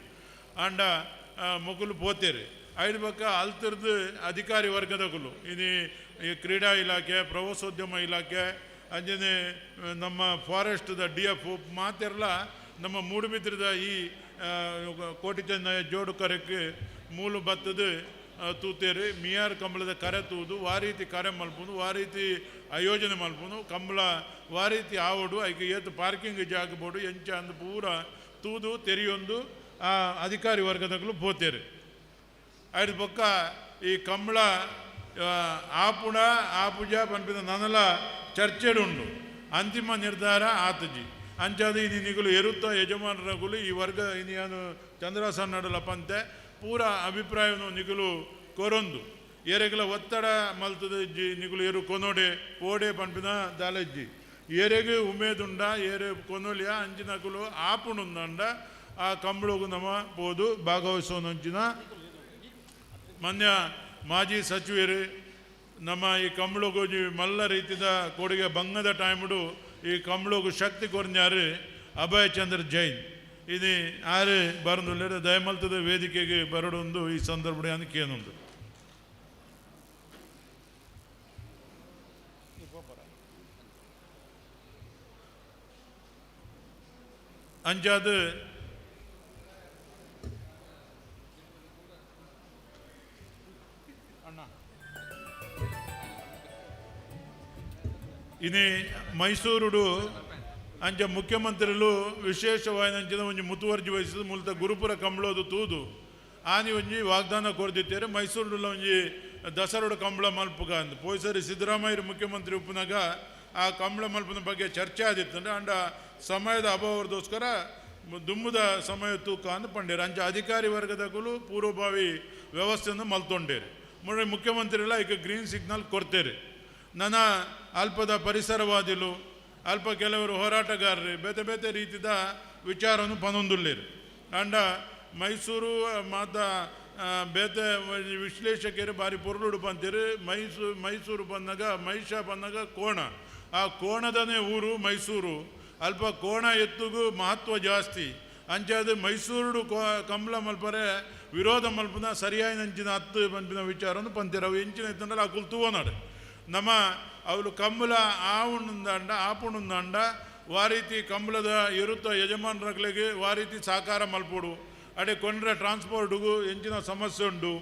ಆಂಡ ಮೊಗುಲು ಪೋತೇರಿ. ಐದು ಪಕ್ಕ ಅಲ್ತಿರ್ದು ಅಧಿಕಾರಿ ವರ್ಗದಗುಲು ಇನಿ ಈ ಕ್ರೀಡಾ ಇಲಾಖೆ, ಪ್ರವಾಸೋದ್ಯಮ ಇಲಾಖೆ, ಅಂಜನೆ ನಮ್ಮ ಫಾರೆಸ್ಟ್ದ ಡಿ ಎಫ್ ಮಾತೆರ್ಲ ನಮ್ಮ ಮೂಡುಬಿದ್ರದ ಈ ಕೋಟಿ ಚೆನ್ನಯ್ಯ ಜೋಡು ಕರೆಕ್ಕೆ ಮೂಲು ಬತ್ತದ ತೂತೇರಿ ಮಿಯಾರ್ ಕಂಬಳದ ಕರೆ ತೂದು ವಾ ರೀತಿ ಕರೆ ಮಲ್ಪುನು, ವಾ ರೀತಿ ಆಯೋಜನೆ ಮಲ್ಪುನು, ಕಂಬಳ ವಾ ರೀತಿ ಆವಡು ಐಕೆ ಏತು ಪಾರ್ಕಿಂಗ್ ಜಾಗ ಬೋಡು ಎಂಚ ಅಂದು ಪೂರ ತೂದು ತೆರಿಯೊಂದು ಆ ಅಧಿಕಾರಿ ವರ್ಗದಗಳು ಪೋತೇರಿ. ಐದು ಪಕ್ಕ ಈ ಕಂಬಳ ಆಪುಣ ಆಪುಜ ಪನ್ಪಿನ ನನಲ ಚರ್ಚೆಡುಂಡು ಅಂತಿಮ ನಿರ್ಧಾರ ಆತಜಿ. ಅಂಚಾದ ಇನಿ ನಿಗುಲು ಎರುತ್ತ ಯಜಮಾನರಗುಲು ಈ ವರ್ಗ ಇನಿಯಾನು ಚಂದ್ರಾಸನ್ನಡಲ ಪಂತೆ ಪೂರ ಅಭಿಪ್ರಾಯವನ್ನು ನಿಗುಲು ಕೊರೊಂದು ಏರೆಗಲ ಒತ್ತಡ ಮಲ್ತದ ಇಜ್ಜಿ ನಿಗುಲು ಏರು ಕೊನೋಡೆ ಪೋಡೆ ಪನ್ಪಿನ ದಾಲಜ್ಜಿ ಏರೆಗೆ ಉಮೇದುಂಡ ಏರೆ ಕೊನೊಲಿಯ ಅಂಚಿನಗುಲು ಆಪುಣುಂದಂಡ ಆ ಕಂಬಳಗು ನಮ್ಮ ಪೋದು ಭಾಗವಹಿಸೋನಂಚಿನ ಮಾನ್ಯ ಮಾಜಿ ಸಚಿವರು ನಮ್ಮ ಈ ಕಂಬಳಗು ಮಲ್ಲ ರೀತಿದ ಕೊಡುಗೆ ಬಂಗದ ಟೈಮ್ಡು ಈ ಕಂಬಳಗು ಶಕ್ತಿ ಕೊರ್ನ್ಯಾರು ಅಭಯ ಚಂದ್ರ ಜೈನ್ ಇದು ಆರು ಬರಂದುಲ್ಲೇರು ದಯಮಲ್ತದ ವೇದಿಕೆಗೆ ಬರಡೊಂದು ಈ ಸಂದರ್ಭ ಅನಕೇನೊಂದು. ಅಂಚಾದ ಇನಿ ಮೈಸೂರುಡು ಅಂಚ ಮುಖ್ಯಮಂತ್ರಿಲು ವಿಶೇಷವಾದ ಒಂಜಿ ಮುತುವರ್ಜಿ ವಹಿಸಿದ ಮೂಲತ ಗುರುಪುರ ಕಂಬಳೋದು ತೂದು ಆನಿ ಒಂಜಿ ವಾಗ್ದಾನ ಕೊರ್ದಿತ್ತೇರು ಮೈಸೂರುಡುಲ ಒಂಜಿ ದಸರೋಡು ಕಂಬಳ ಮಲ್ಪುಗ ಅಂದ್ ಪೋಯ್ಸರಿ ಸಿದ್ದರಾಮಯ್ಯ ಮುಖ್ಯಮಂತ್ರಿ ಉಪ್ಪುನಾಗ ಆ ಕಂಬಳ ಮಲ್ಪನ ಬಗ್ಗೆ ಚರ್ಚೆ ಆದಿತ್ತಂದ್ರೆ ಅಂಡ ಸಮಯದ ಅಭಾವದೋಸ್ಕರ ದುಮ್ಮದ ಸಮಯ ತೂಕ ಅಂದ್ ಪಂಡೇರು. ಅಂಚ ಅಧಿಕಾರಿ ವರ್ಗದಗುಲು ಪೂರ್ವಭಾವಿ ವ್ಯವಸ್ಥೆಯನ್ನು ಮಲ್ತೊಂಡೇರು. ಮೊನ್ನೆ ಮುಖ್ಯಮಂತ್ರಿಗಳ ಈಗ ಗ್ರೀನ್ ಸಿಗ್ನಲ್ ಕೊಡ್ತೇರೆ. ನನ್ನ ಅಲ್ಪದ ಪರಿಸರವಾದಿಲು ಅಲ್ಪ ಕೆಲವರು ಹೋರಾಟಗಾರರು ಬೇತೆ ಬೇತೆ ರೀತಿದ ವಿಚಾರವನ್ನು ಪನೊಂದುಲ್ಲೇರು. ಅಂಡ ಮೈಸೂರು ಮಾತ ಬೇತೆ ವಿಶ್ಲೇಷಕರು ಬಾರಿ ಪೊರ್ಲುಡು ಪಂತೀರು. ಮೈಸೂರು ಬಂದಾಗ ಮಹಿಷ ಬಂದಾಗ ಕೋಣ, ಆ ಕೋಣದನೇ ಊರು ಮೈಸೂರು. ಅಲ್ಪ ಕೋಣ ಎತ್ತುಗೂ ಮಹತ್ವ ಜಾಸ್ತಿ. ಅಂಚಾದ ಮೈಸೂರುಡು ಕಂಬಳ ಮಲ್ಪರೆ ವಿರೋಧ ಮಲ್ಪನ ಸರಿಯಾದ ಅಂಚಿನ ಹತ್ತು ಪನ್ಪಿನ ವಿಚಾರವನ್ನು ಪಂತೀರು. ಅವು ಎಂಚಿನ ಎತ್ತಂದ್ರೆ ಆ ಕುಲ್ ತೂವನಾಡು ನಮ್ಮ ಅವಳು ಕಂಬಳ ಆವುಂಡಂಡ ಆಪುಣುಂದಂಡ ವಾರೀತಿ ಕಂಬಳದ ಇರುತ್ತ ಯಜಮಾನರಗಳಿಗೆ ವಾರೀತಿ ಸಹಕಾರ ಮಲ್ಪೋಡು ಅಡೆ ಕೊಂಡ್ರೆ ಟ್ರಾನ್ಸ್ಪೋರ್ಟ್ಗೂ ಎಂಚಿನ ಸಮಸ್ಯೆ ಉಂಡು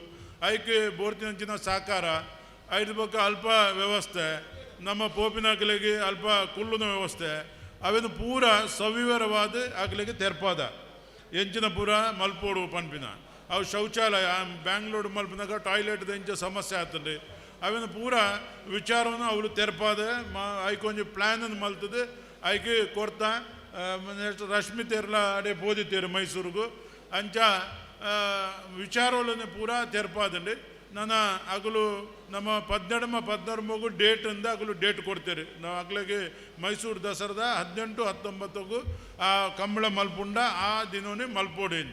ಐಕೆ ಬೋರ್ತಿನಂಚಿನ ಸಹಕಾರ ಐದು ಬೊಕ್ಕ ಅಲ್ಪ ವ್ಯವಸ್ಥೆ ನಮ್ಮ ಪೋಪಿನಕಲಿಗೆ ಅಲ್ಪ ಕುಳ್ಳುನ ವ್ಯವಸ್ಥೆ ಅವೆನ್ನು ಪೂರ ಸವಿವರವಾದ ಅಗಲಿಗೆ ತೆರ್ಪಾದ ಎಂಚಿನ ಪೂರ ಮಲ್ಪೋಡು ಪನ್ಪಿನ ಅವು ಶೌಚಾಲಯ ಬ್ಯಾಂಗ್ಳೂರು ಮಲ್ಪಿನಾಗ ಟಾಯ್ಲೆಟ್ ಎಂಚ ಸಮಸ್ಯೆ ಆಗ್ತದೆ ಅವೆನ್ನು ಪೂರ ವಿಚಾರವನ್ನು ಅವಳು ತೆರ್ಪಾದ ಐಕೊಂಜಿ ಪ್ಲ್ಯಾನನ್ನು ಮಲ್ತದೆ ಐಕೆ ಕೊರ್ತ ನೆಕ್ಸ್ಟ್ ರಶ್ಮಿ ತೇರ್ಲ ಅಡೆ ಬೋದಿತ್ತೇರು ಮೈಸೂರಿಗೂ ಅಂಚ ವಿಚಾರಗಳನ್ನು ಪೂರ ತೆರ್ಪಾದಂడి. ನನ್ನ ಅಗಲು ನಮ್ಮ ಪದ್ನೆಡಮ ಪದ್ನರ್ಮಗು ಡೇಟ್ ಅಂದ ಅಗಲು ಡೇಟ್ ಕೊಡ್ತೀರಿ. ನಾವು ಅಗ್ಲಿಗೆ ಮೈಸೂರು ದಸರಾದ 18 19 ಆ ಕಂಬಳ ಮಲ್ಪುಂಡ ಆ ದಿನವೇ ಮಲ್ಪೋಡಿ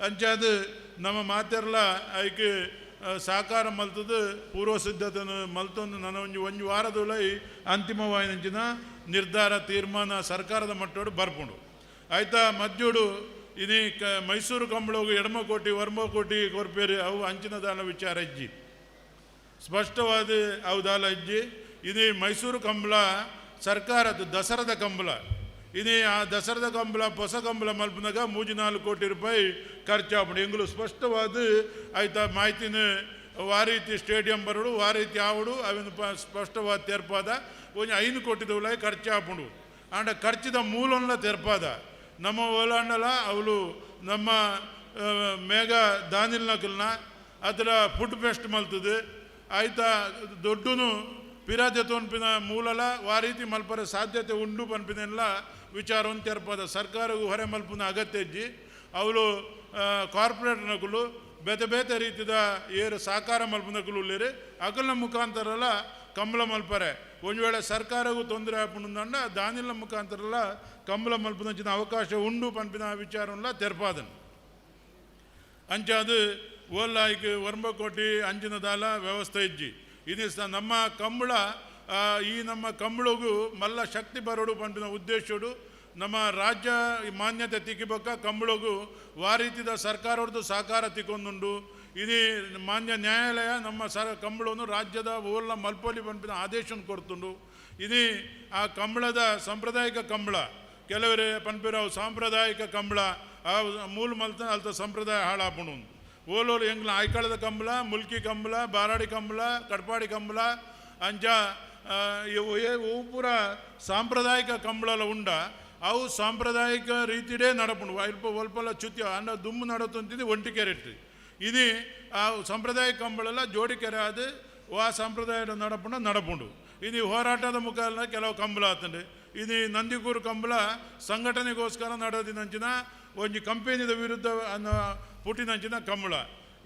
ಅಂಚ ಅದು ನಮ್ಮ ಮಾತೆರ್ಲ ಐಕೆ ಸಹಕಾರ ಮಲ್ತದ ಪೂರ್ವ ಸಿದ್ಧತೆಯನ್ನು ಮಲ್ತೊಂದು ನನ್ನ ಒಂಜಿ ಒಂಜಿ ವಾರದೊಳೈ ಅಂತಿಮವಾಯಿನಂಚಿನ ನಿರ್ಧಾರ ತೀರ್ಮಾನ ಸರ್ಕಾರದ ಮಟ್ಟೋಡು ಬರ್ಪುಂಡು. ಆಯ್ತಾ ಮಧ್ಯೋಡು ಇನಿ ಮೈಸೂರು ಕಂಬಳೋಗು ಎಡಮಕೋಟಿ ವರ್ಮಕೋಟಿ ಕೊರ್ಪೇರಿ ಅವು ಅಂಚಿನ ದಾಲ ವಿಚಾರ ಇಜ್ಜಿ ಸ್ಪಷ್ಟವಾದ ಅವು ದಾಲ ಇಜ್ಜಿ. ಇದು ಮೈಸೂರು ಕಂಬಳ ಸರ್ಕಾರದ ದಸರದ ಕಂಬಳ ಇದು ಆ ದಸರದ ಕಂಬಳ ಹೊಸ ಕಂಬಳ ಮಲ್ಪನಾಗ 3-4 ಕೋಟಿ ರೂಪಾಯಿ ಖರ್ಚಾಪುಂಡು. ಎಂಗುಲು ಸ್ಪಷ್ಟವಾದ ಆಯ್ತಾ ಮಾಹಿತಿನ ವಾರೀತಿ ಸ್ಟೇಡಿಯಂ ಬರೋಡು ವಾರೀತಿ ಆವಡು ಅವಿನ ಸ್ಪಷ್ಟವಾದ ತೆರ್ಪಾದ ಒಂಜಿ 5 ಕೋಟಿದವುಲಾಯಿ ಖರ್ಚಾಪುಂಡು. ಆಂಡ ಖರ್ಚಿದ ಮೂಲನ್ಲ ತೆರ್ಪಾದ ನಮ್ಮ ಓಲಾಂಡಲ ಅವಳು ನಮ್ಮ ಮೇಘ ದಾನಿಲ್ನಕಲ್ನ ಅದರ ಫುಡ್ ಫೆಸ್ಟ್ ಮಲ್ತದೆ ಆಯ್ತಾ ದೊಡ್ಡನು ಪಿರಾಜೆ ತೋನ್ಪಿನ ಮೂಲಲ ವಾರೀತಿ ಮಲ್ಪರ ಸಾಧ್ಯತೆ ಉಂಡು ಪನ್ಪಿನೆಲ್ಲ ವಿಚಾರವನ್ನು ತೆರ್ಪಾದ ಸರ್ಕಾರವು ಹೊರೆ ಮಲ್ಪುನ ಅಗತ್ಯ ಇಜ್ಜಿ. ಅವಳು ಕಾರ್ಪೊರೇಟ್ ನಕಲು ಬೇತೆ ಬೇತೆ ರೀತಿದ ಏರು ಸಹಕಾರ ಮಲ್ಪುನಕಲು ಉಳ್ಳೇರಿ ಅಗಲ್ನ ಮುಖಾಂತರಲ್ಲ ಕಂಬಳ ಮಲ್ಪರೆ. ಒಂದು ವೇಳೆ ಸರ್ಕಾರಗೂ ತೊಂದರೆ ಆಪುಂಡ ದಾನಿಲ ಮುಖಾಂತರಲ್ಲ ಕಂಬಳ ಮಲ್ಪುನಂಚಿನ ಅವಕಾಶ ಉಂಡು ಪನ್ಪಿನ ವಿಚಾರವಲ್ಲ ತೆರ್ಪಾದನು. ಅಂಚ ಅದು ಓಲ್ಲ ಐಕ್ ವರ್ಮಕೋಟಿ ಅಂಚಿನ ದಾಲ ವ್ಯವಸ್ಥೆ ಇಜ್ಜಿ. ಇದು ಸ ನಮ್ಮ ಕಂಬಳ ಈ ನಮ್ಮ ಕಂಬಳಗೂ ಮಲ್ಲ ಶಕ್ತಿ ಬರೋಡು ಪನ್ಪಿನ ಉದ್ದೇಶಡು ನಮ್ಮ ರಾಜ್ಯ ಮಾನ್ಯತೆ ತಿಕ್ಕಿಬೊಕ್ಕ ಕಂಬಳಗೂ ವಾರೀತಿದ ಸರ್ಕಾರದ್ದು ಸಹಕಾರ ತಿಕ್ಕೊಂದುಂಡು. ಇದು ಮಾನ್ಯ ನ್ಯಾಯಾಲಯ ನಮ್ಮ ಕಂಬಳವನ್ನು ರಾಜ್ಯದ ಓಲ್ಲ ಮಲ್ಪೋಲಿ ಪನ್ಪಿನ ಆದೇಶವನ್ನು ಕೊಡ್ತುಂಡು. ಇದು ಆ ಕಂಬಳದ ಸಾಂಪ್ರದಾಯಿಕ ಕಂಬಳ ಕೆಲವರು ಪನ್ಪಿರ ಅವು ಸಾಂಪ್ರದಾಯಿಕ ಕಂಬಳ ಆ ಮೂಲ ಮಲ್ತ ಅಲ್ತ ಸಂಪ್ರದಾಯ ಹಾಳಾಪುಂಡು. ಓಲೋಲು ಎಂಗ್ಲ ಆಯ್ಕಳದ ಕಂಬಳ ಮುಲ್ಕಿ ಕಂಬಳ ಬಾರಾಡಿ ಕಂಬಳ ಕಡ್ಪಾಡಿ ಕಂಬಳ ಅಂಚ ಇವು ಪೂರ ಸಾಂಪ್ರದಾಯಿಕ ಕಂಬಳಲ ಉಂಡ ಅವು ಸಾಂಪ್ರದಾಯಿಕ ರೀತಿಯೇ ನಡಪುಂಡು. ಅಲ್ಪ ಒಲ್ಪಲ ಚುತ್ತಿ ಅಂಡ ದುಮ್ಮು ನಡತಂತಿದ್ದು ಒಂಟಿ ಕೆರೆ ಇಟ್ಟು ಇದು ಆ ಸಾಂಪ್ರದಾಯಿಕ ಕಂಬಳೆಲ್ಲ ಜೋಡಿ ಕೆರೆ ಅದು ಆ ಸಂಪ್ರದಾಯ ನಡಪುಂಡ ನಡಪುಂಡು. ಇದು ಹೋರಾಟದ ಮುಖಾಂತರ ಕೆಲವು ಕಂಬಳ ಆತಂಡು. ಇದು ನಂದಿಕೂರು ಕಂಬಳ ಸಂಘಟನೆಗೋಸ್ಕರ ನಡೆದಿನಂಚಿನ ಒಂಜಿ ಕಂಪೆನಿದ ವಿರುದ್ಧ ಅನ್ನೋ ಪುಟ್ಟಿನಂಚಿನ ಕಂಬಳ.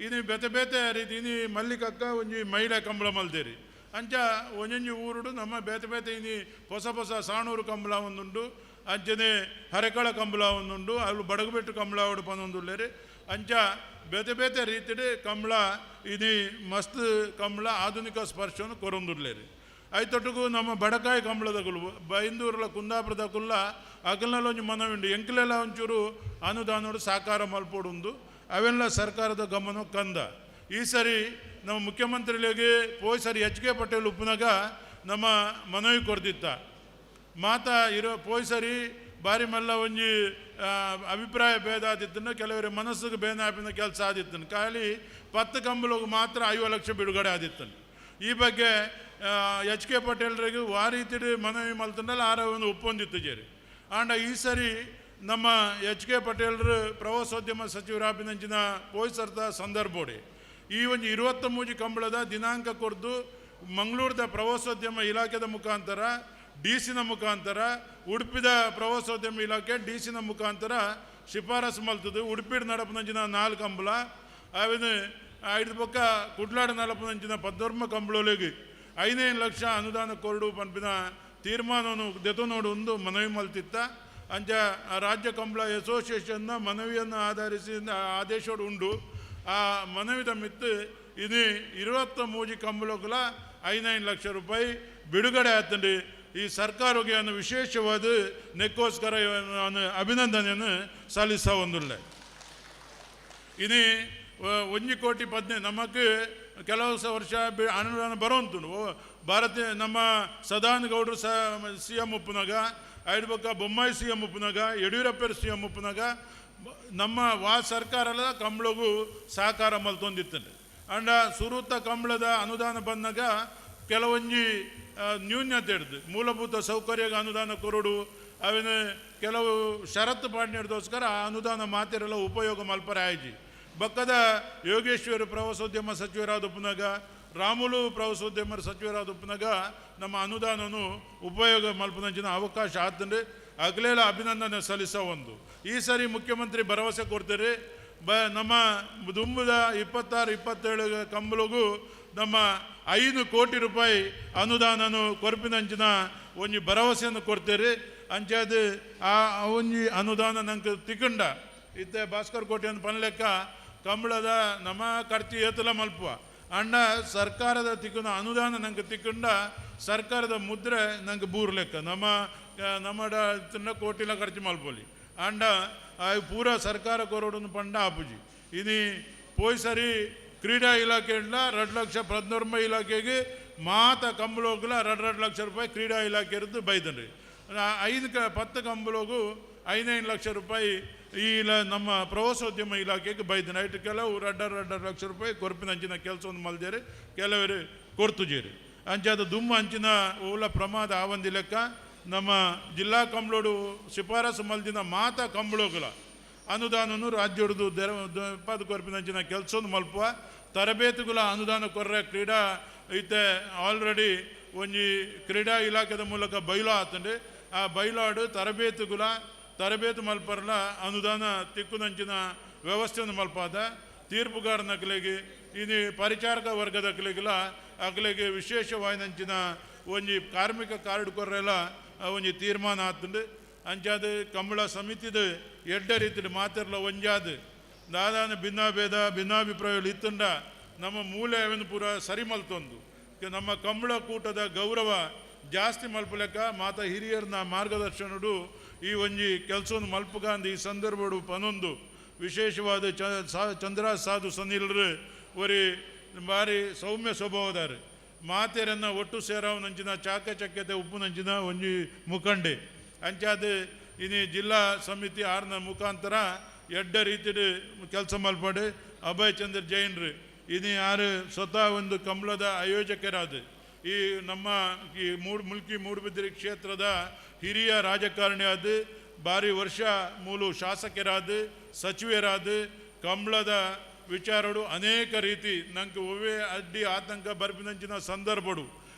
ಇದು ಬೇತೆ ಬೇತೆ ರೀತಿ ಇನಿ ಮಲ್ಲಿಕಕ್ಕ ಒಂಜಿ ಮಹಿಳಾ ಕಂಬಳ ಮಲ್ದೇರಿ ಅಂಚ ಒಂಜೊಂಜಿ ಊರುಡು ನಮ್ಮ ಬೇತೆ ಬೇತೆ ಇನಿ ಹೊಸ ಹೊಸ ಸಾಣೂರು ಕಂಬಳ ಒಂದುಂಡು ಅಂಚನೆ ಹರೆಕಳ ಕಂಬಳ ಒಂದುಂಡು ಅಲ್ಲಿ ಬಡಗುಬೆಟ್ಟು ಕಂಬಳ ಅವಡು ಪನೊಂದುಲ್ಲೇರಿ ಅಂಚ ಬೇತೆ ಬೇತೆ ರೀತಿಡು ಕಂಬಳ ಇನಿ ಮಸ್ತ್ ಕಂಬಳ ಆಧುನಿಕ ಸ್ಪರ್ಶವನ್ನು ಕೊರೊಂದುಲ್ಲೇರಿ. ಐತೊಟ್ಟುಗು ನಮ್ಮ ಬಡಕಾಯಿ ಕಂಬಳದಗುಲು ಬೈಂದೂರ್ಲ ಕುಂದಾಪುರದಕುಲ್ಲ ಅಗಲ್ನಲ್ಲ ಒಂಜಿ ಮನವಿಂಡು ಎಂಕ್ಲೆಲ್ಲ ಒಂಚೂರು ಅನುದಾನೋಡು ಸಹಕಾರ ಮಲ್ಪೋಡುಂದು ಅವೆಲ್ಲ ಸರ್ಕಾರದ ಗಮನ ಕಂದ. ಈ ಸರಿ ನಮ್ಮ ಮುಖ್ಯಮಂತ್ರಿಗಳಿಗೆ ಪೋಯ್ ಸರಿ ಎಚ್ ಕೆ ಪಟೇಲ್ ಉಪ್ಪುನಾಗ ನಮ್ಮ ಮನವಿ ಕೊರ್ದಿತ್ತ ಮಾತಾ ಇರೋ ಪೋಯ್ ಸರಿ ಬಾರಿ ಮಲ್ಲ ಒಂಜಿ ಅಭಿಪ್ರಾಯ ಭೇದ ಆದಿತ್ತನ್ನು ಕೆಲವರು ಮನಸ್ಸಿಗೆ ಬೇನಾಪಿನ ಕೆಲಸ ಆದಿತ್ತನು. ಖಾಲಿ 10 ಕಂಬಳಿಗೆ ಮಾತ್ರ 50 ಲಕ್ಷ ಬಿಡುಗಡೆ ಆದಿತ್ತನು. ಈ ಬಗ್ಗೆ ಎಚ್ ಕೆ ಪಟೇಲ್ರಿಗೆ ವಾರೀತಿಡು ಮನವಿ ಮಲ್ತಂಡಲ್ಲ ಆರವನ್ನು ಒಪ್ಪೊಂದಿತ್ತು ಜೇರಿ. ಆಂಡ ಈ ಸರಿ ನಮ್ಮ ಎಚ್ ಕೆ ಪಟೇಲ್ರು ಪ್ರವಾಸೋದ್ಯಮ ಸಚಿವರಾಪಿನಂಚಿನ ಪೋಯ್ ಸರ್ದ ಸಂದರ್ಭೋಡಿ ಈ ಒಂದು 23 ಕಂಬಳದ ದಿನಾಂಕ ಕೊರ್ದು ಮಂಗಳೂರದ ಪ್ರವಾಸೋದ್ಯಮ ಇಲಾಖೆದ ಮುಖಾಂತರ ಡಿ ಸಿನ ಮುಖಾಂತರ ಉಡುಪಿದ ಪ್ರವಾಸೋದ್ಯಮ ಇಲಾಖೆ ಡಿ ಸಿನ ಮುಖಾಂತರ ಶಿಫಾರಸು ಮಲ್ತದು. ಉಡುಪಿಡ್ ನಡಪನಂಚಿನ 4 ಕಂಬಳ ಆವಿನ ಐದು ಪಕ್ಕ ಕುಡ್ಲಾಡ ನಡಪನಂಚಿನ ಪದ್ಧರ್ಮ ಕಂಬಳೊಳಗೆ 5 ಲಕ್ಷ ಅನುದಾನ ಕೊರಡು ಪನ್ಪಿನ ತೀರ್ಮಾನವನ್ನು ದೆತೊನೋಡು ಒಂದು ಮನವಿ ಮಲ್ತಿತ್ತ. ಅಂಚ ರಾಜ್ಯ ಕಂಬಳ ಅಸೋಸಿಯೇಷನ್ನ ಮನವಿಯನ್ನು ಆಧರಿಸಿ ಆದೇಶೋಡು ಉಂಡು. ಆ ಮನವಿದ ಮಿತ್ತು ಇದು 23 ಕಂಬಳಗಳ 5 ಲಕ್ಷ ರೂಪಾಯಿ ಬಿಡುಗಡೆ ಆತಂಡಿ. ಈ ಸರ್ಕಾರಕ್ಕೆ ಅನ್ನು ವಿಶೇಷವಾದ ನೆಕ್ಕೋಸ್ಕರ ನಾನು ಅಭಿನಂದನೆಯನ್ನು ಸಲ್ಲಿಸ ಒಂದುಳ್ಳೆ. ಇನಿ 1 ಕೋಟಿ 15 ನಮಗೆ ಕೆಲವು ವರ್ಷ ಅನುದಾನ ಬರೋಂತುಂಡು. ಭಾರತೀಯ ನಮ್ಮ ಸದಾನಂದ ಗೌಡರು ಸಿ ಎಂ ಉಪ್ಪುನಾಗ ಐಡ್ ಬೊಕ್ಕ ಬೊಮ್ಮಾಯಿ ಸಿ ಎಂ ಉಪ್ಪುನಗ, ಯಡಿಯೂರಪ್ಪರ ಸಿ ಎಂ ಉಪ್ಪುನಗ ನಮ್ಮ ವಾ ಸರ್ಕಾರಲ ಕಂಬಳಗೂ ಸಹಕಾರ ಮಲ್ತೊಂದಿತ್ತಂಡೆ. ಅಂಡ ಸುರುತ ಕಂಬಳದ ಅನುದಾನ ಬಂದಾಗ ಕೆಲವೊಂಜಿ ನ್ಯೂನ್ಯತೆ ಹಿಡ್ದು ಮೂಲಭೂತ ಸೌಕರ್ಯಕ್ಕೆ ಅನುದಾನ ಕೊರಡು, ಅವನ ಕೆಲವು ಷರತ್ತು ಪಾಡ್ನಿಡ್ದೋಸ್ಕರ ಆ ಅನುದಾನ ಮಾತಿರಲ್ಲ ಉಪಯೋಗ ಮಲ್ಪರೆ ಆಯ್ಜಿ. ಬಕ್ಕದ ಯೋಗೇಶ್ವರ ಪ್ರವಾಸೋದ್ಯಮ ಸಚಿವರಾದ ಉಪ್ಪುನಗ, ರಾಮುಲು ಪ್ರವಾಸೋದ್ಯಮ ಸಚಿವರಾದ ಉಪ್ಪುನಗ ನಮ್ಮ ಅನುದಾನನು ಉಪಯೋಗ ಮಲ್ಪನಂಚಿನ ಅವಕಾಶ ಆತಂದ್ರೆ ಅಗಲೇಲ ಅಭಿನಂದನೆ ಸಲ್ಲಿಸೋ ಒಂದು. ಈ ಸರಿ ಮುಖ್ಯಮಂತ್ರಿ ಭರವಸೆ ಕೊಡ್ತಾರೆ, ನಮ್ಮ ದುಂಬುದ 26 27 ಕಂಬಳಿಗೂ ನಮ್ಮ 5 ಕೋಟಿ ರೂಪಾಯಿ ಅನುದಾನನು ಕೊರ್ಪಿನಂಚಿನ ಒಂಜಿ ಭರವಸೆಯನ್ನು ಕೊಡ್ತೀರಿ. ಅಂಚಾದ ಆ ಒಂಜಿ ಅನುದಾನ ನಂಗೆ ತಿಕ್ಕಂಡ ಇತ್ತೆ ಭಾಸ್ಕರ್ ಕೋಟೆಯನ್ನು ಪನ್ಲೆಕ್ಕ ಕಂಬಳದ ನಮ್ಮ ಖರ್ಚು ಏತಲ ಮಲ್ಪುವ ಅಣ್ಣ ಸರ್ಕಾರದ ತಿಕ್ಕುನ ಅನುದಾನ ನಂಗೆ ತಿಕ್ಕಂಡ ಸರ್ಕಾರದ ಮುದ್ರೆ ನಂಗೆ ಬೂರ್ ಲೆಕ್ಕ ನಮ್ಮ ನಮ್ಮ ಕೋಟಿಲ ಖರ್ಚು ಮಲ್ಪೊಲಿ ಅಂಡ ಪೂರ ಸರ್ಕಾರ ಕೊರೋಡನ್ನು ಪಂಡ ಆಪುಜಿ. ಇನಿ ಪೋಯ್ ಸರಿ ಕ್ರೀಡಾ ಇಲಾಖೆಯಿಂದ 2 ಲಕ್ಷ ಪ್ರಜ್ಞೋರ್ಮ ಇಲಾಖೆಗೆ ಮಾತ ಕಂಬಳೋಗ್ಲ 2 ಲಕ್ಷ ರೂಪಾಯಿ ಕ್ರೀಡಾ ಇಲಾಖೆ ಇರೋದು ಬೈದನ್ರಿ. 5 10 ಕಂಬಳೋಗು 5 ಲಕ್ಷ ರೂಪಾಯಿ ಈ ನಮ್ಮ ಪ್ರವಾಸೋದ್ಯಮ ಇಲಾಖೆಗೆ ಬೈದನ. ಐಟು ಕೆಲವು 2.5 ಲಕ್ಷ ರೂಪಾಯಿ ಕೊರ್ಪಿನ ಅಂಚಿನ ಕೆಲಸವನ್ನು ಮಲ್ದೇರಿ, ಕೆಲವರು ಕೊರ್ತುಜೇರಿ. ಅಂಚಾದ ದುಮ್ಮ ಅಂಚಿನ ಓಲ ಪ್ರಮಾದ ಆವಂದಿ ಲೆಕ್ಕ ನಮ್ಮ ಜಿಲ್ಲಾ ಕಂಬಳೋಡು ಶಿಫಾರಸು ಮಲ್ದಿನ ಮಾತ ಕಂಬಳೋಗಲ ಅನುದಾನನು ರಾಜ್ಯಡ್ದು ಪದ ಕೊರ್ಪಿನ ಅಂಚಿನ ಕೆಲಸವನ್ನು ಮಲ್ಪುವ ತರಬೇತಿಗಳ ಅನುದಾನ ಕೊರ್ರೆ ಕ್ರೀಡಾ ಇತ್ತೆ ಆಲ್ರೆಡಿ ಒಂಜಿ ಕ್ರೀಡಾ ಇಲಾಖೆದ ಮೂಲಕ ಬೈಲಾ ಆತಂಡೆ. ಆ ಬೈಲಾಡು ತರಬೇತಿಗಳ ತರಬೇತು ಮಲ್ಪರ್ಲ ಅನುದಾನ ತಿಕ್ಕುನಂಚಿನ ವ್ಯವಸ್ಥೆಯನ್ನು ಮಲ್ಪಾದ ತೀರ್ಪುಗಾರನಕ್ಲೆಗೆ ಇನಿ ಪರಿಚಾರಕ ವರ್ಗದ ಅಕ್ಲೆಗೆಲ್ಲ ಅಕ್ಲೆಗೆ ವಿಶೇಷವಾಯಿನಂಚಿನ ಒಂಜಿ ಕಾರ್ಮಿಕ ಕಾರ್ಡ್ ಕೊರ್ರೆಲ್ಲ ಒಂಜಿ ತೀರ್ಮಾನ ಆತಂಡು. ಅಂಚಾದ ಕಂಬಳ ಸಮಿತಿದ ಎಡ್ಡ ರೀತಿಯ ಮಾತಿರ್ಲ ಒಂಜಾದ ದಾದಾನ ಭಿನ್ನಾಭೇದ ಭಿನ್ನಾಭಿಪ್ರಾಯಗಳು ಇತ್ತಂಡ ನಮ್ಮ ಮೂಲೆ ಅವನ್ನು ಪೂರ ಸರಿ ಮಲ್ತೊಂದು ನಮ್ಮ ಕಂಬಳ ಕೂಟದ ಗೌರವ ಜಾಸ್ತಿ ಮಲ್ಪಲೆಕ್ಕ ಮಾತ ಹಿರಿಯರ್ನ ಮಾರ್ಗದರ್ಶನಡು ಈ ಒಂಜಿ ಕೆಲಸವನ್ನು ಮಲ್ಪುಗಾಂದು ಈ ಸಂದರ್ಭಡು ಪನೊಂದು ವಿಶೇಷವಾದ ಚಂದ್ರ ಸಾಧು ಸನಿಲ್ರು ಒರಿ ಭಾರಿ ಸೌಮ್ಯ ಸ್ವಭಾವದಾರು ಮಾತೆರನ್ನ ಒಟ್ಟು ಸೇರಾವನಂಚಿನ ಚಾಕಚಕ್ಯತೆ ಉಪ್ಪುನಂಚಿನ ಒಂಜಿ ಮುಖಂಡೆ. ಅಂಚಾದ ಇನಿ ಜಿಲ್ಲಾ ಸಮಿತಿ ಆರ್ನ ಮುಖಾಂತರ ಎಡ್ಡ ರೀತಿಯ ಕೆಲಸ ಮಲ್ಪಡೆ ಅಭಯ್ ಚಂದ್ರ ಜೈನ್ರು ಇನಿ ಆರು ಸ್ವತಃ ಒಂದು ಕಂಬಳದ ಆಯೋಜಕರಾದ ಈ ನಮ್ಮ ಈ ಮುಲ್ಕಿ ಮೂಡುಬಿದಿರೆ ಕ್ಷೇತ್ರದ ಹಿರಿಯ ರಾಜಕಾರಣಿಯಾದ ಭಾರಿ ವರ್ಷ ಮೂಲು ಶಾಸಕರಾದ ಸಚಿವರಾದ ಕಂಬಳದ ವಿಚಾರಡು ಅನೇಕ ರೀತಿ ನಂಗೆ ಒವ್ವೇ ಅಡ್ಡಿ ಆತಂಕ ಬರ್ಪಿನಂಚಿನ ಸಂದರ್ಭಡು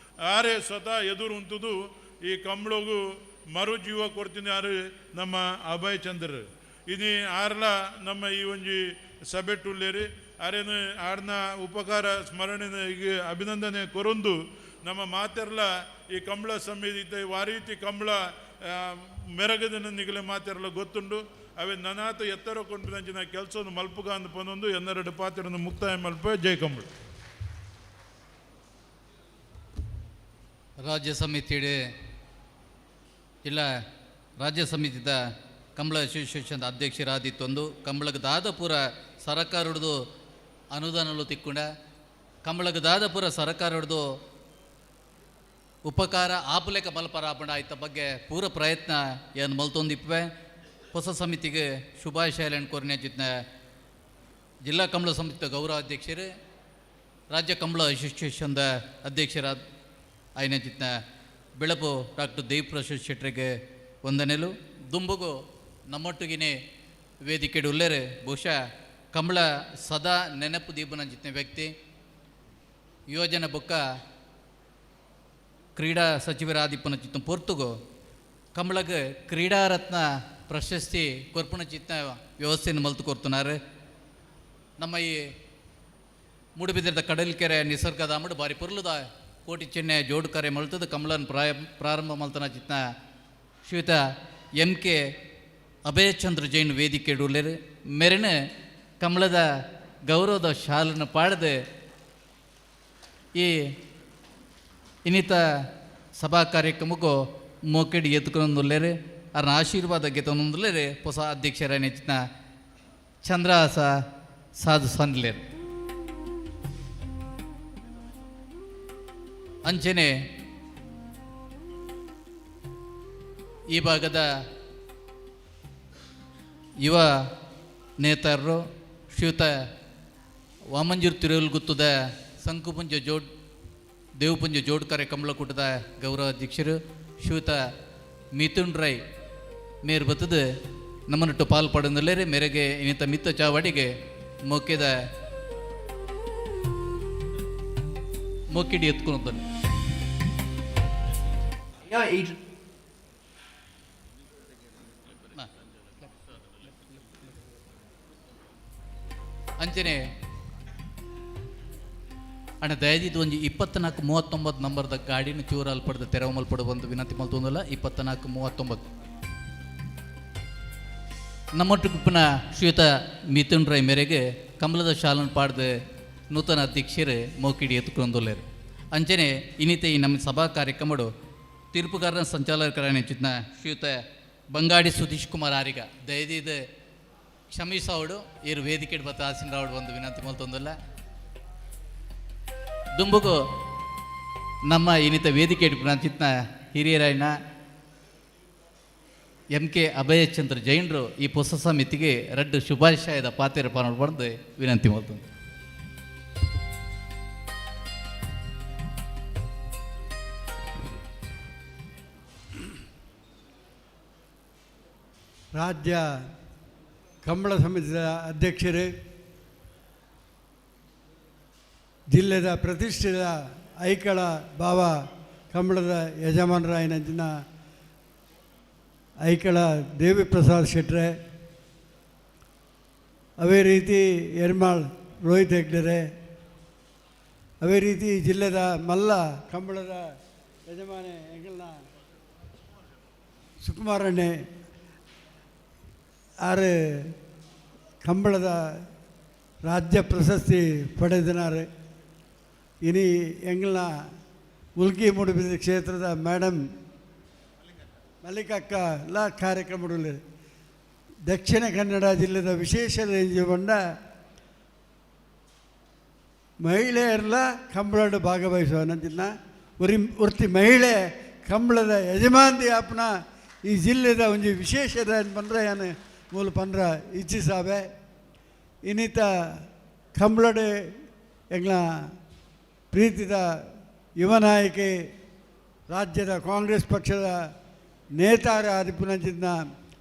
ಆರೇ ಸ್ವತಃ ಎದುರು ಉಂಟುದು ಈ ಕಂಬಳಗೂ ಮರುಜೀವ ಕೊಡ್ತೀನಿ ಯಾರು ನಮ್ಮ ಅಭಯ್ ಚಂದ್ರ. ಇನಿ ಆರ್ಲ ನಮ್ಮ ಈ ಒಂಜಿ ಸಭೆ ಟುಲ್ಲೇರಿ ಆರೇನು ಆರ್ನ ಉಪಕಾರ ಸ್ಮರಣೆ ಈಗ ಅಭಿನಂದನೆ ಕೊರೊಂದು ನಮ್ಮ ಮಾತೆರ್ಲ ಈ ಕಂಬಳ ಸಮಿತಿ ವಾರೀತಿ ಕಂಬಳ ಮೆರಗದ ನಿಗಲೆ ಮಾತೆರ್ಲ ಗೊತ್ತುಂಡು. ಅವೇ ನನಾತ ಎತ್ತರ ಕೊಂಡ್ಪಿನಂಚಿನ ಕೆಲಸವನ್ನು ಮಲ್ಪುಗ ಅಂದ್ ಪನೊಂದು ಎನ್ನೆರಡು ಪಾತ್ರವನ್ನು ಮುಕ್ತಾಯ ಮಲ್ಪ. ಜೈ ಕಂಬಳ. ರಾಜ್ಯ ಸಮಿತಿ ಜಿಲ್ಲಾ ರಾಜ್ಯ ಸಮಿತಿದ ಕಂಬಳ ಅಸೋಸಿಯೇಷನ್ ಅಧ್ಯಕ್ಷರಾದಿತ್ತೊಂದು ಕಂಬಳಕ್ಕೆ ದಾದಪುರ ಸರಕಾರಡ್ದು ಅನುದಾನಲು ತಿಕ್ಕೊಂಡ ಕಂಬಳಕ್ಕೆ ದಾದಪುರ ಸರಕಾರಡ್ದು ಉಪಕಾರ ಆಪುಲೆಕ ಮಲ್ಪರ ಆಪಂಡ ಆಯ್ತ ಬಗ್ಗೆ ಪೂರ ಪ್ರಯತ್ನ ಏನು ಮಲ್ತೊಂದಿಪ್ಪೆ. ಹೊಸ ಸಮಿತಿಗೆ ಶುಭಾಶಯ ಕೋರಿನ ಚಿತ್ನ ಜಿಲ್ಲಾ ಕಂಬಳ ಸಮಿತಿಯ ಗೌರವ ಅಧ್ಯಕ್ಷರು ರಾಜ್ಯ ಕಂಬಳ ಅಸೋಸಿಯೇಷನ್ದ ಅಧ್ಯಕ್ಷರಾದ ಆಯ್ನ ಚಿತ್ನ ಬೆಳಪು ಡಾಕ್ಟರ್ ದೇವಪ್ರಸಾದ್ ಶೆಟ್ಟರಿಗೆ ವಂದನೆಲು. ದುಂಬುಗು ನಮ್ಮೊಟ್ಟಿಗೆನೇ ವೇದಿಕೆ ಉಲ್ಲೇರೆ ಬಹುಶಃ ಕಂಬಳ ಸದಾ ನೆನಪು ದೀಪನ ಚಿತ್ನ ವ್ಯಕ್ತಿ ಯುವಜನ ಬೊಕ್ಕ ಕ್ರೀಡಾ ಸಚಿವರಾದಿಪ್ಪನ ಚಿತ್ತ ಪೊರ್ತುಗು ಕಂಬಳಗ ಕ್ರೀಡಾರತ್ನ ಪ್ರಶಸ್ತಿ ಕೊರ್ಪುಣ ಚಿತ್ನ ವ್ಯವಸ್ಥೆಯನ್ನು ಮಲ್ತು ಕೊರ್ತುನಾರು. ನಮ್ಮ ಈ ಮೂಡುಬಿದಿರದ ಕಡಲ್ಕೆರೆ ನಿಸರ್ಗಧಾಮಡು ಬಾರಿ ಪೊರ್ಲುದ ಕೋಟಿ ಚೆನ್ನೆ ಜೋಡುಕರೆ ಮಲ್ತದ ಕಮಲನ್ ಪ್ರಾರಂಭ ಮಲ್ತನ ಚಿತ್ನ ಶ್ರೀಯುತ ಎಂ ಕೆ ಅಭಯಚಂದ್ರ ಜೈನ್ ವೇದಿಕೆ ಉಲ್ಲೇರು ಮೆರಣ ಕಮಲದ ಗೌರವದ ಶಾಲನ್ನು ಪಾಡದೆ ಈ ಇನ್ನಿತ ಸಭಾ ಕಾರ್ಯಕ್ರಮಕ್ಕೂ ಮೋಕೆಡಿ ಎತ್ಕೊಂಡುಲ್ಲೇರು ಅರ್ನ ಆಶೀರ್ವಾದ ಗೆತ್ತೊಂದುಲ್ಲೇರು ಹೊಸ ಅಧ್ಯಕ್ಷರ ನೆಚ್ಚಿನ ಚಂದ್ರಹಾಸ ಸಾಧು ಸಂದ್ಲೇರು. ಅಂಚನೆ ಈ ಭಾಗದ ಯುವ ನೇತಾರರು ಶ್ರೀಯುತ ವಾಮಂಜೂರು ತಿರುವಲ್ಗುತ್ತದ ಸಂಕುಪುಂಜ ಜೋಡ್ ದೇವಪುಂಜ ಜೋಡ್ಕರೆ ಕಮಲಕೂಟದ ಗೌರವ ಅಧ್ಯಕ್ಷರು ಶ್ರೀಯುತ ಮಿಥುನ್ ರೈ ಮೇರ್ ಬತ್ತದ ನಮ್ಮನ್ನಟ್ಟು ಪಾಲ್ ಪಡೆದಲ್ಲೇರಿ ಮೇರೆಗೆ ಇನ್ನಿತ ಮಿತ್ತ ಚಾವಡಿಗೆ ಮೊಕ್ಕೆದ ಮೊಕ್ಕಿಡಿ ಎತ್ಕೊಂಡು. ಅಂಚನೆ ಅಣ್ಣ ದಯದಿದ್ದು ಒಂಜಿ 24 39 ನಂಬರ್ದ ಗಾಡಿನ ಚೂರು ಪಡೆದ ತೆರವು ಮಲ್ಪಡು ಬಂದು ವಿನಂತಿ ಮಲ್ತೊಂದಲ್ಲ 24 39 ನಮ್ಮೊಟ್ಟಿಗೆ ಶ್ರೀಯುತ ಮಿಥುನ್ ರೈ ಮೇರೆಗೆ ಕಮಲದ ಶಾಲನ್ ಪಾಡ್ದು ನೂತನ ಅಧ್ಯಕ್ಷರು ಮೋಕಿಡಿ ಎತ್ತುಕೊಂದುಲ್ಲೇರು. ಅಂಚನೆ ಇನ್ನಿತ ಈ ನಮ್ಮ ಸಭಾ ಕಾರ್ಯಕ್ರಮಡು ತೀರ್ಪುಗಾರನ ಸಂಚಾಲಕರಾன ಚಿತ್ನ ಶ್ರೀಯುತ ಬಂಗಾಡಿ ಸುಧೀಶ್ ಕುಮಾರ್ ಆರಿಗ ದಯದೀದ ಕ್ಷಮಿಸಾವಡು ಇರು ವೇದಿಕೆ ಬತ್ತ ಆಸಿನ ರಾವಡು ಒಂದು ವಿನಂತಿ ಮಲ್ತೊಂದಲ್ಲ. ದುಂಬುಗು ನಮ್ಮ ಇನ್ನಿತ ವೇದಿಕೆ ಚಿತ್ನ ಹಿರಿಯರಾಯನ ಎಂ ಕೆ ಅಭಯಚಂದ್ರ ಜೈನರು ಈ ಪೊಸ ಸಮಿತಿಗೆ ರಡ್ಡು ಶುಭಾಶಯದ ಪಾತಿರ ಬಂದು ವಿನಂತಿ ಮಾಡ್ತೀನಿ. ರಾಜ್ಯ ಕಂಬಳ ಸಮಿತಿಯ ಅಧ್ಯಕ್ಷರೇ, ಜಿಲ್ಲೆದ ಪ್ರತಿಷ್ಠಿತ ಐಕಳ ಬಾವ ಕಂಬಳದ ಯಜಮಾನರಾಯನಂಚಿನ ಐಕಳ ದೇವಿಪ್ರಸಾದ್ ಶೆಟ್ರೆ, ಅದೇ ರೀತಿ ಎರ್ಮಾಳ್ ರೋಹಿತ್ ಹೆಗ್ಡೆರೆ, ಅದೇ ರೀತಿ ಜಿಲ್ಲೆದ ಮಲ್ಲ ಕಂಬಳದ ಯಜಮಾನೆ ಎಂಗಳನ್ನ ಸುಕುಮಾರಣ್ಣೆ ಆರು ಕಂಬಳದ ರಾಜ್ಯ ಪ್ರಶಸ್ತಿ ಪಡೆದಿನಾರು. ಇನಿ ಎಂಗಳನ್ನ ಮುಲ್ಕಿ ಮೂಡುಬಿದಿರೆ ಕ್ಷೇತ್ರದ ಮೇಡಮ್ ಮಲ್ಲಿಕಕ್ಕ ಎಲ್ಲ ಕಾರ್ಯಕ್ರಮಗಳು ದಕ್ಷಿಣ ಕನ್ನಡ ಜಿಲ್ಲೆದ ವಿಶೇಷ ರೇಂಜ್ ಮಹಿಳೆಯರೆಲ್ಲ ಕಂಬಳಡ್ ಭಾಗವಹಿಸುವ ನಂಜಿನ ಉರಿ ವೃತ್ತಿ ಮಹಿಳೆ ಕಂಬಳದ ಯಜಮಾನ್ದಿ ಆಪ್ನ ಈ ಜಿಲ್ಲೆದ ಒಂಜಿ ವಿಶೇಷದ ಪಂಡ್ರೆ ಯಾನು ಮೂಲ ಪಂಡ್ರ ಇಚ್ಛಿಸಾವೆ. ಇನ್ನಿತ ಕಂಬಳಡ್ ಎಂಗ್ಲ ಪ್ರೀತಿದ ಯುವ ನಾಯಕಿ ರಾಜ್ಯದ ಕಾಂಗ್ರೆಸ್ ಪಕ್ಷದ ನೇತಾರ ಆದಿಪುನಂಚಿನ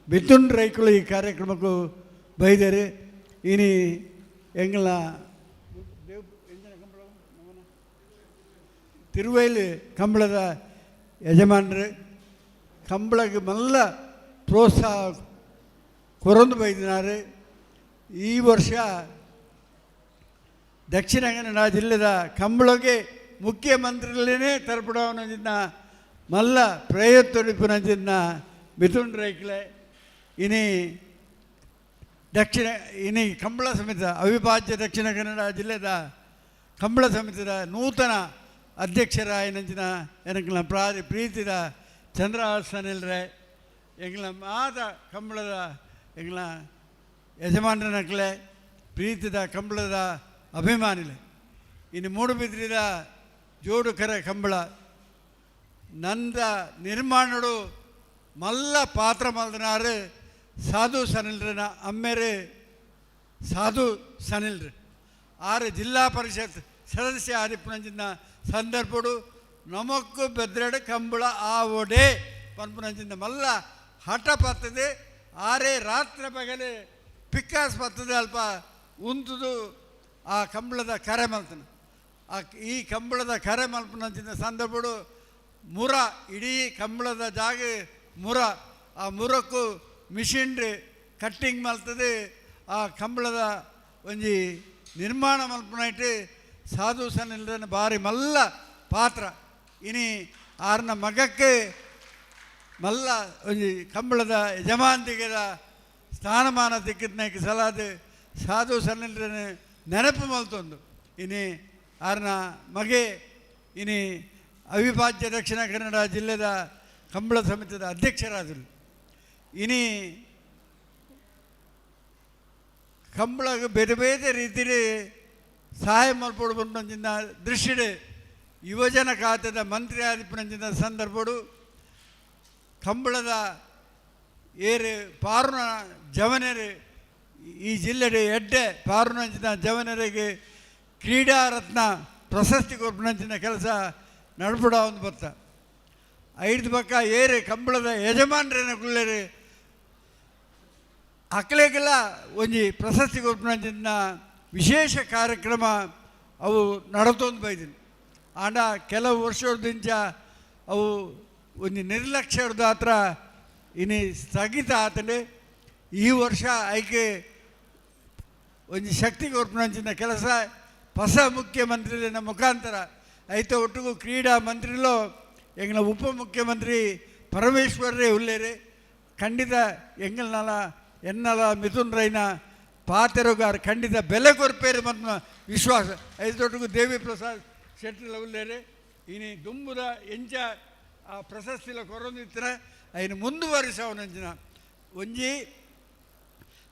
ಮಿಥುನ್ ರೈಕುಲು ಈ ಕಾರ್ಯಕ್ರಮಕ್ಕೂ ಬೈದರು. ಇನಿ ಎಂಗ್ಲ ತಿರುವೈಲು ಕಂಬಳದ ಯಜಮಾನರು ಕಂಬಳಕ್ಕೆ ಮಲ್ಲ ಪ್ರೋತ್ಸಾಹ ಕೊರೊಂದು ಬೈದಿನಾರು. ಈ ವರ್ಷ ದಕ್ಷಿಣ ಕನ್ನಡ ಜಿಲ್ಲೆದ ಕಂಬಳಗೆ ಮುಖ್ಯಮಂತ್ರಿಗಳೇ ತರ್ಪಡವನಂಚಿನ ಮಲ್ಲ ಪ್ರಯತ್ನಪಿನಂಚಿನ ಮಿಥುನ್ ರೈಕ್ಲೆ. ಇನಿ ದಕ್ಷಿಣ ಇನಿ ಕಂಬಳ ಸಮಿತಿ ಅವಿಭಾಜ್ಯ ದಕ್ಷಿಣ ಕನ್ನಡ ಜಿಲ್ಲೆದ ಕಂಬಳ ಸಮಿತಿದ ನೂತನ ಅಧ್ಯಕ್ಷರಾಯನಂಚಿನ ಎನಕ್ಲ ಪ್ರೀತಿದ ಚಂದ್ರಹಾಸನಿಲ್ರೆ ಎಂಗ್ಲ ಮಾತ ಕಂಬಳದ ಎಂಗ್ಲ ಯಜಮಾನನಕ್ಲೆ ಪ್ರೀತಿದ ಕಂಬಳದ ಅಭಿಮಾನಿಲೆ. ಇನ್ನು ಮೂಡುಬಿದ್ರಿದ ಜೋಡುಕರೆ ಕಂಬಳ ನಂದ ನಿರ್ಮಾಣಡು ಮಲ್ಲ ಪಾತ್ರ ಮಲ್ದನಾರು ಸಾಧು ಸನಿಲ್ರನ ಅಮ್ಮೇರು ಸಾಧು ಸನಿಲ್ರು ಆರು ಜಿಲ್ಲಾ ಪರಿಷತ್ ಸದಸ್ಯ ಆದಿಪ್ಪುನಂಚಿನ ಸಂದರ್ಭಡು ನಮಕ್ಕು ಬೆದ್ರಡು ಕಂಬಳ ಆವೊಡೆ ಪನ್ಪುನಂಚಿನ ಮಲ್ಲ ಹಠ ಪತ್ತದೆ ಆರೇ ರಾತ್ರಿ ಪಗಲೆ ಪಿಕ್ಕಾಸ್ ಪತ್ತದೆ ಅಲ್ಪ ಉಂತುದು ಆ ಕಂಬಳದ ಕರೆ ಮಲ್ತನ. ಆ ಈ ಕಂಬಳದ ಕರೆ ಮಲ್ಪನಂಚಿನ ಸಂದರ್ಭಡು ಮುರ ಇಡೀ ಕಂಬಳದ ಜಾಗ ಮುರ ಆ ಮುರಕ್ಕೂ ಮಿಷಿನ್ರಿ ಕಟ್ಟಿಂಗ್ ಮಲ್ತದೆ ಆ ಕಂಬಳದ ಒಂಜಿ ನಿರ್ಮಾಣ ಮಲ್ಪನೈಟ್ ಸಾಧು ಸನಿಲ್ರನ ಭಾರಿ ಮಲ್ಲ ಪಾತ್ರ. ಇನಿ ಆರ್ನ ಮಗಕ್ಕೆ ಮಲ್ಲ ಒಂಜಿ ಕಂಬಳದ ಯಜಮಾನ್ತಿಗೆದ ಸ್ಥಾನಮಾನ ತಿಕ್ಕಿದ್ನಕ್ಕೆ ಸಲಾದ ಸಾಧು ಸನಿಲ್ರನ ನೆನಪು ಮಲ್ತೊಂದು. ಇನಿ ಆರ್ನ ಮಗೆ ಇನಿ ಅವಿಭಾಜ್ಯ ದಕ್ಷಿಣ ಕನ್ನಡ ಜಿಲ್ಲೆದ ಕಂಬಳ ಸಮಿತಿದ ಅಧ್ಯಕ್ಷರಾದರು. ಇನಿ ಕಂಬಳಗ್ ಬೇರೆ ಬೇರೆ ರೀತಿಲಿ ಸಹಾಯ ಮಲ್ಪೊಡು ಪನ್ಪುನಂಚಿನ ದೃಷ್ಟಿಡ್ ಯುವಜನ ಖಾತೆದ ಮಂತ್ರಿ ಆದಿಪ್ಪುನಂಚಿನ ಸಂದರ್ಭಡು ಕಂಬಳದ ಏರು ಪಾರುನ ಜವನರು ಈ ಜಿಲ್ಲೆಡ್ ಎಡ್ಡೆ ಪಾರುನಂಚಿನ ಜವನರಿಗೆ ಕ್ರೀಡಾ ರತ್ನ ಪ್ರಶಸ್ತಿ ಕೊರ್ಪುನಂಚಿನ ಕೆಲಸ ನಡ್ಪುಡ ಒಂದು ಬತ್ತ. ಐದು ಪಕ್ಕ ಏರು ಕಂಬಳದ ಯಜಮಾನ್ರೇನ ಕುಲ್ಲೇರು ಅಕ್ಲೆಗೆಲ್ಲ ಒಂಜಿ ಪ್ರಶಸ್ತಿ ಕೊರ್ಪುನಂಚಿನ ವಿಶೇಷ ಕಾರ್ಯಕ್ರಮ ಅವು ನಡತೊಂದು ಬೈದಿನಿ. ಆಂಡ ಕೆಲವು ವರ್ಷದಿಂಚ ಅವು ಒಂಜಿ ನಿರ್ಲಕ್ಷ್ಯದ ಹತ್ರ ಇನಿ ಸ್ಥಗಿತ ಆತಂಡು. ಈ ವರ್ಷ ಐಕೆ ಒಂಜಿ ಶಕ್ತಿ ಕೊರ್ಪುನಂಚಿನ ಕೆಲಸ ಹೊಸ ಮುಖ್ಯಮಂತ್ರಿನ ಮುಖಾಂತರ ಐತ ಒಟ್ಟಿಗೂ ಕ್ರೀಡಾ ಮಂತ್ರಿಲೋ ಎಂಗ್ಲ ಉಪಮುಖ್ಯಮಂತ್ರಿ ಪರಮೇಶ್ವರರೇ ಉಲ್ಲೇರು. ಖಂಡಿತ ಎಂಗಲ್ನಲ ಎನ್ನಲ ಮಿಥುನ್ ರೈನ ಪಾತೆರುಗಾರ್ ಖಂಡಿತ ಬೆಲೆ ಕೊರ್ಪೇರು ಮತ್ತು ವಿಶ್ವಾಸ. ಐದೊಟ್ಟಿಗೂ ದೇವಿ ಪ್ರಸಾದ್ ಶೆಟ್ಟಿಲ ಉಲ್ಲೇರು. ಇನಿ ದುಂಬುದ ಎಂಚ ಆ ಪ್ರಶಸ್ತಿಲ ಕೊರೊಂದಿತ್ತರ ಐನು ಮುಂದುವರಿಸವನಂಚಿನ ಒಂಜಿ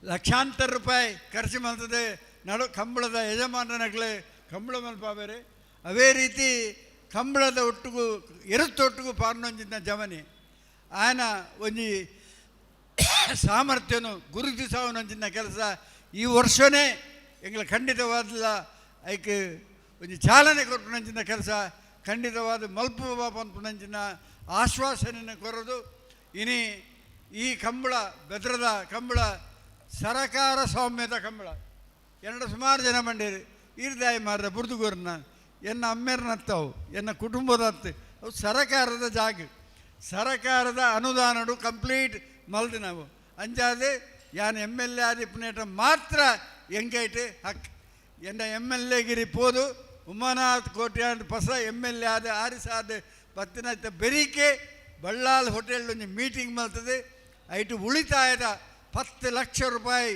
ಲಕ್ಷಾಂತರ ರೂಪಾಯಿ ಖರ್ಚು ಮಾಡ್ತದೆ ನಡು ಕಂಬಳದ ಯಜಮಾನನಗಳೇ ಕಂಬಳ ಮಲ್ಪಾಬೇರೆ. ಅದೇ ರೀತಿ ಕಂಬಳದ ಒಟ್ಟಿಗೂ ಎರುತ್ತೊಟ್ಟಿಗೂ ಪಾರ್ನೊಂಜಿನ ಜಮನಿ ಆಯನ ಒಂಜಿ ಸಾಮರ್ಥ್ಯನು ಗುರುತಿಸವನೊಂಜಿನ ಕೆಲಸ ಈ ವರ್ಷನೇ ಎಂಗ್ಲ ಖಂಡಿತವಾದಲ್ಲ ಐಕ್ ಒಂಜಿ ಚಾಲನೆ ಕೊರ್ಪುನಂಚಿನ ಕೆಲಸ ಖಂಡಿತವಾದ ಮಲ್ಪು ಪನ್ಪುನಂಚಿನ ಆಶ್ವಾಸನೆಯನ್ನು ಕೊರದು. ಇನಿ ಈ ಕಂಬಳ ಬೆದ್ರದ ಕಂಬಳ ಸರಕಾರ ಸ್ವಾಮ್ಯದ ಕಂಬಳ ಎರಡು ಸುಮಾರು ಜನ ಮಂಡೇರಿ ಈರ್ದಾಯಿ ಮಾರ್ದ ಬುರ್ದುಗೋರ್ನ ಎನ್ನ ಅಮ್ಮೇರ್ನತ್ತವು ಎನ್ನ ಕುಟುಂಬದತ್ತು ಅವು ಸರಕಾರದ ಜಾಗ ಸರಕಾರದ ಅನುದಾನಡು ಕಂಪ್ಲೀಟ್ ಮಲ್ದು ನಾವು ಅಂಚಾದೆ ಯಾನ್ ಎಮ್ ಎಲ್ ಎ ಆದಿಪ್ಪನೇಟ ಮಾತ್ರ ಎಂಕೈಟ್ ಹಕ್ ಎನ್ನ ಎಮ್ ಎಲ್ ಎ ಗಿರಿ ಪೋದು ಉಮಾನಾಥ್ ಕೋಟ್ಯಾನ್ ಪಸ ಎಮ್ ಎಲ್ ಎ ಆದ ಆರಿಸಾದ ಪತ್ತಿನ ಬೆರಿಕೆ ಬಳ್ಳಾಲ್ ಹೋಟೆಲ್ ಒಂಜಿ ಮೀಟಿಂಗ್ ಮಲ್ತದೆ. ಐಟು ಉಳಿತಾಯದ 10 ಲಕ್ಷ ರೂಪಾಯಿ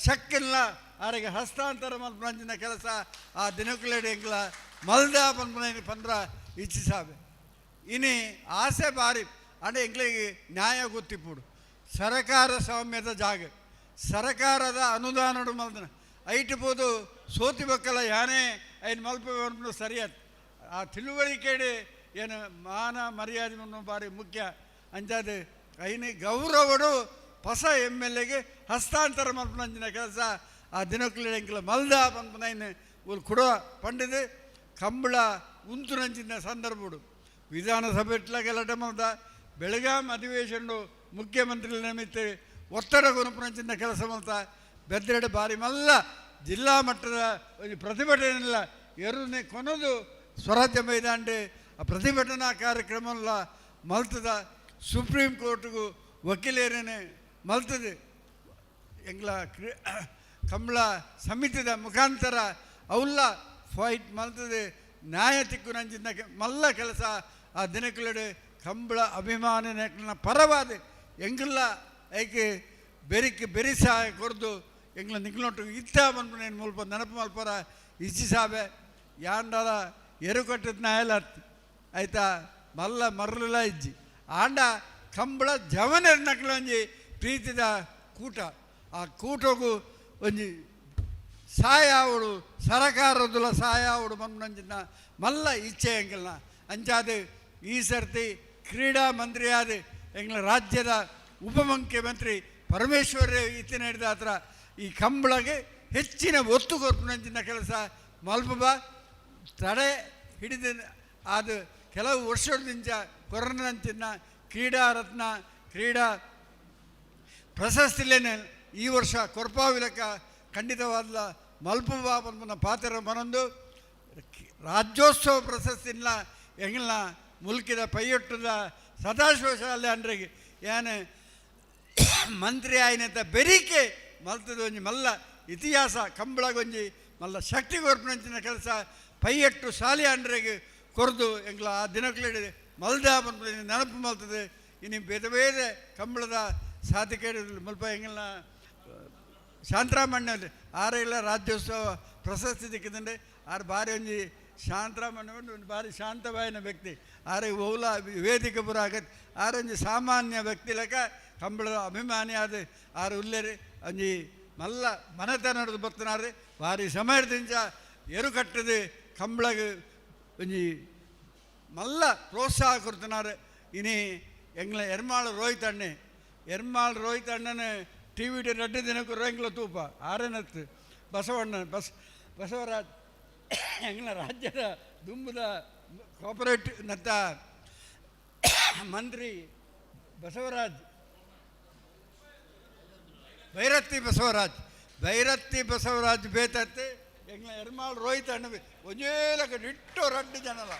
ಚೆಕ್ಕಿಲ್ಲ ಆರಿಗೆ ಹಸ್ತಾಂತರ ಮಲ್ಪನಂಚಿನ ಕೆಲಸ ಆ ದಿನಕುಲೆಡ್ ಎಂಕ್ಲ ಮಲ್ದ ಪನ್ಪುನ ಪಂದ್ರ ಇಚ್ಛಿಸಾವೆ. ಇನಿ ಆಸೆ ಬಾರಿ ಅಂಡ ಎಂಕ್ಲಿಗೆ ನ್ಯಾಯ ಗೊತ್ತಿಪ್ಪುಡು. ಸರಕಾರ ಸ್ವಾಮ್ಯದ ಜಾಗ ಸರಕಾರದ ಅನುದಾನಡು ಮಲ್ದನ ಐಟು ಪೋದು ಸೋತಿ ಬಕ್ಕಲ ಯಾನೇ ಐನು ಮಲ್ಪ ಸರಿಯಾದ ಆ ತಿಳುವಳಿಕೆಡೆ ಏನು ಮಾನ ಮರ್ಯಾದೆ ಬಾರಿ ಮುಖ್ಯ. ಅಂಚಾದ ಐನು ಗೌರವಡು ಹೊಸ ಎಮ್ ಎಲ್ ಎಗೆ ಹಸ್ತಾಂತರ ಮಲ್ಪನಂಚಿನ ಕೆಲಸ ಆ ದಿನಕ್ಕೂ ಎಂಕ್ಲ ಮಲ್ದ ಪನ್ಪುನೈನ್ ಉಲ್ ಕುಡ ಪಂಡಿದು ಕಂಬಳ ಉಂತುನಂಚಿನ ಸಂದರ್ಭಡು ವಿಧಾನಸಭೆ ಗಲಾಟೆ ಮಲ್ದ ಬೆಳಗಾಂ ಅಧಿವೇಶನ ಮುಖ್ಯಮಂತ್ರಿ ನಿಮಿತ್ತ ಒತ್ತಡ ಕೊನಪುನಂಚಿನ ಕೆಲಸ ಮಲ್ತ ಬೆದ್ರೆಡ್ ಬಾರಿ ಮಲ್ಲ ಜಿಲ್ಲಾ ಮಟ್ಟದ ಒಂದು ಪ್ರತಿಭಟನೆ ಎರಡನೇ ಕೊನದು ಸ್ವರಾಜ್ಯ ಮೈದಾಂಡೆ ಆ ಪ್ರತಿಭಟನಾ ಕಾರ್ಯಕ್ರಮ ಮಲ್ತದ ಸುಪ್ರೀಂ ಕೋರ್ಟ್ಗೂ ವಕೀಲರೇನೆ ಮಲ್ತದೆ. ಎಂಗ್ಲ ಕಂಬಳ ಸಮಿತಿದ ಮುಖಾಂತರ ಅವುಲ್ಲ ಫೈಟ್ ಮಲ್ತದೆ ನ್ಯಾಯ ತಿಕ್ಕು ನಂಚಿನ ಮಲ್ಲ ಕೆಲಸ ಆ ದಿನಕ್ಲೆಡ್ ಕಂಬಳ ಅಭಿಮಾನಿನ ಪರವಾದ ಎಂಗುಲ್ಲ ಐಕೆ ಬೆರಿಕ್ ಬೆರಿಸ ಕೊರ್ದು ಎಂಗ್ಲ ನಿಕ್ಲೊಟ್ಟು ಇತ್ತ ಪನ್ಪುನ ಮುಲ್ಪ ನೆನಪು ಮಲ್ಪರ ಇಚ್ಛಿಸಾಬೆ ಯಾಂಡಲ ಎರುಕಟ್ಟದ ನಾಯಲ ಆಯ್ತಾ ಮಲ್ಲ ಮರ್ಲುಲ ಇಜ್ಜಿ ಆಂಡ ಕಂಬಳ ಜವನರ ನಕ್ಲೊಂಜಿ ಪ್ರೀತಿದ ಕೂಟ ಆ ಕೂಟಗೂ ಒಂಜಿ ಸಹಾಯ ಆವಡು ಸರಕಾರದುಲ ಸಹಾಯ ಆವಡು ಪನ್ಪುನಂಚಿನ ಮಲ್ಲ ಇಚ್ಛೆ ಎಂಕಲ್ನ. ಅಂಚಾದ್ ಈ ಸರ್ತಿ ಕ್ರೀಡಾ ಮಂತ್ರಿಯಾದ ಎಂಗ್ಲ ರಾಜ್ಯದ ಉಪಮುಖ್ಯಮಂತ್ರಿ ಪರಮೇಶ್ವರ ಇತ್ತಿನ ಹಿಡಿದ ಹತ್ರ ಈ ಕಂಬಳಗೆ ಹೆಚ್ಚಿನ ಒತ್ತು ಕೊರ್ಪುನಂಚಿನ ಕೆಲಸ ಮಲ್ಪಬ ತಡೆ ಹಿಡಿದ ಅದು ಕೆಲವು ವರ್ಷದಿಂದ ಕೊರೋನಂಚಿನ ಕ್ರೀಡಾ ರತ್ನ ಕ್ರೀಡಾ ಪ್ರಶಸ್ತಿಲೇನೆ ಈ ವರ್ಷ ಕೊರ್ಪಾವಿಲಕ ಖಂಡಿತವಾದ ಮಲ್ಪುಬ ಪನ್ಪುನ ಪಾತ್ರ ಮನೊಂದು ರಾಜ್ಯೋತ್ಸವ ಪ್ರಶಸ್ತಿನ ಎಂಗ್ಲ ಮುಲ್ಕಿದ ಪೈಯೊಟ್ಟದ ಸದಾಶಿವ ಶಾಲೆ ಅಂಡ್ರಿಗೆ ಯಾನೆ ಮಂತ್ರಿ ಆಯ್ನಂತ ಬೆರಿಕೆ ಮಲ್ತದ ಒಂಜಿ ಮಲ್ಲ ಇತಿಹಾಸ ಕಂಬಳಗೊಂಜಿ ಮಲ್ಲ ಶಕ್ತಿ ಕೊರ್ಪುನಂಚಿನ ಕೆಲಸ ಪೈಯಟ್ಟು ಶಾಲೆ ಅಂಡ್ರಿಗೆ ಕೊರ್ದು ಎಂಗ್ಲ ಆ ದಿನಕ್ಲೆಡ್ ಮಲ್ದ ಪನ್ಪುನ ನೆನಪು ಮಲ್ತದೆ. ಇನಿ ಬೇರೆ ಬೇರೆ ಕಂಬಳದ ಸಾಧಿಕೆ ಮುಲ್ಪ ಎಂಗಲ್ನ ಶಾಂತರಾಮಣ್ಣಲ್ಲಿ ಆರೆಲ್ಲ ರಾಜ್ಯೋತ್ಸವ ಪ್ರಶಸ್ತಿ ದಿಕ್ಕಿದಂಡೆ ಆರು ಬಾರಿ ಒಂಜಿ ಶಾಂತರಾಮಣ್ಣ ಒಂದು ಬಾರಿ ಶಾಂತವಾಯಿನ ವ್ಯಕ್ತಿ ಆರೆ ಓಲ ವೇದಿಕೆ ಪುರ ಆಗತ್ತೆ ಆರೊಂಜಿ ಸಾಮಾನ್ಯ ವ್ಯಕ್ತಿ ಲೆಕ್ಕ ಕಂಬಳದ ಅಭಿಮಾನಿ ಆದ ಆರು ಉಲ್ಲೇರಿ ಒಂಜಿ ಮಲ್ಲ ಮನೆತನದ ಬರ್ತನಾರೆ ಭಾರಿ ಸಮಯದಿಂಚ ಎರು ಕಟ್ಟದೆ ಕಂಬಳಗ್ ಒಂಜಿ ಮಲ್ಲ ಪ್ರೋತ್ಸಾಹ ಕೊಡ್ತನಾರೆ. ಇನಿ ಎಂಗ್ಲ ಎರ್ಮಾಳು ರೋಹಿತ್ ಅಣ್ಣೆ, ಎರ್ಮಾಳು ರೋಹಿತ್ ಅಣ್ಣನ ಟಿ ವಿ ರಡ್ಡು ದಿನಕ್ಕೂ ಎಂಗ್ಲ ತೂಪ ಆರನತ್ತು ಬಸವಣ್ಣ ಬಸ್ ಬಸವರಾಜ್ ಎಂಗ್ಲ ರಾಜ್ಯದ ದುಂಬುದ ಕೋಪರೇಟ್ ನತ್ತ ಮಂತ್ರಿ ಬಸವರಾಜ್ ಭೈರತ್ತಿ ಬಸವರಾಜ್ ಭೈರತ್ತಿ ಬಸವರಾಜ್ ಬೇತತ್ತೆ ಎಂಗ್ಲ ಎರ್ಮಾಳು ರೋಹಿತ್ ಅಣ್ಣ ಒಂಜೇ ಲಕ ಇಟ್ಟು ರಡ್ಡು ಜನಲ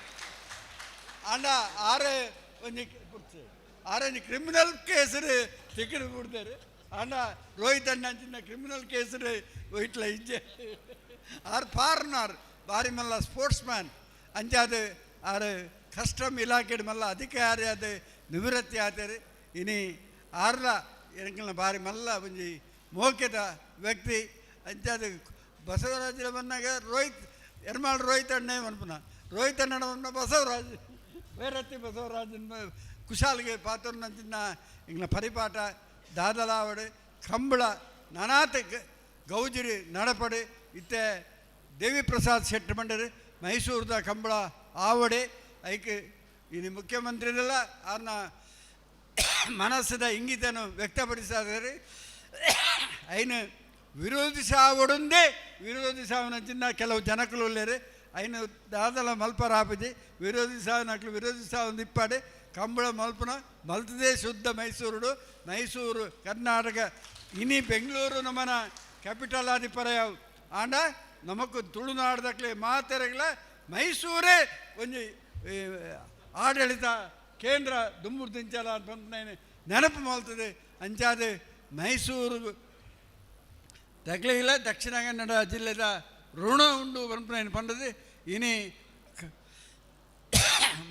ಆಂಡ ಆರೆ ಒಂಜಿ ಆರೆ ಒಂಜಿ ಕ್ರಿಮಿನಲ್ ಕೇಸು ಟಿಕೆಟ್ ಬಿಡ್ತಾರೆ. ಆಂಡ ರೋಹಿತ್ ಅಣ್ಣ ಅಂಚಿನ ಕ್ರಿಮಿನಲ್ ಕೇಸು ಇಟ್ಲ ಇಂಜೆ ಆರ್ ಫಾರ್ನಾರ್ ಬಾರಿ ಮಲ್ಲ ಸ್ಪೋರ್ಟ್ಸ್ ಮ್ಯಾನ್ ಅಂಚಾದ ಆರು ಕಸ್ಟಮ್ ಇಲಾಖೆ ಮಲ್ಲ ಅಧಿಕಾರಿ ಅದು ನಿವೃತ್ತಿ ಆತಾರೆ. ಇನಿ ಆರ್ಲ ಎಂಕಲ್ನ ಬಾರಿ ಮಲ್ಲ ಒಂಜಿ ಮೋಕೆದ ವ್ಯಕ್ತಿ ಅಂಚಾದ ಬಸವರಾಜ ಬಂದಾಗ ರೋಹಿತ್ ಎರ್ಮಾಳ್ ರೋಹಿತ್ ಅಣ್ಣೇ ಮನ್ಪುನ ರೋಹಿತ್ ಅಣ್ಣನ ಬಂದ ಬಸವರಾಜ್ ಭೈರತ್ತಿ ಬಸವರಾಜನ್ ಕುಶಾಲ್ಗೆ ಪಾತ್ರನಂಚಿನ ಇಂಗ್ಲ ಪರಿಪಾಠ ದಾದಲಾವಡು ಕಂಬಳ ನಾನಾತ ಗೌಜಿರಿ ನಡಪಡು ಇತ್ತೆ ದೇವಿಪ್ರಸಾದ್ ಶೆಟ್ಟಿ ಮಂಡರು ಮೈಸೂರದ ಕಂಬಳ ಆವಡೆ ಐಕ್ ಇನಿ ಮುಖ್ಯಮಂತ್ರಿನೆಲ್ಲ ಆರ್ನ ಮನಸ್ಸದ ಇಂಗಿತನು ವ್ಯಕ್ತಪಡಿಸಾದರೆ ಐನು ವಿರೋಧಿಸಾವಡುಂದೇ ವಿರೋಧಿಸಾವನಂಚಿನ ಕೆಲವು ಜನಕಲು ಉಲ್ಲೇರು ಐನು ದಾದಲ ಮಲ್ಪರಾಪಜಿ ವಿರೋಧಿಸಾವನಕ್ಲು ವಿರೋಧಿಸಾವನ್ ಇಪ್ಪಾಡೆ ಕಂಬಳ ಮಲ್ಪನ ಮಲ್ತದೇ ಶುದ್ಧ ಮೈಸೂರುಡು ಮೈಸೂರು ಕರ್ನಾಟಕ ಇನಿ ಬೆಂಗಳೂರು ನಮ್ಮನ ಕ್ಯಾಪಿಟಲ್ ಆದಿಪರಯಾವು ಆಂಡ ನಮಕ್ ತುಳುನಾಡ್ದಕ್ಲೆ ಮಾತೆರಗ್ಲ ಮೈಸೂರೇ ಒಂಜಿ ಆಡಳಿತ ಕೇಂದ್ರ ದುಂಬುರು ದಿಂಚಲ ಪನ್ಪುನ ನೆನಪು ಮಲ್ತದೆ. ಅಂಚಾದ ಮೈಸೂರು ತಗ್ಲಿಲ್ಲ ದಕ್ಷಿಣ ಕನ್ನಡ ಜಿಲ್ಲೆದ ಋಣ ಉಂಡು ಪನ್ಪುನ ಪಂಡದು ಇನಿ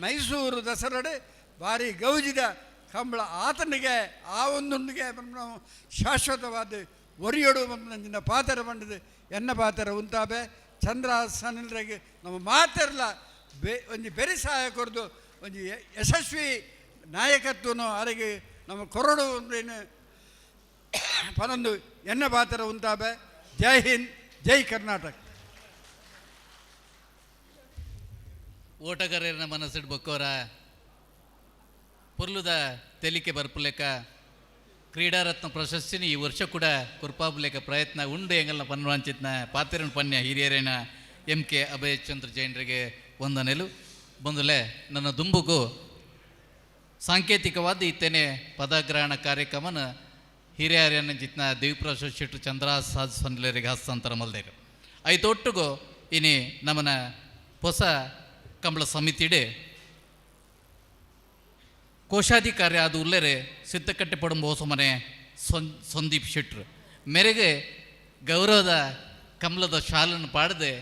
ಮೈಸೂರು ದಸರಾಡು ಭಾರಿ ಗೌಜಿದ ಕಂಬಳ ಆತನಿಗೆ ಆ ಒಂದುಂಡಿಗೆ ಪನ್ಪುನ ಶಾಶ್ವತವಾದ ಒರಿಯೊಡು ಪನ್ಪುನಂಚಿನ ಪಾತ್ರ ಪಂಡದು ಎನ್ನ ಪಾತ್ರ ಉಂತಾಬೆ ಚಂದ್ರ ಸನಿಲ್ರೆಗೆ ನಮ್ಮ ಮಾತೆರ್ಲ ಒಂಜಿ ಬೆರಿ ಸಹಾಯ ಕೊರ್ದು ಒಂಜಿ ಯಶಸ್ವಿ ನಾಯಕತ್ವನು ಅರೆಗೆ ನಮ್ಮ ಕೊರಡು ಪನೊಂದು ಎನ್ನ ಪಾತ್ರ ಉಂತಾಬೆ. ಜೈ ಹಿಂದ್, ಜೈ ಕರ್ನಾಟಕ. ಓಟಗಾರರ ಮನಸ್ಸಿಡ್ ಬಕ್ಕೋರ ಪೊರ್ಲುದ ತೆಲಿಕೆ ಬರ್ಪುಲೆಕ ಕ್ರೀಡಾರತ್ನ ಪ್ರಶಸ್ತಿನಿ ಈ ವರ್ಷ ಕೂಡ ಕುರ್ಪಾಬುಲೇಕ ಪ್ರಯತ್ನ ಉಂಡು ಎಂಗಲ್ನ ಪನ್ವಾಂಚಿತ್ನ ಪಾತಿರನ್ ಪನ್ಯ ಹಿರಿಯರೇನ ಎಂ ಕೆ ಅಭಯಚಂದ್ರ ಜೈನರಿಗೆ ವಂದನೆಲು. ಬಂದುಲೆ ನನ್ನ ದುಂಬುಗು ಸಾಂಕೇತಿಕವಾದ ಇತ್ತೇನೆ ಪದಗ್ರಹಣ ಕಾರ್ಯಕ್ರಮನ ಹಿರಿಯರೇನ ಜಿತ್ನ ದೇವಿಪ್ರಸಾದ್ ಶೆಟ್ರು ಚಂದ್ರ ಸಾಜ್ ಸನ್ಲೇರಿಗೆ ಹಸ್ತಾಂತರ ಮಲ್ದೇರು. ಐತೊಟ್ಟುಗು ಇನಿ ನಮ್ಮನ ಹೊಸ ಕಂಬಳ ಸಮಿತಿಡೆ ಕೋಶಾಧಿಕಾರಿ ಆದ ಉಲ್ಲೇರೆ ಸಿದ್ದಕಟ್ಟೆ ಪಡಂಬ ಹೊಸಮನೆ ಸಂದೀಪ್ ಶೆಟ್ರು ಮೇರೆಗೆ ಗೌರವದ ಕಮಲದ ಶಾಲನ್ನು ಪಾಡದೆ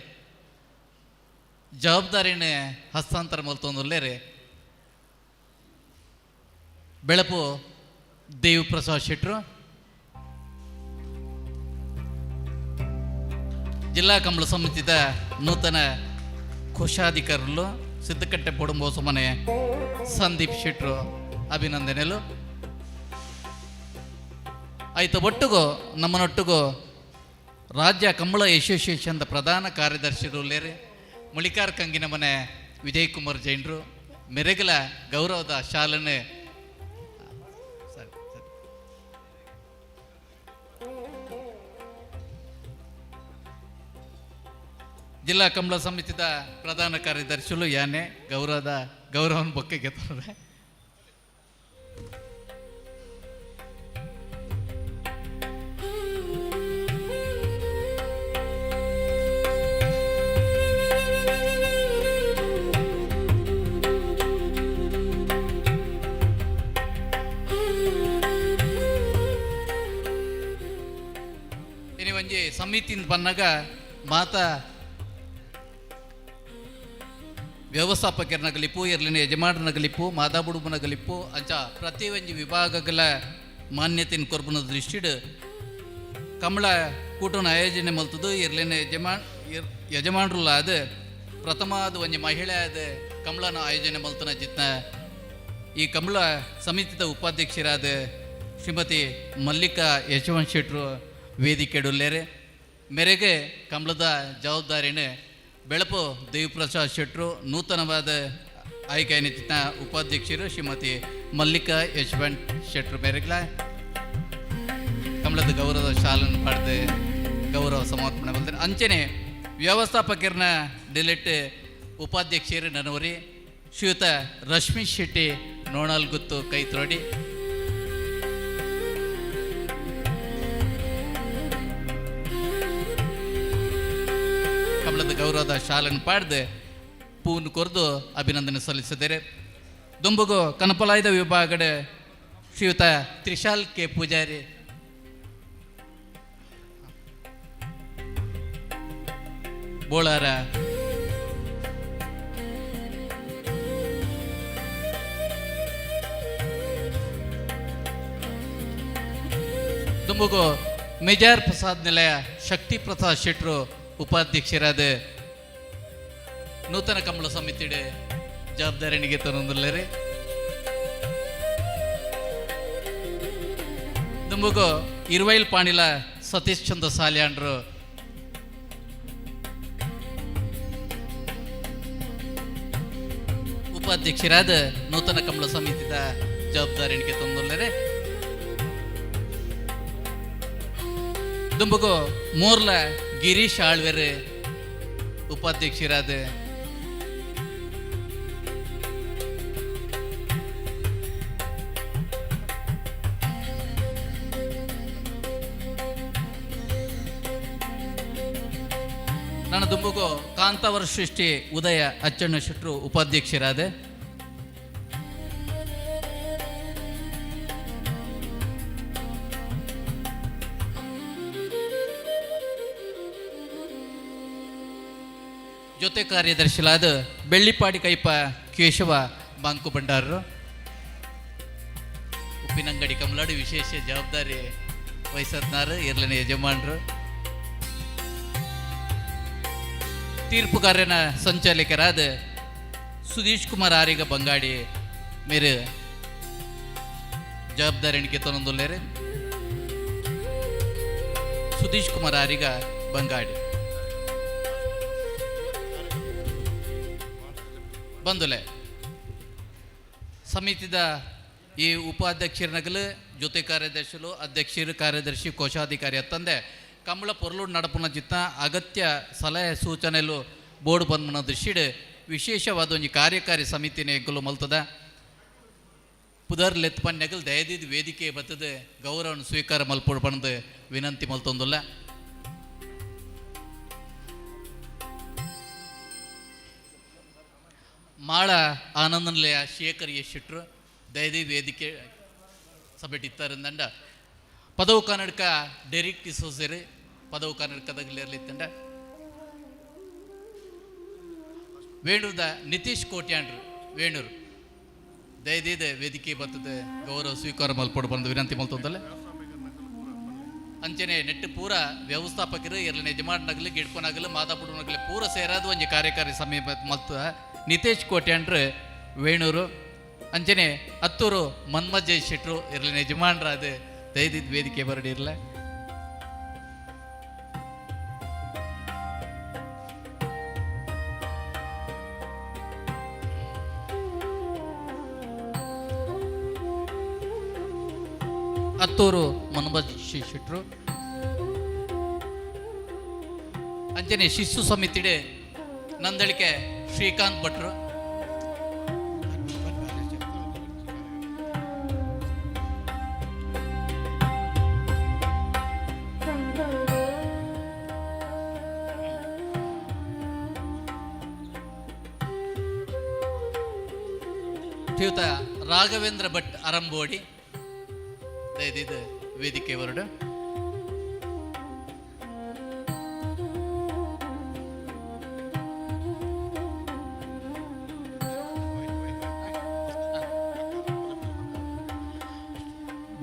ಜವಾಬ್ದಾರಿನೇ ಹಸ್ತಾಂತರ ಮಲ್ತೊಂದುಲ್ಲೇರೆ ಬೆಳಪು ದೇವಿಪ್ರಸಾದ್ ಶೆಟ್ರು ಜಿಲ್ಲಾ ಕಂಬಳ ಸಮಿತಿದ ನೂತನ ಕೋಶಾಧಿಕಾರುಲು ಸಿದ್ದಕಟ್ಟೆ ಪೊಡುಂಬ ಹೊಸಮನೆ ಸಂದೀಪ್ ಶೆಟ್ರು ಅಭಿನಂದನೆಲು. ಆಯ್ತು ಒಟ್ಟುಗು ನಮ್ಮನೊಟ್ಟುಗು ರಾಜ್ಯ ಕಂಬಳ ಅಸೋಸಿಯೇಷನ್ದ ಪ್ರಧಾನ ಕಾರ್ಯದರ್ಶಿಗಳು ಲೇರೆ ಮುಳಿಕಾರ್ ಕಂಗಿನ ಮನೆ ವಿಜಯ್ ಕುಮಾರ್ ಜೈನರು ಮೆರೆಗಲ ಗೌರವದ ಶಾಲನೆ ಸರಿ ಸರಿ ಜಿಲ್ಲಾ ಕಂಬಳ ಸಮಿತಿದ ಪ್ರಧಾನ ಕಾರ್ಯದರ್ಶಿಗಳು ಯಾನೆ ಗೌರವದ ಗೌರವನ ಬೊಕ್ಕೆ ಗೆತ್ತಾರೆ. ಇನಿ ಒಂಜಿ ಸಮಿತಿಯಿಂದ ಬನ್ನಾಗ ಮಾತಾ ವ್ಯವಸ್ಥಾಪಕರನ ಗಲಿಪು ಇರ್ಲಿನ ಯಜಮಾನರನ ಗಲಿಪು ಮಾದಾಬುಡುಬನ ಗಲಿಪು ಅಂಚ ಪ್ರತಿ ಒಂಜಿ ವಿಭಾಗಗಳ ಮಾನ್ಯತೆಯನ್ನು ಕೊರ್ಪುನ ದೃಷ್ಟಿಡ್ ಕಮಲ ಕೂಟನ ಆಯೋಜನೆ ಮಲ್ತದು. ಇರ್ಲಿನ ಯಜಮಾನ್ರುಲ ಅದು ಪ್ರಥಮ ಅದು ಒಂಜಿ ಮಹಿಳೆ ಆದ ಕಮಲನ ಆಯೋಜನೆ ಮಲ್ತನ ಜಿತ್ನ ಈ ಕಮಲ ಸಮಿತಿದ ಉಪಾಧ್ಯಕ್ಷರಾದ ಶ್ರೀಮತಿ ಮಲ್ಲಿಕಾ ಯಶವಂತ್ ಶೆಟ್ರು ವೇದಿಕೆಡುಲ್ಲೇರೆ ಮೇರೆಗೆ ಕಮಲದ ಜವಾಬ್ದಾರಿನ ಬೆಳಪು ದೇವಿಪ್ರಸಾದ್ ಶೆಟ್ರು ನೂತನವಾದ ಆಯ್ಕೆ ಉಪಾಧ್ಯಕ್ಷರು ಶ್ರೀಮತಿ Mallika Yashwant ಶೆಟ್ರು ಮೇರೆಗ್ಲ ಕಮಲದ ಗೌರವ ಶಾಲನ್ನು ಪಡೆದು ಗೌರವ ಸಮರ್ಪಣೆ ಬಂದರೆ ಅಂಚನೆ ವ್ಯವಸ್ಥಾಪಕರನ್ನ ಡಿಲೆಟ್ ಉಪಾಧ್ಯಕ್ಷರು ನನವರಿ ಶ್ರೀಯುತ ರಶ್ಮಿ ಶೆಟ್ಟಿ ನೋಣಲ್ ಗುತ್ತು ಕೈ ತ್ರೋಡಿ. ಕಮಲದ ಗೌರವದ ಶಾಲನ್ನು ಪಾಡ್ದು ಪೂನ್ ಕೊರೆದು ಅಭಿನಂದನೆ ಸಲ್ಲಿಸಿದ್ದಾರೆ. ದುಂಬುಗು ಕನಪಲಾಯ್ದ ವಿಭಾಗದ ಶ್ರೀಯುತ ತ್ರಿಶಾಲ್ ಕೆ ಪೂಜಾರಿ ಬೋಳಾರ ದುಂಬುಗು ಮೇಜಾರ್ ಪ್ರಸಾದ್ ನಿಲಯ ಶಕ್ತಿ ಪ್ರಸಾದ್ ಶೆಟ್ರು ಉಪಾಧ್ಯಕ್ಷರಾದ ನೂತನ ಕಮಲ ಸಮಿತಿಡೆ ಜವಾಬ್ದಾರಿಣಿಗೆ ತನ್ನೊಂದುಲ್ಲೇರಿ. ದುಂಬುಗು ಇರುವೈಲ್ ಪಾಣಿಲ ಸತೀಶ್ ಚಂದ್ರ ಸಾಲ್ಯಾಂಡ್ರು ಉಪಾಧ್ಯಕ್ಷರಾದ ನೂತನ ಕಮಲ ಸಮಿತಿದ ಜವಾಬ್ದಾರಿಣಿಗೆ ತಂದುಲ್ಲೇರಿ. ದುಂಬುಗು ಮೂರ್ಲ ಗಿರೀಶ್ ಆಳ್ವೆರ್ ಉಪಾಧ್ಯಕ್ಷರಾದ ನನ್ನ ದುಂಬುಗು ಕಾಂತಾವರ ಸೃಷ್ಟಿ ಉದಯ ಅಚ್ಚಣ್ಣ ಶೆಟ್ರು ಉಪಾಧ್ಯಕ್ಷರಾದ ಜೊತೆ ಕಾರ್ಯದರ್ಶಿಗಳಾದ ಬೆಳ್ಳಿಪಾಡಿ ಕೈಪ ಕೇಶವ ಬಾಂಕು ಭಂಡಾರರು, ಉಪ್ಪಿನಂಗಡಿ ಕಮಲಾಡಿ ವಿಶೇಷ ಜವಾಬ್ದಾರಿ ವಹಿಸದ್ನಾರು ಇರ್ಲನೆ ಯಜಮಾನರು, ತೀರ್ಪುಗಾರನ ಸಂಚಾಲಕರಾದ ಸುಧೀಶ್ ಕುಮಾರ್ ಆರಿಗ ಬಂಗಾಡಿ ಮೇರೆ ಜವಾಬ್ದಾರಿ ಎಣಿಕೆ ತನ್ನೊಂದುಲ್ಲೇರೆ. ಸುಧೀಶ್ ಕುಮಾರ್ ಆರಿಗ ಬಂಗಾಡಿ ಬಂದುಲೆ ಸಮಿತಿದ ಈ ಉಪಾಧ್ಯಕ್ಷರನಗಲು ಜೊತೆ ಕಾರ್ಯದರ್ಶಿಗಳು ಅಧ್ಯಕ್ಷರು ಕಾರ್ಯದರ್ಶಿ ಕೋಶಾಧಿಕಾರಿ ಅತ್ತಂದೆ ಕಮಲ ಪೊರ್ಲು ನಡಪುನ ಚಿತ್ತ ಅಗತ್ಯ ಸಲಹೆ ಸೂಚನೆಲು ಬೋರ್ಡ್ ಬಂದ್ಮನ ದೃಷ್ಟಿಡ್ ವಿಶೇಷವಾದ ಒಂಜಿ ಕಾರ್ಯಕಾರಿ ಸಮಿತಿನ ಎಂಕುಲು ಮಲ್ತದ ಪುದರ್ ಲೆತ್ಪನ್ಯಗಲ್ ದಯದಿದ್ ವೇದಿಕೆ ಬತ್ತದ ಗೌರವನ ಸ್ವೀಕಾರ ಮಲ್ಪೊಡು ಪಂದ್ ವಿನಂತಿ ಮಲ್ತೊಂದುಲ್ಲ. ಮಾಳ ಆನಂದನಿಲಯ ಶೇಖರ್ ಎಸ್ ಶೆಟ್ರು ದಯದಿ ವೇದಿಕೆ ಸಭೆಟಿತ್ತಾರಂದಂಡ ಪದವು ಕನ್ನಡಕ ಡೆರಿಕ್ ಡಿಸೋಸೆರ್ ಪದವು ಕನ್ನಡಕದಾಗಲಿರ್ಲಿತ್ತಂಡ ವೇಣೂರ್ದ ನಿತೀಶ್ ಕೋಟ್ಯಾಂಡ್ರು ವೇಣೂರು ದಯದೀದ ವೇದಿಕೆ ಬರ್ತದೆ ಗೌರವ ಸ್ವೀಕಾರ ಮಲ್ಪೊಡು ಬಂದು ವಿನಂತಿ ಮಲ್ತೊಂದಲ್ಲ. ಅಂಚನೆ ನೆಟ್ಟು ಪೂರ ವ್ಯವಸ್ಥಾಪಕರು ಎರಡನೇ ಯಜಮಾನನಾಗಲಿ ಗಿಡ್ಪನಾಗಲಿ ಮಾದಾಪುಡನಾಗಲಿ ಪೂರ ಸೇರಾದ ಒಂಜಿ ಕಾರ್ಯಕಾರಿ ಸಮೀಪ ಮಲ್ತ ನಿತೇಶ್ ಕೋಟ್ಯಾಂಡ್ರು ವೇಣೂರು ಅಂಚನೆ ಹತ್ತೂರು ಮನ್ಮಜಯ್ ಶೆಟ್ರು ಇರ್ಲಿನ ಯಜಮಾನ್ರ ಅದು ದಯದಿದ್ದ ವೇದಿಕೆ ಬರಡಿರ್ಲ. ಹತ್ತೂರು ಮನ್ಮಜ್ ಶೆಟ್ರು ಅಂಚನೆ ಶಿಶು ಸಮಿತಿಡೆ ನಂದಳಿಕೆ ಶ್ರೀಕಾಂತ್ ಭಟ್ರು ಶ್ರೀಯುತ ರಾಘವೇಂದ್ರ ಭಟ್ ಅರಂಬೋಡಿ ದಯದಿದ್ದು ವೇದಿಕೆ ಹೊರಡು.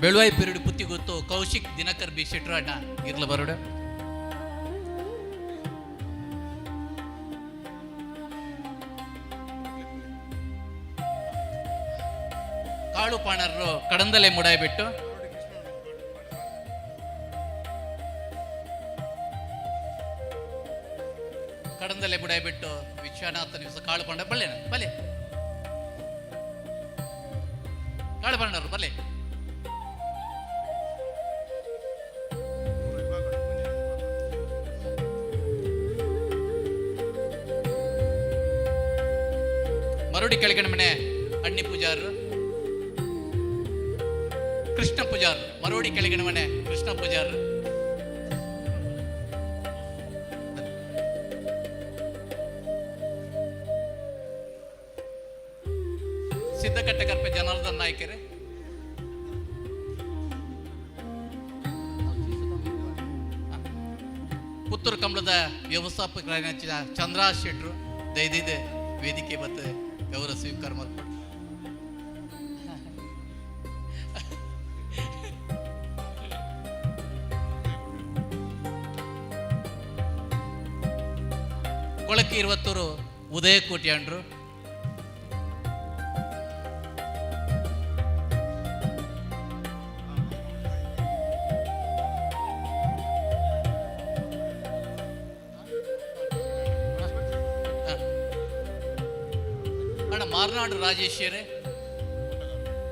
ಬೆಳುವಾಯಿ ಪಿರಿಡು ಪುತ್ತಿ ಗೊತ್ತು ಕೌಶಿಕ್ ದಿನಕರ್ ಬಿ ಶೆಟ್ರು ಅಣ್ಣ ಇರ್ಲ ಬರೋಡು. ಕಾಳು ಪಾಣರು ಕಡಂದಲೆ ಮುಡಾಯ್ಬಿಟ್ಟು ಕಡಂದಲೆ ಬುಡಾಯ್ಬಿಟ್ಟು ವಿಶ್ವನಾಥ ನಿವಸ ಕಾಳು ಪಾಂಡ ಬಲ್ಲೇನ ಬಲೆ. ಕಾಳೆ ಬಣ್ಣರು ಬರಲಿ. ಮರುಡಿ ಕೆಳಗಣ ಮನೆ ಅಣ್ಣಿ ಪೂಜಾರರು, ಕೃಷ್ಣ ಪೂಜಾರ್, ಮರೋಡಿ ಕೆಳಗಿನ ಮನೆ ಕೃಷ್ಣ ಪೂಜಾರರು. ಸಿದ್ದಕಟ್ಟೆ ಕರ್ಪೆ ಜನಾರ್ದನ್ ನಾಯ್ಕರೇ. ಪುತ್ತೂರು ಕಂಬಳದ ವ್ಯವಸ್ಥಾಪಕರಾದ ಚಂದ್ರಾ ಶೆಟ್ರು ದಯದಿದೆ ವೇದಿಕೆ ಮತ್ತು ಗೌರವ ಸ್ವೀಕಾರ ಮಾಡ್ಕೊಂಡು. ಕೊಳಕ್ಕೆ ಇರುವತ್ತೂರು ಉದಯ ಕೋಟ್ಯಾಂಡ್ರು. ಅಣ್ಣ ಮಾರ್ನಾಡು ರಾಜೇಶ್ವರಿ,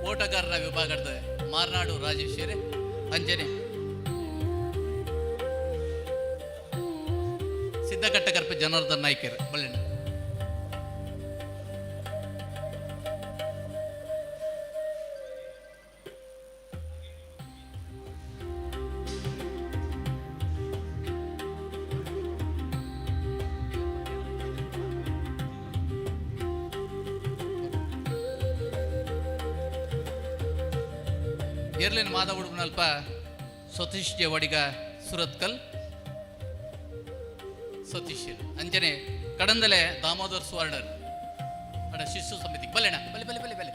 ಓಟಗಾರರ ವಿಭಾಗದ ಮಾರ್ನಾಡು ರಾಜೇಶ್ವರಿ, ಅಂಜನೆ ಸಿದ್ದಕಟ್ಟೆ ಕರ್ಪೆ ಜನಾರ್ದನ್ ನಾಯ್ಕರ್ ಬಳ್ಳಿನ. ಏರ್ಲಿನ್ ಮಾಧವ ಉಡುಪನಲ್ಪ ಸತೀಶ್ ಜವಾಡಿಗ ಸುರತ್ಕಲ್ ಸತೀಶ್ ಅಂಜನೆ ಕಡಂದಲೆ ದಾಮೋದರ್ ಸುವರ್ಣರ್ ಅಡ ಶಿಶು ಸಮಿತಿ ಬಲ್ಲೆಣ ಬಲೆ ಬಲೆ ಬಲೆ ಬಲೆ.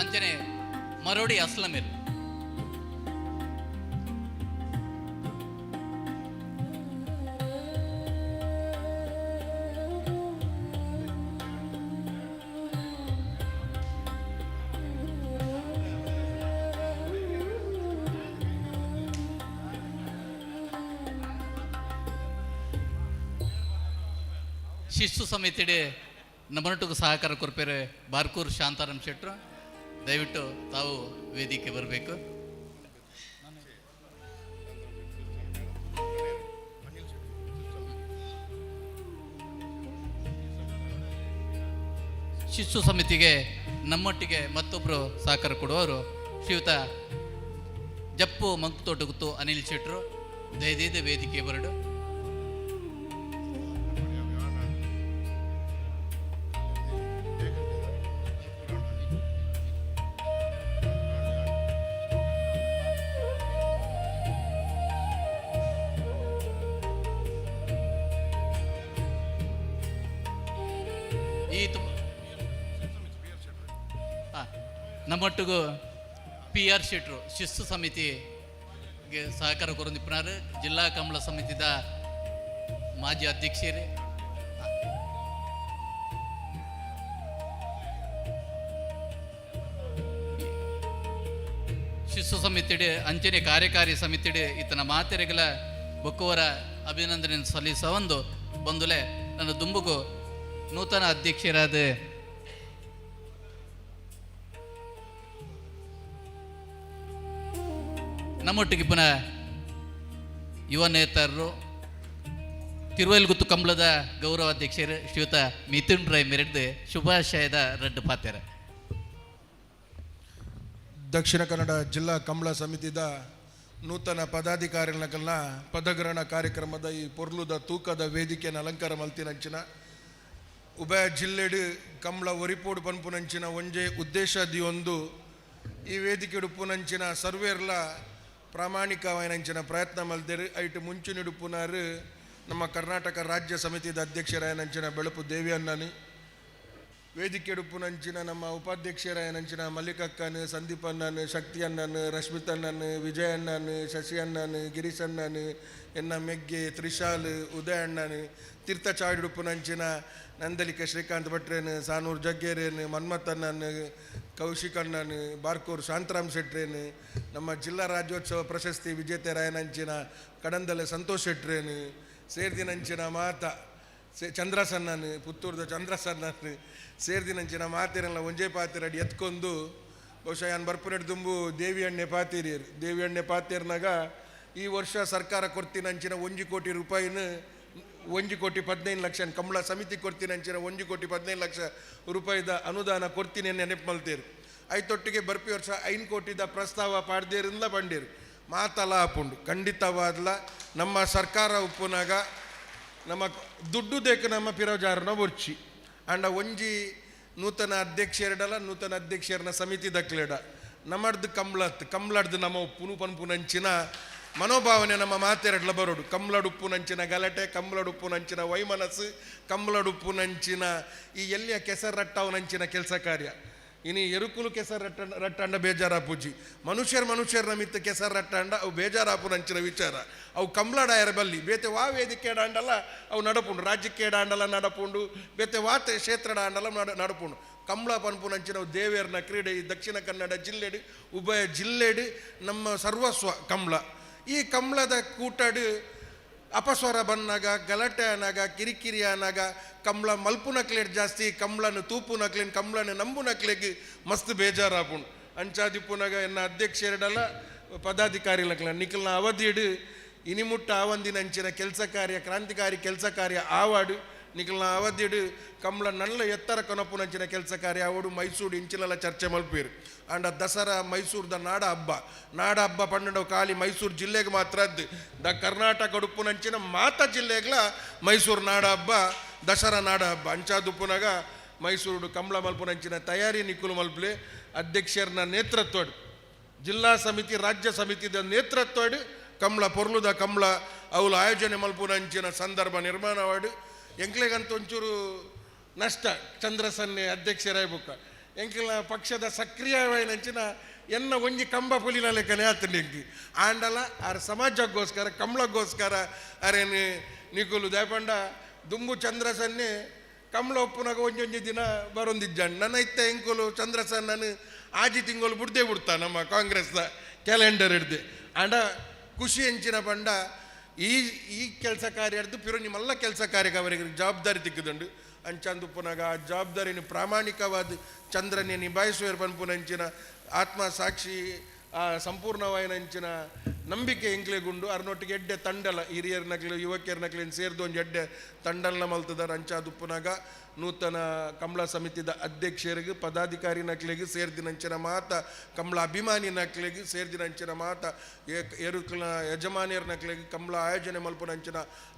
ಅಂಜನೆ ಮರೋಡಿ ಅಸ್ಲಮೀರ್. ಶಿಸ್ತು ಸಮಿತಿಡೆ ನಮ್ಮನೊಟ್ಟಿಗೂ ಸಹಕಾರ ಕೊರ್ಪೇರೆ ಬಾರ್ಕೂರ್ ಶಾಂತಾರಾಮ್ ಶೆಟ್ರು, ದಯವಿಟ್ಟು ತಾವು ವೇದಿಕೆ ಬರಬೇಕು. ಶಿಸ್ತು ಸಮಿತಿಗೆ ನಮ್ಮೊಟ್ಟಿಗೆ ಮತ್ತೊಬ್ಬರು ಸಹಕಾರ ಕೊಡುವವರು ಶ್ರೀಯುತ ಜಪ್ಪು ಮಂಕುತೋಟಗುತ್ತು ಅನಿಲ್ ಶೆಟ್ರು, ದಯದೀದ ವೇದಿಕೆ ಬರಡು. ಈ ನಮ್ಮೊಟ್ಟಿಗೂ ಪಿ ಆರ್ ಶೆಟ್ರು ಶಿಸ್ತು ಸಮಿತಿಗೆ ಸಹಕಾರ ಕೊರೊಂದಿಪ್ಪನಾರು ಜಿಲ್ಲಾ ಕಮಲ ಸಮಿತಿದ ಮಾಜಿ ಅಧ್ಯಕ್ಷರೇ. ಶಿಸ್ತು ಸಮಿತಿಡೆ ಅಂಚನೆ ಕಾರ್ಯಕಾರಿ ಸಮಿತಿಡೆ ಈತನ ಮಾತೆರೆಗಳ ಬೊಕ್ಕವರ ಅಭಿನಂದನೆ ಸಲ್ಲಿಸ ಒಂದು ಬಂದುಲೆ ನನ್ನ ದುಂಬುಗು ನೂತನ ಅಧ್ಯಕ್ಷರಾದ ನಮ್ಮೊಟ್ಟಿಗೆ ಪುನಃ ಯುವ ನೇತಾರರು ತಿರುವೈಲ್ಗುತ್ತು ಕಂಬಳದ ಗೌರವ ಅಧ್ಯಕ್ಷರು ಶ್ರೀಯುತ ಮಿಥುನ್ ರೈ ಮೆರೆದು ಶುಭಾಶಯದ ರಡ್ಡು ಪಾತ್ಯರ. ದಕ್ಷಿಣ ಕನ್ನಡ ಜಿಲ್ಲಾ ಕಂಬಳ ಸಮಿತಿದ ನೂತನ ಪದಾಧಿಕಾರಿಗಳನ್ನ ಪದಗ್ರಹಣ ಕಾರ್ಯಕ್ರಮದ ಈ ಪೊರ್ಲುದ ತೂಕದ ವೇದಿಕೆಯನ್ನು ಅಲಂಕಾರ ಮಲ್ತಿನಂಚಿನ ಉಭಯ ಜಿಲ್ಲೆಡು ಕಂಬಳ ಒರಿಪೋಡು ಪನ್ಪುನಂಚಿನ ಒಂಜೆ ಉದ್ದೇಶ ದಿಯೊಂದು ಈ ವೇದಿಕೆ ಉಡುಪುನಂಚಿನ ಸರ್ವೇರ್ಲ ಪ್ರಾಮಾಣಿಕವಾಯಿನಂಚಿನ ಪ್ರಯತ್ನ ಮಲ್ದೇರು. ಐಟು ಮುಂಚಿನಿಡುಪುನಾರು ನಮ್ಮ ಕರ್ನಾಟಕ ರಾಜ್ಯ ಸಮಿತಿದ ಅಧ್ಯಕ್ಷರಾಯನಂಚಿನ ಬೆಳಪು ದೇವಿ ಅಣ್ಣನು, ವೇದಿಕೆ ಉಡುಪುನಂಚಿನ ನಮ್ಮ ಉಪಾಧ್ಯಕ್ಷರಾಯನಂಚಿನ ಮಲ್ಲಿಕಕ್ಕನು, ಸಂದೀಪ್ ಅಣ್ಣನು, ಶಕ್ತಿ ಅಣ್ಣನು, ರಶ್ಮಿತ್ ಅಣ್ಣನು, ವಿಜಯ ಅಣ್ಣನು, ಶಶಿ ಅಣ್ಣನು, ಗಿರೀಶ್ ಅಣ್ಣನು, ಎನ್ನ ಮೆಗ್ಗೆ ತ್ರಿಶಾಲ್, ಉದಯ ಅಣ್ಣನು, ತೀರ್ಥ ಚಾಡುಪುನಂಚಿನ ನಂದಲಿಕ ಶ್ರೀಕಾಂತ್ ಭಟ್ರೇನು, ಸಾನೂರ್ ಜಗ್ಗೇರೇನು, ಮನ್ಮಥಣ್ಣನು, ಕೌಶಿಕ್ ಅಣ್ಣನು, ಬಾರ್ಕೂರ್ ಶಾಂತರಾಮ್ ಶೆಟ್ರೇನು, ನಮ್ಮ ಜಿಲ್ಲಾ ರಾಜ್ಯೋತ್ಸವ ಪ್ರಶಸ್ತಿ ವಿಜೇತರಾಯನಂಚಿನ ಕಡಂದಲೆ ಸಂತೋಷ್ ಶೆಟ್ರೇನು, ಸೇರ್ದಿನಂಚಿನ ಮಾತ ಚಂದ್ರಸನ್ನನ್ ಪುತ್ತೂರ್ದ ಚಂದ್ರಸನ್ನನ್ ಸೇರ್ದಿನಂಚಿನ ಮಾತೆರೆಲ್ಲ ಒಂಜೇ ಪಾತೆರಡಿ ಎತ್ಕೊಂಡು ಬಹುಶಃ ಯಾನ್ ಬರ್ಪುನೆಡ್ ದುಂಬು ದೇವಿ ಅಣ್ಣೆ ಪಾತೇರಿಯರು. ದೇವಿ ಅಣ್ಣೆ ಪಾತೇರ್ನಾಗ ಈ ವರ್ಷ ಸರ್ಕಾರ ಕೊಡ್ತಿನಂಚಿನ 1 ಕೋಟಿ ರೂಪಾಯಿನ 1 ಕೋಟಿ 15 ಲಕ್ಷ ಕಂಬಳ ಸಮಿತಿ ಕೊಡ್ತಿನಂಚಿನ 1 ಕೋಟಿ 15 ಲಕ್ಷ ರೂಪಾಯಿದ ಅನುದಾನ ಕೊಡ್ತೀನಿ ನೆನಪು ಮಲ್ತೇರು. ಐತೊಟ್ಟಿಗೆ ಬರ್ಪಿ ವರ್ಷ 5 ಕೋಟಿದ ಪ್ರಸ್ತಾವ ಪಾಡ್ದೇರಿಂದ ಬಂಡೇರು ಮಾತಲ ಆಪುಂಡು. ಖಂಡಿತವಾದ್ಲ ನಮ್ಮ ಸರ್ಕಾರ ಉಪ್ಪುನಾಗ ನಮ್ಮ ದುಡ್ಡು ದೇಕ ನಮ್ಮ ಪಿರೋಜಾರನ ಬೊರ್ಚಿ ಅಂಡ ಒಂಜಿ ನೂತನ ಅಧ್ಯಕ್ಷರಡಲ ನೂತನ ಅಧ್ಯಕ್ಷರನ ಸಮಿತಿ ದಕ್ಲೆಡ ನಮ್ಮಡ್ದು ಕಂಬ್ಳತ್ ಕಂಬ್ಳಡ್ದು ನಮ್ಮ ಉಪ್ಪುನು ಪನ್ಪುನಂಚಿನ ಮನೋಭಾವನೆ ನಮ್ಮ ಮಾತೆರಡ್ಲ ಬರೋಡು. ಕಂಬ್ಳಡುಪ್ಪುನಂಚಿನ ಗಲಾಟೆ, ಕಂಬ್ಳಡುಪ್ಪುನಂಚಿನ ವೈಮನಸ್ಸು, ಕಂಬ್ಳಡುಪ್ಪುನಂಚಿನ ಈ ಎಲ್ಲಿಯ ಕೆಸರಟ್ಟವನಂಚಿನ ಕೆಲಸ ಕಾರ್ಯ ಇನಿ ಎರುಕುಲು ಕೆಸರು ರಟ್ಟ ರಟ್ಟಂಡ ಬೇಜಾರಾಪುಜಿ. ಮನುಷ್ಯರು ಮನುಷ್ಯರ ಮಿತ್ತ ಕೆಸರು ರಟ್ಟಂಡ ಅವು ಬೇಜಾರಾಪುನಂಚಿನ ವಿಚಾರ. ಅವು ಕಂಬ್ಳಡಾಯರ ಬಲ್ಲಿ ಬೇತೆ ವಾ ವೇದಿಕೆ ಆಂಡಲ ಅವು ನಡಪುಂಡು, ರಾಜ್ಯಕ್ಕೆ ಆಂಡಲ ನಡಪುಂಡು, ಬೇತೆ ವಾತೆ ಕ್ಷೇತ್ರಡ ಆಂಡಲ ನಡಪುಂಡು. ಕಂಬ್ಳ ಪನ್ಪುನಂಚಿನ ದೇವೇರ್ನ ಕ್ರೀಡೆ ಈ ದಕ್ಷಿಣ ಕನ್ನಡ ಜಿಲ್ಲೆಡು, ಉಭಯ ಜಿಲ್ಲೆಡು ನಮ್ಮ ಸರ್ವಸ್ವ ಕಂಬ್ಳ. ಈ ಕಂಬ್ಳದ ಕೂಟಡು ಅಪಸ್ವರ ಬನ್ನಾಗ, ಗಲಾಟೆ ಆನಾಗ, ಕಿರಿಕಿರಿ ಆನಾಗ ಕಂಬ್ಳ ಮಲ್ಪುನಕ್ಲೇಟ್ ಜಾಸ್ತಿ, ಕಂಬ್ಳನ ತೂಪುನಕ್ಲೇನ್ ಕಂಬ್ಳನ ನಂಬುನಕ್ಲೆಗ್ ಮಸ್ತ್ ಬೇಜಾರಾಪುಂಡು. ಅಂಚಾದಿಪ್ಪುನಾಗ ಎನ್ನ ಅಧ್ಯಕ್ಷರಡಲ ಪದಾಧಿಕಾರಿಲಕ್ಲ ನಿಖಲ್ನ ಅವಧಿಡು ಇನಿಮುಟ್ಟ ಆವಂದಿನಂಚಿನ ಕೆಲಸ ಕಾರ್ಯ, ಕ್ರಾಂತಿಕಾರಿ ಕೆಲಸ ಕಾರ್ಯ ಆವಾಡು. ನಿಖಲ್ನ ಅವಧಿಡು ಕಂಬ್ಳ ನಲ್ಲ ಎತ್ತರ ಕೊನಪುನಂಚಿನ ಕೆಲಸ ಕಾರ್ಯ ಆವಡು. ಮೈಸೂರು ಇಂಚಿನೆಲ್ಲ ಚರ್ಚೆ ಮಲ್ಪೀರು. ಅಂಡ ದಸರಾ ಮೈಸೂರ್ದ ನಾಡ ಹಬ್ಬ. ನಾಡ ಹಬ್ಬ 12 ಖಾಲಿ ಮೈಸೂರು ಜಿಲ್ಲೆಗೆ ಮಾತ್ರ ಅದ್ದು ದ ಕರ್ನಾಟಕ ಉಡುಪುನಂಚಿನ ಮಾತ ಜಿಲ್ಲೆಗ್ಲ ಮೈಸೂರು ನಾಡ ಹಬ್ಬ, ದಸರಾ ನಾಡ ಹಬ್ಬ. ಅಂಚಾದುಪ್ಪುನಾಗ ಮೈಸೂರು ಕಂಬಳ ಮಲ್ಪುನಂಚಿನ ತಯಾರಿ ನಿಕ್ಕುಲು ಮಲ್ಪಲೆ. ಅಧ್ಯಕ್ಷರನ್ನ ನೇತೃತ್ವಡ್, ಜಿಲ್ಲಾ ಸಮಿತಿ ರಾಜ್ಯ ಸಮಿತಿದ ನೇತೃತ್ವಡ್ ಕಂಬಳ ಪೊರ್ಲುದ ಕಂಬಳ ಅವಳು ಆಯೋಜನೆ ಮಲ್ಪುನಂಚಿನ ಸಂದರ್ಭ ನಿರ್ಮಾಣವಾಡು. ಎಂಕ್ಲೆಗಂತ ಒಂಚೂರು ನಷ್ಟ ಚಂದ್ರಸನ್ನೆ ಅಧ್ಯಕ್ಷರಾಯ್ಬುಕ್ಕ. ಎಂಕ್ಲ ಪಕ್ಷದ ಸಕ್ರಿಯವಾಯಿನಂಚಿನ ಎನ್ನ ಒಂಜಿ ಕಂಬ ಪುಲಿನ ಲೆಕ್ಕನೆ ಆತಂಡು ಎಂಕ್. ಆಂಡಲ ಆರ್ ಸಮಾಜಕ್ಕೋಸ್ಕರ ಕಂಬಳಕ್ಕೋಸ್ಕರ ಅರೇನು ನಿಕುಲು ದಯಪಂಡ ದುಂಬು ಚಂದ್ರಸನ್ನೆ ಕಂಬಳ ಒಪ್ಪುನಾಗ ಒಂಜೊಂಜಿ ದಿನ ಬರೊಂದಿಜ್ಜಾಂಡ್. ನನ್ನ ಇತ್ತ ಎಂಕುಲು ಚಂದ್ರಸನ್ನನು ಆಜಿ ತಿಂಗಳು ಬುಡ್ದೇ ಬಿಡ್ತಾ ನಮ್ಮ ಕಾಂಗ್ರೆಸ್ದ ಕ್ಯಾಲೆಂಡರ್ ಹಿಡ್ದೆ. ಆಂಡ ಖುಷಿ ಎಂಚಿನ ಪಂಡ ಈ ಈ ಕೆಲಸ ಕಾರ್ಯರ್ದು ಪಿರೋ ನಿಮ್ಮೆಲ್ಲ ಕೆಲಸ ಕಾರ್ಯಕ್ಕೆ ಅವರಿಗೆ ಜವಾಬ್ದಾರಿ ತಿಕ್ಕುದುಂಡು. ಅಂಚಂದುಪ್ಪುನಾಗ ಆ ಜವಾಬ್ದಾರಿನ ಪ್ರಾಮಾಣಿಕವಾದ ಚಂದ್ರನೇ ನಿಭಾಯಿಸುವ ಪನ್ಪುನಂಚಿನ ಆತ್ಮ ಸಾಕ್ಷಿ, ಆ ಸಂಪೂರ್ಣವಾಯಿನಂಚಿನ ನಂಬಿಕೆ ಎಂಕ್ಲೆಗುಂಡು. ಅರ್ನೊಟ್ಟಿಗೆ ಎಡ್ಡೆ ತಂಡಲ ಹಿರಿಯರ ನಕ್ಲು ಯುವಕಿಯರ ನಕ್ಲಿನ ಸೇರ್ದು ಒಂಜಿ ಎಡ್ಡೆ ತಂಡಲ್ನ ಮಲ್ತದಾರ. ಅಂಚಾದುಪ್ಪುನಾಗ ನೂತನ ಕಂಬಳ ಸಮಿತಿದ ಅಧ್ಯಕ್ಷರಿಗೆ, ಪದಾಧಿಕಾರಿ ನಕ್ಲೆಗ್ ಸೇರ್ದಿನಂಚಿನ ಮಾತ ಕಂಬಳ ಅಭಿಮಾನಿ ನಕ್ಲೆಗ್ ಸೇರ್ದಿನಂಚಿನ ಮಾತ ಎರುಕ್ಲ ಯಜಮಾನಿಯರ ನಕ್ಲೆಗ್, ಕಂಬಳ ಆಯೋಜನೆ ಮಲ್ಪುನಂಚಿನ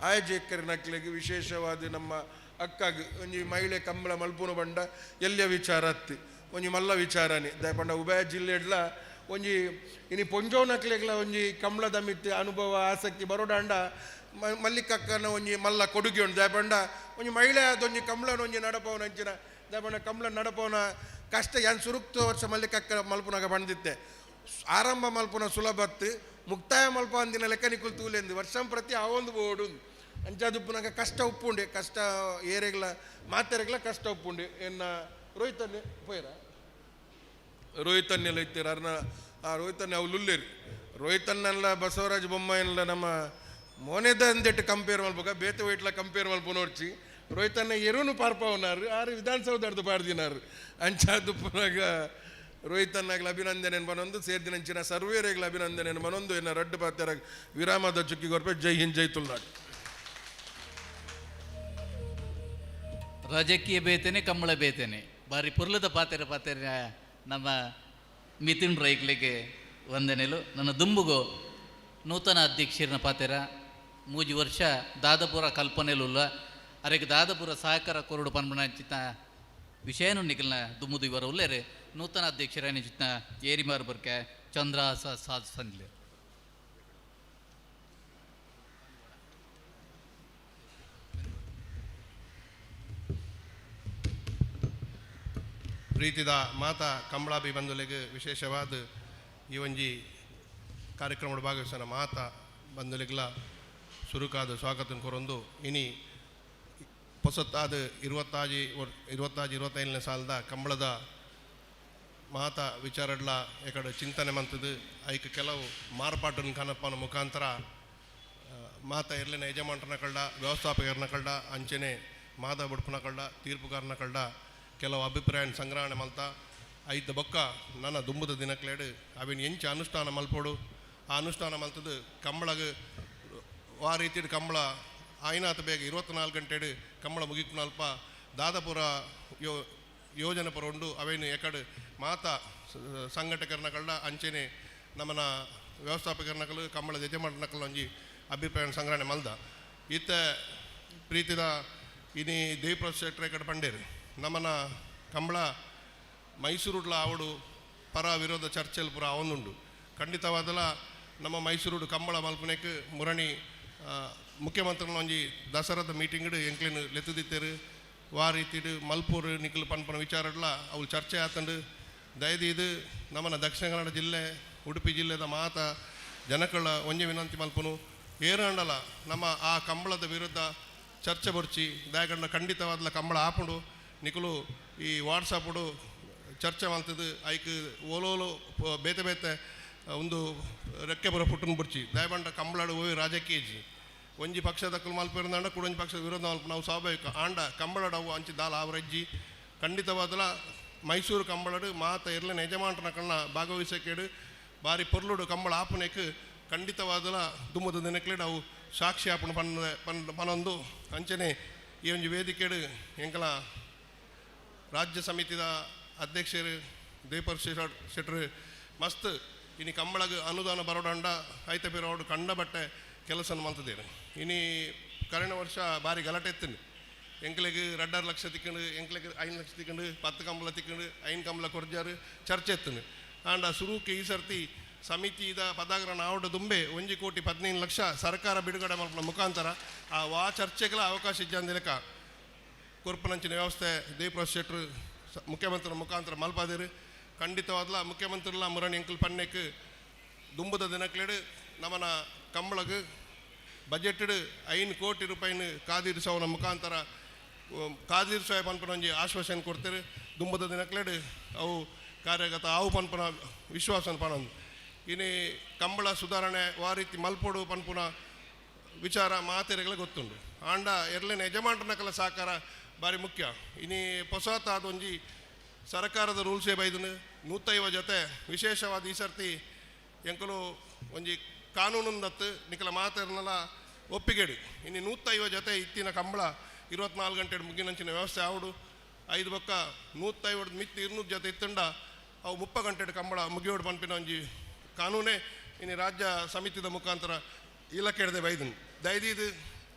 ಆಯೋಜಕರ ನಕ್ಲೆಗ್, ವಿಶೇಷವಾದ ನಮ್ಮ ಅಕ್ಕಾಗ. ಒಂಜಿ ಮಹಿಳೆ ಕಂಬಳ ಮಲ್ಪುನ ಬಂಡ ಎಲ್ಲಿಯ ವಿಚಾರ ಅತ್ತಿ, ಒಂಜಿ ಮಲ್ಲ ವಿಚಾರನೆ. ದಾಯಪಂಡ ಉಭಯ ಜಿಲ್ಲೆಡ್ಲ ಒಂಜಿ ಇನಿ ಪೊಂಜೋನಕ್ಲೆಗ್ಲ ಒಂಜಿ ಕಂಬಳದ ಮಿತ್ತು ಅನುಭವ ಆಸಕ್ತಿ ಬರೋಡಾಂಡ ಮಲ್ಲಿಕಕ್ಕನ ಒಂಜಿ ಮಲ್ಲ ಕೊಡುಗೆ ಉಂಡು. ದಾಯಪಂಡ ಒಂಜಿ ಮಹಿಳೆ ಅದೊಂಜಿ ಕಂಬಳನ ಒಂಜಿ ನಡಪವನ ಅಂಚಿನ ದಾಯಪಂಡ ಕಂಬಳ ನಡಪವನ ಕಷ್ಟ ಯಾನ್ ಸುರುಕ್ತ ವರ್ಷ ಮಲ್ಲಿಕಕ್ಕ ಮಲ್ಪುನಾಗ ಬಂದಿತ್ತೆ. ಆರಂಭ ಮಲ್ಪುನ ಸುಲಭತ್ತು, ಮುಕ್ತಾಯ ಮಲ್ಪ ಅಂದಿನ ಲೆಕ್ಕ ನಿಕುಲ್ ತೂಲೆಂದು ವರ್ಷಂ ಪ್ರತಿ ಆವೊಂದು ಬೋಡು. ಅಂಚಾದುಪ್ಪುನಾಗ ಕಷ್ಟ ಉಪ್ಪುಂಡೆ, ಕಷ್ಟ ಏರೆಗ್ಲ ಮಾತೆರೆಗ್ಲ ಕಷ್ಟ ಉಪ್ಪುಂಡೆ. ಎನ್ನ ರೋಹಿತನ್ನೇ ಪೋಯ್ರ ರೋಹಿತನ್ನೆಲ್ಲ ಇತ್ತೀರ ಅರ್ನ ಆ ರೋಹಿತನ್ನೇ ಅವು ಲುಲ್ಲೇರಿ ರೋಹಿತನ್ನೆಲ್ಲ ಬಸವರಾಜ ಬೊಮ್ಮಾಯನ್ಲ ನಮ್ಮ ಮೋನೆದ ಅಂದೆಟ್ಟು ಕಂಪೇರ್ ಮಲ್ಪಕ ಬೇತೆ ವೈಟ್ಲ ಕಂಪೇರ್ ಮಲ್ಪ ನೋಡ್ಚಿ. ರೋಹಿತನ್ನ ಎರುನು ಪಾರ್ಪವನಾರು ಆರು ವಿಧಾನಸೌಧರ್ದು ಪಾಡ್ದಿನಾರು. ಅಂಚಾದುಪ್ಪುನಾಗ ರೋಹಿತನ್ನಾಗ್ಲ ಅಭಿನಂದನೆ ಬನೊಂದು ಸೇರ್ದಿನಂಚಿನ ಸರ್ವೇರೆಗ್ಲ ಅಭಿನಂದನೆ ಬನೊಂದು ಎನ್ನ ರಡ್ಡು ಪಾತ್ರ ವಿರಾಮದ ಚುಕ್ಕಿ ಕೊರ್ಪೆ. ಜೈ ಹಿಂದ್, ಜೈ ತುಳುನಾಡು. ರಾಜಕೀಯ ಬೇತೇನೆ, ಕಂಬಳ ಬೇತೇನೆ. ಬಾರಿ ಪುರ್ಲದ ಪಾತೆರ ಪಾತೆರ ನಮ್ಮ ಮಿಥುನ್ ರೈಕ್ಲೆಗೆ ವಂದನೆಲು. ನನ್ನ ದುಂಬುಗು ನೂತನ ಅಧ್ಯಕ್ಷರನ ಪಾತೆರ. 3 ವರ್ಷ ದಾದಪುರ ಕಲ್ಪನೆಲುಲ್ಲ ಅರೆಗೆ ದಾದಪುರ ಸಹಕಾರ ಕೊರಡು ಪನ್ಪುನ ವಿಷಯನು ನಿಖಲ್ನ ದುಮ್ಮುದು ಇವರ ಉಲ್ಲೇರೆ. ನೂತನ ಅಧ್ಯಕ್ಷರ ಚಿತ್ತ ಏರಿಮಾರು ಬರ್ಕೆ ಚಂದ್ರ ಸಾಧ್ ಸಂದ್ಲೆ. ಪ್ರೀತಿದ ಮಾತಾ ಕಂಬಳಾಬಿ ಬಂಧುಲೆಗ್, ವಿಶೇಷವಾದ ಈ ಒಂಜಿ ಕಾರ್ಯಕ್ರಮದ ಭಾಗವಹಿಸನ ಮಾತಾ ಬಂಧುಲೆಗ್ಲ ಸುರುಕಾದ ಸ್ವಾಗತ ಕೊರೊಂದು, ಇನಿ ಪೊಸತ್ತಾದ 26 25ನೇ ಸಾಲದ ಕಂಬಳದ ಮಾತಾ ವಿಚಾರಡ್ಲ ಎಕಡೆ ಚಿಂತನೆ ಮಂತದ್ದು ಐಕ್ ಕೆಲವು ಮಾರ್ಪಾಟನ್ನು ಕನಪನ ಮುಖಾಂತರ ಮಾತ ಎರ್ಲಿನ ಯಜಮಾನ್ರನ ಕಳ್ಳ, ವ್ಯವಸ್ಥಾಪಕರನ್ನ ಕಳ್ಳ, ಅಂಚನೆ ಮಾದ ಬುಡ್ಪುನ ಕಳ್ಳ, ತೀರ್ಪುಗಾರನ ಕಳ್ಳ ಕೆಲವು ಅಭಿಪ್ರಾಯ ಸಂಗ್ರಹಣೆ ಮಲ್ತ ಐತ ಬೊಕ್ಕ ನನ್ನ ದುಂಬುದ ದಿನಕ್ಲೇಡು ಅವಿನ ಎಂಚ ಅನುಷ್ಠಾನ ಮಲ್ಪೋಡು. ಆ ಅನುಷ್ಠಾನ ಮಲ್ತದ್ದು ಕಂಬಳಗ ಆ ರೀತಿ ಕಂಬಳ ಆಯ್ನಾತ ಬೇಗ 24 ಗಂಟೆಡು ಕಂಬಳ ಮುಗಿಕ್ನಲ್ಪ ದಾದಪುರ ಯೋಜನೆ ಪರ ಉಂಡು. ಅವೇನು ಎಕಡು ಮಾತಾ ಸಂಘಟಕರನ ಕಳ್ಳ ಅಂಚೆನೆ ನಮ್ಮನ ವ್ಯವಸ್ಥಾಪಕರನ ಕಲ್ಲು ಕಂಬಳದ ಯಜಮಾನನ ಕಲ್ಲು ಒಂಜಿ ಅಭಿಪ್ರಾಯ ಸಂಗ್ರಹಣೆ ಮಲ್ದ. ಇತ್ತ ಪ್ರೀತಿದ ಇನಿ ದೇವಿಪ್ರಸಾದ್ ಶೆಟ್ಟರೆ ಕಡೆ ಪಂಡೇರು ನಮ್ಮನ ಕಂಬಳ ಮೈಸೂರುಡ್ಲ ಆವಡು ಪರ ವಿರೋಧ ಚರ್ಚೆಲ್ ಪುರ ಅವನುಂಡು. ಖಂಡಿತವಾದಲ ನಮ್ಮ ಮೈಸೂರುಡು ಕಂಬಳ ಮಲ್ಪನೆಕ್ ಮುರಣಿ ಮುಖ್ಯಮಂತ್ರಿನ ಒಂಜಿ ದಸರಾದ ಮೀಟಿಂಗ್ಡು ಎಂಕ್ಲೇನು ಲೆತ್ತದಿತ್ತೇರು. ವಾ ರೀತಿಡು ಮಲ್ಪೂರು ನಿಖಲ್ ಪನ್ಪನ ವಿಚಾರಡ್ಲ ಅವು ಚರ್ಚೆ ಆತಂಡು. ದಯದೀದು ನಮ್ಮನ ದಕ್ಷಿಣ ಕನ್ನಡ ಜಿಲ್ಲೆ ಉಡುಪಿ ಜಿಲ್ಲೆದ ಮಾತ ಜನಕಳ ಒಂಜಿ ವಿನಂತಿ ಮಲ್ಪನು ಏರಾಂಡಲ ನಮ್ಮ ಆ ಕಂಬಳದ ವಿರುದ್ಧ ಚರ್ಚೆ ಬೊರ್ಚಿ ದಯಗಂಡ ಖಂಡಿತವಾದಲ ಕಂಬಳ ಆಪುಂಡು. ನಿಕುಲು ಈ ವಾಟ್ಸಪ್ಪುಡು ಚರ್ಚೆ ಮಲ್ತದು ಐಕ್ ಓಲೋಲು ಬೇತೆ ಬೇತೆ ಒಂದು ರೆಕ್ಕೆ ಬರೋ ಪುಟ್ಟನ್ ಬುರ್ಚಿ ದಯಬಂಡ ಕಂಬಳಡು ಹೋಗಿ ರಾಜಕೀಯ ಒಂಜಿ ಪಕ್ಷದ ಮಲ್ಪಿರಂದಾಂಡ ಕುಡೊಂಜಿ ಪಕ್ಷದ ವಿರೋಧ ಮಲ್ಪ ನಾವು ಸ್ವಾಭಾವಿಕ ಆಂಡ ಕಂಬಳಡವು ಅಂಚಿ ದಾಲ ಆವರಜ್ಜಿ. ಖಂಡಿತವಾದಲ ಮೈಸೂರು ಕಂಬಳಡು ಮಾತ ಇರ್ಲನ ಯಜಮಾನ್ರನ ಕಣ್ಣ ಭಾಗವಹಿಸಕೇಡು ಬಾರಿ ಪೊರ್ಲುಡು ಕಂಬಳ ಆಪನೆಕ್ ಖಂಡಿತವಾದಲ ದುಮ್ಮದ ದಿನಕ್ಲೇಡು ಅವು ಸಾಕ್ಷಿ ಆಪಣ ಪನ್ನ ಪನ್ ಪನೊಂದು ಅಂಚನೆ ಈ ಒಂಜಿ ವೇದಿಕೆಡು ಎಂಕಲ ರಾಜ್ಯ ಸಮಿತಿದ ಅಧ್ಯಕ್ಷರು ದೇಪರ್ ಶೆಟ್ರು ಮಸ್ತ್ ಇನಿ ಕಂಬಳಗ ಅನುದಾನ ಬರೋಡಂಡ ಐತ ಪಿರೋಡು ಕಂಡ ಬಟ್ಟೆ ಕೆಲಸ ಮಲ್ತದೇನು. ಇನಿ ಕರೆನ ವರ್ಷ ಭಾರಿ ಗಲಾಟೆ ಎತ್ತಿನಿ ಎಂಕ್ಲೆಗ್ 2.5 ಲಕ್ಷ ತಿಕ್ಕಂಡು, ಎಂಕ್ಲೆಗ್ 5 ಲಕ್ಷ ತಿಕ್ಕಂಡು, 10 ಕಂಬಳ ತಿಕ್ಕಂಡು, 5 ಕಂಬಳ ಕೊರ್ಜಾರು ಚರ್ಚೆ ಎತ್ತಿನಿ. ಆಂಡ ಸುರುಕೆ ಈ ಸರ್ತಿ ಸಮಿತಿದ ಪದಾಗ್ರಹಣ ಆವಡ ದುಂಬೆ 1 ಕೋಟಿ 15 ಲಕ್ಷ ಸರ್ಕಾರ ಬಿಡುಗಡೆ ಮಲ್ಪನ ಮುಖಾಂತರ ಆ ವಾ ಚರ್ಚೆಗಳ ಅವಕಾಶ ಇಜ್ಜಂದಿಲಕ ಕೊರ್ಪನಂಚಿನ ವ್ಯವಸ್ಥೆ ದೇವಪ್ರಸಾದ್ ಶೆಟ್ಟರು ಮುಖ್ಯಮಂತ್ರಿ ಮುಖಾಂತರ ಮಲ್ಪಾದಿರು. ಖಂಡಿತವಾದಲ ಮುಖ್ಯಮಂತ್ರಿಲ ಮುರಣಿ ಅಂಕಲ್ ಪನ್ನೆಕ್ ದುಂಬುದ ದಿನಕ್ಲೇಡು ನಮನ ಕಂಬಳಗ್ ಬಜೆಟ್ಡ್ 5 ಕೋಟಿ ರೂಪಾಯಿನ ಕಾದಿರಿಸವನ ಮುಖಾಂತರ ಕಾದಿರಿಸುವ ಪನ್ಪನ ಒಂಜಿ ಆಶ್ವಾಸನೆ ಕೊಡ್ತಾರೆ. ದುಂಬುದ ದಿನಕ್ಲೇಡು ಅವು ಕಾರ್ಯಗತ ಆವು ಪನ್ಪನ ವಿಶ್ವಾಸನ ಪನೊಂದು. ಇನಿ ಕಂಬಳ ಸುಧಾರಣೆ ವಾ ರೀತಿ ಮಲ್ಪೋಡು ಪನ್ಪುನ ವಿಚಾರ ಮಾತೆರೆಗಳ ಗೊತ್ತುಂಡು. ಆಂಡ ಎರ್ಲೆನ ಯಜಮಾನ್ರನಕಲ ಸಹಕಾರ ಭಾರಿ ಮುಖ್ಯ. ಇನಿ ಹೊಸತಾದ ಒಂಜಿ ಸರ್ಕಾರದ ರೂಲ್ಸೇ ಬೈದನು 150 ಜೊತೆ ವಿಶೇಷವಾದ ಈ ಸರ್ತಿ ಎಂಕಲು ಒಂಜಿ ಕಾನೂನುಂದತ್ತು ನಿಕಲ ಮಾತೆರ್ನಲ ಒಪ್ಪಿಗೆಡು. ಇನ್ನು 150 ಜೊತೆ ಇತ್ತಿನ ಕಂಬಳ 24 ಗಂಟೆ ಮುಗಿನಂಚಿನ ವ್ಯವಸ್ಥೆ ಆವಡು. 5 ಬೊಕ್ಕ 150 ಮಿತ್ತಿ 200 ಜೊತೆ ಇತ್ತಂಡ ಅವು 30 ಗಂಟೆ ಕಂಬಳ ಮುಗಿಯೋಡು ಪನ್ಪಿನ ಒಂಜಿ ಕಾನೂನೇ ಇನ್ನು ರಾಜ್ಯ ಸಮಿತಿದ ಮುಖಾಂತರ ಇಲಾಖೆ ಹಿಡ್ದೆ ಬೈದನು. ದಯದೀದು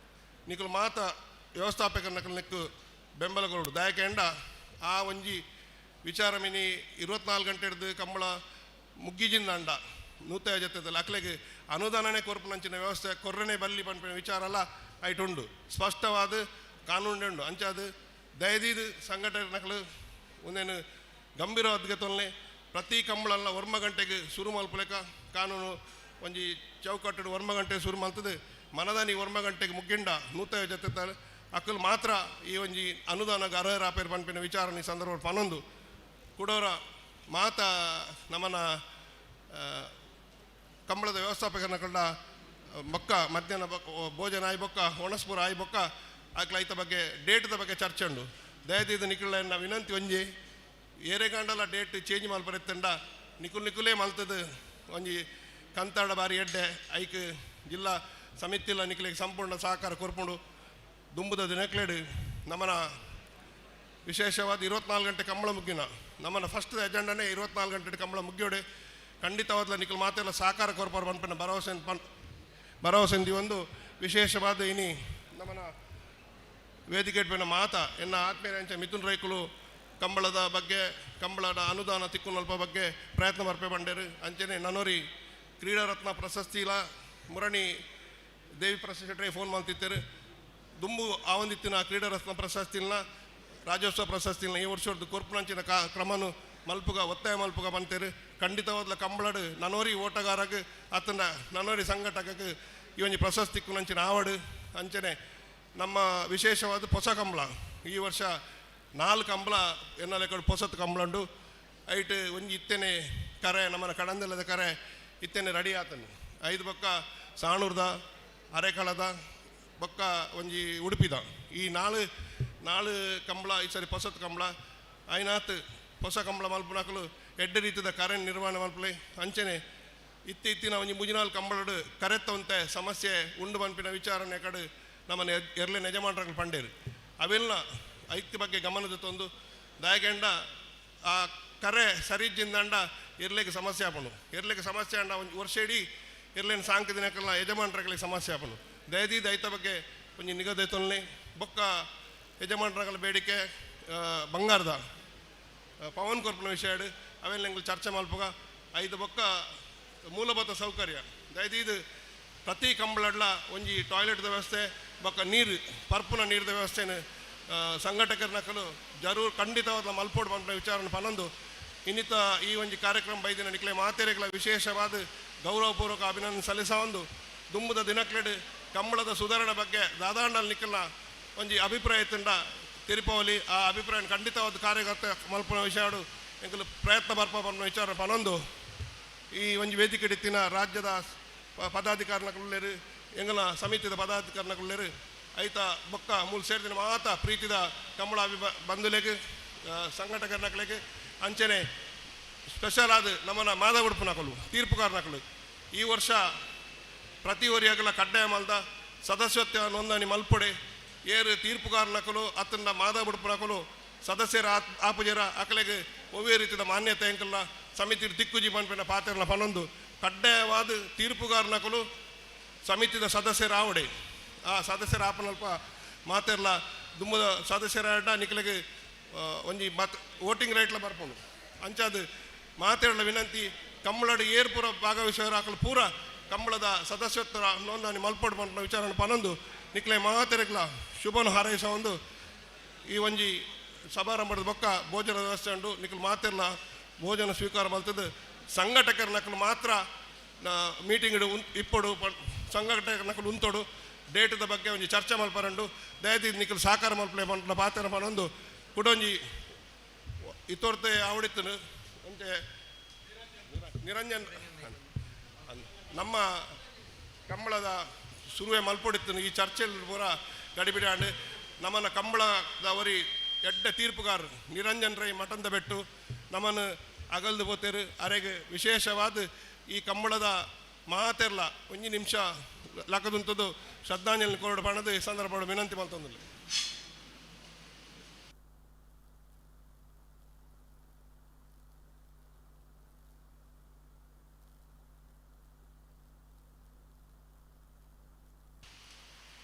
ನಿಕಲು ಮಾತ ವ್ಯವಸ್ಥಾಪಕರ ನಕಲು ನಿಕ್ಕು ಬೆಂಬಲ ಕೊರಡು ದಯಕೆಂಡ ಆ ಒಂಜಿ ವಿಚಾರ ಮಿನಿ 24 ಗಂಟೆ ಹಿಡ್ದು ಕಂಬಳ ಮುಗ್ಗಿಜಿಂದ ಅಂಡ 150 ಜೊತೆದಲ್ಲಿ ಅಕ್ಲೆಗೆ ಅನುದಾನನೇ ಕೊರ್ಪುನಂಚಿನ ವ್ಯವಸ್ಥೆ ಕೊರ್ರನೆ ಬಲ್ಲಿ ಪನ್ಪಿನ ವಿಚಾರ ಅಲ್ಲ ಐಟುಂಡು ಸ್ಪಷ್ಟವಾದ ಕಾನೂನು ಉಂಡು. ಅಂಚಾದ ದಯದೀದು ಸಂಘಟನೆ ನಕಲು ಒಂದೇನು ಗಂಭೀರವಾದ ತೊಲನೆ ಪ್ರತಿ ಕಂಬಳಲ್ಲ 1 ಗಂಟೆಗೆ ಶುರು ಮಲ್ಪಲೆಕ ಕಾನೂನು ಒಂಜಿ ಚೌಕಟ್ಟು 1 ಗಂಟೆ ಶುರು ಮಲ್ತದೆ ಮನದಾನಿ 1 ಗಂಟೆಗೆ ಮುಗ್ಗಿಂಡ 150 ಜೊತೆ ಅಕ್ಕಲು ಮಾತ್ರ ಈ ಒಂಜಿ ಅನುದಾನ ಅರ್ಹರಾಪೇರು ಪನ್ಪಿನ ವಿಚಾರ ಈ ಸಂದರ್ಭ ಪನೊಂದು ಕುಡೋರ ಮಾತ ನಮ್ಮನ ಕಂಬಳದ ವ್ಯವಸ್ಥಾಪಕರನ್ನ ಕಂಡ ಬೊಕ್ಕ ಮಧ್ಯಾಹ್ನ ಭೋಜನ ಆಯಿ ಬೊಕ್ಕ ಒಣಸ್ಪುರ ಆಯಿ ಬೊಕ್ಕ ಆಕ್ಲ ಐತ ಬಗ್ಗೆ ಡೇಟ್ದ ಬಗ್ಗೆ ಚರ್ಚೆ ಉಂಡು. ದಯದೀದು ನಿಕುಲ ವಿನಂತಿ ಒಂಜಿ ಏರೆಗಾಂಡಲ ಡೇಟ್ ಚೇಂಜ್ ಮಲ್ಪರೆತ್ತಂಡ ನಿಕುಲ್ ನಿಕುಲೇ ಮಲ್ತದ ಒಂಜಿ ಕಂತಾಡ ಬಾರಿ ಎಡ್ಡೆ ಐಕ್ ಜಿಲ್ಲಾ ಸಮಿತಿಲ್ಲ ನಿಕುಲಿಗೆ ಸಂಪೂರ್ಣ ಸಹಕಾರ ಕೊರ್ಪುಂಡು. ದುಂಬುದ ದಿನಕ್ಲೇಡು ನಮ್ಮನ ವಿಶೇಷವಾದ 24 ಗಂಟೆ ಕಂಬಳ ಮುಗ್ಗಿನ ನಮ್ಮನ ಫಸ್ಟ್ ಎಜೆಂಡನೇ 24 ಗಂಟೆ ಕಂಬಳ ಮುಗ್ಯೋಡೆ. ಖಂಡಿತವಾದ ನಿಖಲ್ ಮಾತೆಲ್ಲ ಸಹಕಾರ ಕೊರ್ಪರ್ ಪನ್ಪಿನ ಭರವಸೆ ಭರವಸೆ ಒಂದು ವಿಶೇಷವಾದ ಇನಿ ನಮ್ಮನ ವೇದಿಕೆ ಮಾತ ಎನ್ನ ಆತ್ಮೀಯ ಅಂಚ ಮಿಥುನ್ ರೈಕುಲು ಕಂಬಳದ ಬಗ್ಗೆ ಕಂಬಳದ ಅನುದಾನ ತಿಕ್ಕುನಲ್ಪ ಬಗ್ಗೆ ಪ್ರಯತ್ನ ಮರ್ಪೆ ಬಂಡೇರು. ಅಂಚನೆ ನನೋರಿ ಕ್ರೀಡಾರತ್ನ ಪ್ರಶಸ್ತಿಲ ಮುರಣಿ ದೇವಿ ಪ್ರಸಾದ್ ಶೆಟ್ಟರೆ ಫೋನ್ ಮಾಡ್ತಿತ್ತೇರು. ದುಂಬು ಆವಂದಿತ್ತಿನ ಕ್ರೀಡಾರತ್ನ ಪ್ರಶಸ್ತಿನ ರಾಜ್ಯೋತ್ಸವ ಪ್ರಶಸ್ತಿನ ಈ ವರ್ಷದ ಕೊರ್ಪುನಂಚಿನ ಕ್ರಮನು ಮಲ್ಪುಗ ಒತ್ತಾಯ ಮಲ್ಪುಗ ಬಂತೇರು. ಖಂಡಿತವಾದ ಕಂಬಳಡು ನನೋರಿ ಓಟಗಾರಗೆ ಆತನ ನನೋರಿ ಸಂಘಟಕಕ್ಕೆ ಈ ಒಂಜಿ ಪ್ರಶಸ್ತಿ ನಂಚಿನ ಆವಡು. ಅಂಚನೆ ನಮ್ಮ ವಿಶೇಷವಾದ ಹೊಸ ಕಂಬಳ ಈ ವರ್ಷ 4 ಕಂಬಳ ಎನ್ನಲೆ ಕಡೆ ಪೊಸತ್ ಕಂಬಳ ಉಂಡು. ಐಟ್ ಒಂಜಿ ಇತ್ತೇನೆ ಕರೆ ನಮ್ಮನ ಕಡಂದಲ್ಲದ ಕರೆ ಇತ್ತೇನೆ ರೆಡಿ ಆತನು. 5 ಪಕ್ಕ ಸಾಣೂರ್ದ ಅರೆಕಳದ ಬೊಕ್ಕ ಒಂಜಿ ಉಡುಪಿದ ಈ ನಾಳು ನಾಳು ಕಂಬಳ ಈ ಸರಿ ಪೊಸತ್ ಕಂಬಳ ಐನಾತ್ ಹೊಸ ಕಂಬಳ ಮಲ್ಪುನಕಲು ಎಡ್ಡೆ ರೀತಿದ ಕರೆಂಟ್ ನಿರ್ವಹಣೆ ಮಲ್ಪಲೆ ಅಂಚನೆ ಇತ್ತಿ ಇತ್ತಿನ ಒಂಜಿ ಮುಜಿನಾಲ್ ಕಂಬಳಡು ಕರೆತ್ತವಂತೆ ಸಮಸ್ಯೆ ಉಂಡು ಮನ್ಪಿನ ವಿಚಾರಣೆ ಕಡೆ ನಮ್ಮನೆ ಎರ್ಲೆ ಯಜಮಾನ್ರಗಳು ಪಂಡೇರು ಅವೆಲ್ಲ ಐತಿ ಬಗ್ಗೆ ಗಮನದ ತಂದು ದಾಯಕೆಂಡ ಆ ಕರೆ ಸರಿಜಿಂದಂಡ ಎರ್ಲೆಗೆ ಸಮಸ್ಯೆ ಆಪಣು ಎರ್ಲೆಗೆ ಸಮಸ್ಯೆ ಅಂಡ ಒಂಜಿ ವರ್ಷ ಇಡೀ ಎರ್ಲೇನು ಸಾಂಕ ದಿನಕ್ಕೆಲ್ಲ ಯಜಮಾನ್ರಗಳಿಗೆ ಸಮಸ್ಯೆ ಆಪಣು ದಯದೀದ ಐತ ಬಗ್ಗೆ ಒಂಜಿ ನಿಗದಿ ತೊಲ್ನೆ ಬೊಕ್ಕ ಯಜಮಾನ್ರಗಳ ಬೇಡಿಕೆ ಬಂಗಾರದ ಪವನ್ ಕೊರ್ಪುನ ವಿಷಯ ಅವೆಲ್ಲ ಎಂಗ್ಲು ಚರ್ಚೆ ಮಲ್ಪುಗ ಐದು ಬೊಕ್ಕ ಮೂಲಭೂತ ಸೌಕರ್ಯ ದಯದೀದು ಪ್ರತಿ ಕಂಬಳಡ್ಲ ಒಂಜಿ ಟಾಯ್ಲೆಟ್ದ ವ್ಯವಸ್ಥೆ ಬೊಕ್ಕ ನೀರು ಪರ್ಪುನ ನೀರ್ದ ವ್ಯವಸ್ಥೆನ ಸಂಘಟಕರ ನಕಲು ಜರೂರ್ ಖಂಡಿತವಾದ ಮಲ್ಪೋಡ್ ಪನ್ಪಿನ ವಿಚಾರನ ಪನೊಂದು ಇನ್ನಿತ ಈ ಒಂಜಿ ಕಾರ್ಯಕ್ರಮ ಬೈದಿನ ನಿಕ್ಲೆ ಮಾತೆರೆಗಳ ವಿಶೇಷವಾದ ಗೌರವಪೂರ್ವಕ ಅಭಿನಂದನೆ ಸಲ್ಲಿಸ ಒಂದು ದುಂಬುದ ದಿನಕ್ಲೆಡ್ ಕಂಬಳದ ಸುಧಾರಣೆ ಬಗ್ಗೆ ದಾದಾಂಡಲ್ ನಿಕ್ಕಲ್ನ ಒಂಜಿ ಅಭಿಪ್ರಾಯ ತಂಡ ತಿರುಪವಲಿ ಆ ಅಭಿಪ್ರಾಯ ಖಂಡಿತವಾದ ಕಾರ್ಯಕರ್ತ ಮಲ್ಪುನ ವಿಷಯ ಎಂಕುಲು ಪ್ರಯತ್ನ ಬರ್ಪ ಪನ್ಪಿನ ವಿಚಾರ ಪನೊಂದು ಈ ಒಂಜಿ ವೇದಿಕೆ ಇತ್ತಿನ ರಾಜ್ಯದ ಪದಾಧಿಕಾರಿನಕುಲ್ಲೇರು ಎಂಗಲ ಸಮಿತಿದ ಪದಾಧಿಕಾರಿನಕುಲ್ಲೇರು ಐತ ಬೊಕ್ಕ ಮೂಲು ಸೇರಿದಿನ ಮಾತ ಪ್ರೀತಿದ ಕಂಬಳ ಬಂಧುಲೆಗ್ ಸಂಘಟಕರ್ನಕಲೆಗ್ ಅಂಚನೆ ಸ್ಪೆಷಲ್ ಆದ ನಮ್ಮನ ಮಾಧವ ಉಡುಪುನಕಲು ತೀರ್ಪುಗಾರನಕಲು ಈ ವರ್ಷ ಪ್ರತಿ ಒರಿಯಾಗಲ ಕಡ್ಡಾಯ ಮಲ್ದ ಸದಸ್ಯತ್ವ ನೋಂದಣಿ ಮಲ್ಪೊಡೆ ಏರು ತೀರ್ಪುಗಾರನಕಲು ಅತ್ತಂಡ ಮಾಧವ ಉಡುಪುನಕಲು ಸದಸ್ಯರ ಆಪುಜರ ಅಕಲೆಗ್ ಒವ್ವೇ ರೀತಿಯ ಮಾನ್ಯತೆ ಎಂಕಲ್ನ ಸಮಿತಿ ದಿಕ್ಕುಜಿ ಪನ್ಪಿನ ಪಾತ್ರನ ಪನೊಂದು ಕಡ್ಡಾಯವಾದ ತೀರ್ಪುಗಾರನಕಲು ಸಮಿತಿದ ಸದಸ್ಯರ ಆವಡೆ ಆ ಸದಸ್ಯರ ಆಪನಲ್ಪ ಮಾತೆರ್ಲ ದುಮ್ಮದ ಸದಸ್ಯರ ನಿಕ್ಲೆಗ್ ಒಂಜಿ ಮತ್ ವೋಟಿಂಗ್ ರೈಟ್ಲ ಬರ್ಪುಂಡು ಅಂಚಾದ ಮಾತೆರ್ಲ ವಿನಂತಿ ಕಂಬಳಡ್ ಏರ್ ಪೂರ ಭಾಗವಹಿಸುವರ ಅಕಲು ಪೂರ ಕಂಬಳದ ಸದಸ್ಯತ್ವ ನೋಂದಣಿ ಮಲ್ಪೊಡು ಪನ್ಪಿನ ವಿಚಾರನ ಪನೊಂದು ನಿಕ್ಲೆ ಮಾತೆರೆಗ್ಲ ಶುಭನ ಹಾರೈಸ ಒಂದು ಈ ಒಂಜಿ ಸಮಾರಂಭದ ಬೊಕ್ಕ ಭೋಜನ ವ್ಯವಸ್ಥೆ ಉಂಡು ನಿಕ್ಲು ಮಾತೆರ್ಲ ಭೋಜನ ಸ್ವೀಕಾರ ಮಲ್ತದ್ದು ಸಂಘಟಕರ ನಕಲು ಮಾತ್ರ ಮೀಟಿಂಗ್ ಇಪ್ಪೊಡು ಸಂಘಟಕರ ನಕಲು ಉಂತೊಡು ಡೇಟದ ಬಗ್ಗೆ ಒಂಜಿ ಚರ್ಚೆ ಮಲ್ಪರಂಡು ದಯದೀದ್ ನಿಕಲು ಸಹಕಾರ ಮಲ್ಪಲೆ ಪನ್ಪಿನ ಪಾತ್ರ ಪನೊಂದು ಕುಡೊಂಜಿ ಇತ್ತೊರ್ತೆ ಆವಡಿತ್ತನು ಅಂಚೆ ನಿರಂಜನ್ ನಮ್ಮ ಕಂಬಳದ ಸುರುವೆ ಮಲ್ಪೊಡಿತ್ತನು ಈ ಚರ್ಚೆಯಲ್ಲಿ ಪೂರ ಗಡಿಬಿಡಿ ಆಂಡ್ ನಮ್ಮನ ಕಂಬಳದ ಅವರಿ ಎಡ್ಡೆ ತೀರ್ಪುಗಾರರು ನಿರಂಜನ್ ರೈ ಮಠಂದ ಬೆಟ್ಟು ನಮ್ಮನ್ನು ಅಗಲ್ದು ಪೋತೇರು ಅರೆಗೆ ವಿಶೇಷವಾದ ಈ ಕಂಬಳದ ಮಾತೆರ್ಲ ಒಂಜಿ ನಿಮಿಷ ಲಕ್ಕದುಂತದ್ದು ಶ್ರದ್ಧಾಂಜಲಿ ಕೊರಡು ಪಣದು ಈ ಸಂದರ್ಭ ವಿನಂತಿ ಮಲ್ತೊಂದಿಲ್ಲ.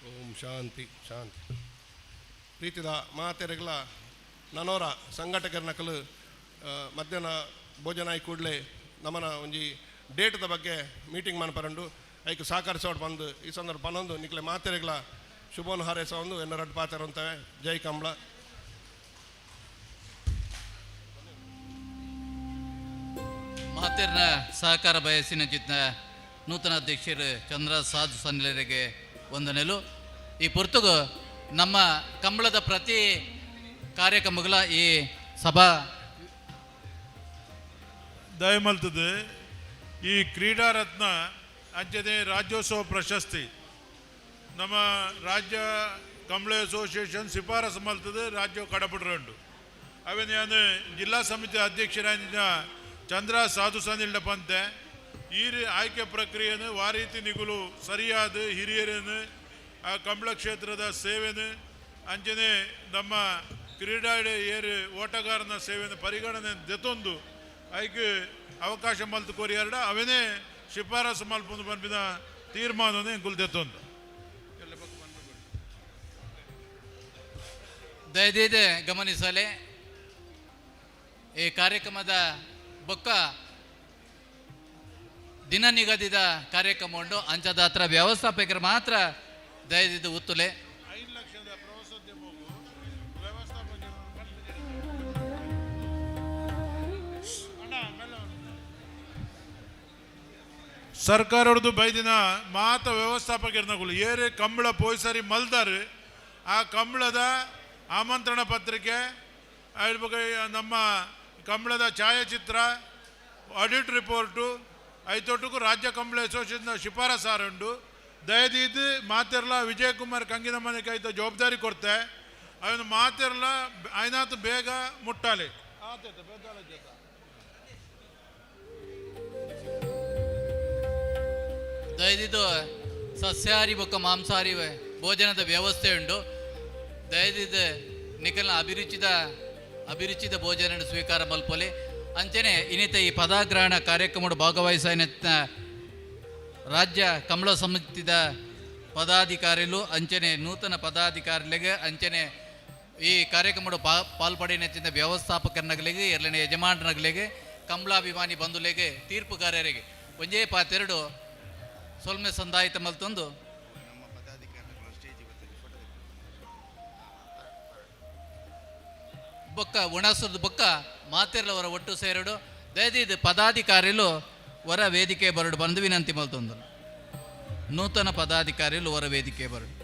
ಓಂ ಶಾಂತಿ ಶಾಂತಿ. ಪ್ರೀತಿದ ಮಾತೆರೆಗಳ ನನೋರ ಸಂಘಟಕರ ನಕಲು ಮಧ್ಯಾಹ್ನ ಭೋಜನ ಆಯಿ ಕೂಡಲೇ ನಮ್ಮನ ಒಂಜಿ ಡೇಟ್ದ ಬಗ್ಗೆ ಮೀಟಿಂಗ್ ಮನ್ಪರಂಡು ಐಕ್ ಸಹಕರಿಸೋಡು ಬಂದು ಈ ಸಂದರ್ಭ ಪನೊಂದು ನಿಕ್ಲೆ ಮಾತೆರೆಗಳ ಶುಭವನ್ನು ಹಾರೈಸ ಒಂದು ಎನ್ನ ರಡ್ಡು ಪಾತ್ರ ಅಂತವೆ. ಜೈ ಕಂಬಳ. ಮಾತೆರ್ನ ಸಹಕಾರ ಬಯಸಿನ ಜಿತ್ನ ನೂತನ ಅಧ್ಯಕ್ಷರು ಚಂದ್ರ ಸಾಧು ಸನ್ನಿಲರಿಗೆ ವಂದನೆಲು. ಈ ಪುರ್ತುಗು ನಮ್ಮ ಕಂಬಳದ ಪ್ರತಿ ಕಾರ್ಯಕ್ರಮಗಳ ಈ ಸಭಾ ದಯಮಲ್ತದೆ ಈ ಕ್ರೀಡಾರತ್ನ ಅಂಚನೆ ರಾಜ್ಯೋತ್ಸವ ಪ್ರಶಸ್ತಿ ನಮ್ಮ ರಾಜ್ಯ ಕಂಬಳ ಅಸೋಸಿಯೇಷನ್ ಶಿಫಾರಸು ಮಲ್ತದೆ ರಾಜ್ಯ ಕಡಪಡ್ರಂಡು ಅವನ್ ಯಾನು ಜಿಲ್ಲಾ ಸಮಿತಿ ಅಧ್ಯಕ್ಷರಾದ ಚಂದ್ರ ಸಾಧು ಸನಿಲ್ಡ ಪಂತೆ ಈ ಆಯ್ಕೆ ಪ್ರಕ್ರಿಯೆಯನ್ನು ವಾರೀತಿ ನಿಗುಲು ಸರಿಯಾದ ಹಿರಿಯರನ್ನು ಆ ಕಂಬಳ ಕ್ಷೇತ್ರದ ಸೇವೆನು ಅಂಚನೆ ನಮ್ಮ ಕ್ರೀಡಾ ಏರು ಓಟಗಾರನ ಸೇವೆಯನ್ನು ಪರಿಗಣನೆ ದೆತ್ತೊಂದು ಐಕ್ ಅವಕಾಶ ಮಲ್ತು ಕೊರಿಯರ್ಡ ಅವನೇ ಶಿಫಾರಸು ಮಲ್ಪೊಂದು ಪನ್ಪಿನ ತೀರ್ಮಾನನೇ ಎಂಕುಲು ದೆತ್ತೊಂದು. ದಯದೀದೆ ಗಮನಿಸಲೆ ಈ ಕಾರ್ಯಕ್ರಮದ ಬೊಕ್ಕ ದಿನ ನಿಗದಿತ ಕಾರ್ಯಕ್ರಮ ಉಂಟು. ಅಂಚದ ಹತ್ರ ವ್ಯವಸ್ಥಾಪಕರು ಮಾತ್ರ ದಯದಿದ್ದು ಉತ್ತುಲೆ. 5 ಲಕ್ಷದ ಪ್ರವಾಸೋದ್ಯಮವು ಸರ್ಕಾರದ್ದು ಬೈದಿನ ಮಾತ ವ್ಯವಸ್ಥಾಪಕರ್ನಗುಲು ಏರೆ ಕಂಬಳ ಪೋಯ್ಸರಿ ಮಲ್ದಾರು ಆ ಕಂಬಳದ ಆಮಂತ್ರಣ ಪತ್ರಿಕೆ ನಮ್ಮ ಕಂಬಳದ ಛಾಯಾಚಿತ್ರ ಆಡಿಟ್ ರಿಪೋರ್ಟು ಐತೊಟ್ಟುಕು ರಾಜ್ಯ ಕಂಬಳ ಅಸೋಸಿಯೇಷನ್ ಶಿಫಾರಸಾರುಂಡು. ದಯದೀದ್ ಮಾತೆರ್ಲ ವಿಜಯಕುಮಾರ್ ಕಂಗಿನ ಮನೆ ಕೈತ ಜವಾಬ್ದಾರಿ ಕೊರ್ತೆ. ಅವನು ಮಾತೆರ್ಲ ಐನಾತ್ ಬೇಗ ಮುಟ್ಟಾಲೆ. ದಯದಿದ್ದು ಸಸ್ಯಾಹಾರಿ ಬೊಕ್ಕ ಮಾಂಸಾಹಾರಿ ಭೋಜನದ ವ್ಯವಸ್ಥೆ ಉಂಡು. ದಯದಿದ್ದು ನಿಕಲ್ನ ಅಭಿರುಚಿದ ಅಭಿರುಚಿದ ಭೋಜನ ಸ್ವೀಕಾರ ಮಲ್ಪೊಲಿ. ಅಂಚನೆ ಇನ್ನಿತ ಈ ಪದಗ್ರಹಣ ಕಾರ್ಯಕ್ರಮದ ಭಾಗವಹಿಸ ರಾಜ್ಯ ಕಮಲ ಸಮಿತಿದ ಪದಾಧಿಕಾರಿಲು, ಅಂಚನೆ ನೂತನ ಪದಾಧಿಕಾರಿಗಳಿಗೆ, ಅಂಚನೆ ಈ ಕಾರ್ಯಕ್ರಮದ ಪಾಲ್ಪಡಿನ ವ್ಯವಸ್ಥಾಪಕರನಗಲಿಗೆ, ಎರಡನೇ ಯಜಮಾನರಗಳಿಗೆ, ಕಮಲಾಭಿಮಾನಿ ಬಂಧುಲೆಗೆ, ತೀರ್ಪುಗಾರರಿಗೆ ಒಂಜೇ ಪಾತೆರಡು ಸೊಲ್ಮೆ ಸಂದಾಯಿತ ಮಲ್ತೊಂದು ಬೊಕ್ಕ ಉಣಸುದ ಬೊಕ್ಕ ಮಾತೆರ್ಲವರ ಒಟ್ಟು ಸೇರಡು. ದಯದೀದ್ ಪದಾಧಿಕಾರಿಲು ವರ ವೇದಿಕೆ ಬರಡು ಬಂದು ವಿನಂತಿ ಮಲ್ತೊಂದು. ನೂತನ ಪದಾಧಿಕಾರಿಲು ವರ ವೇದಿಕೆ ಬರಡು.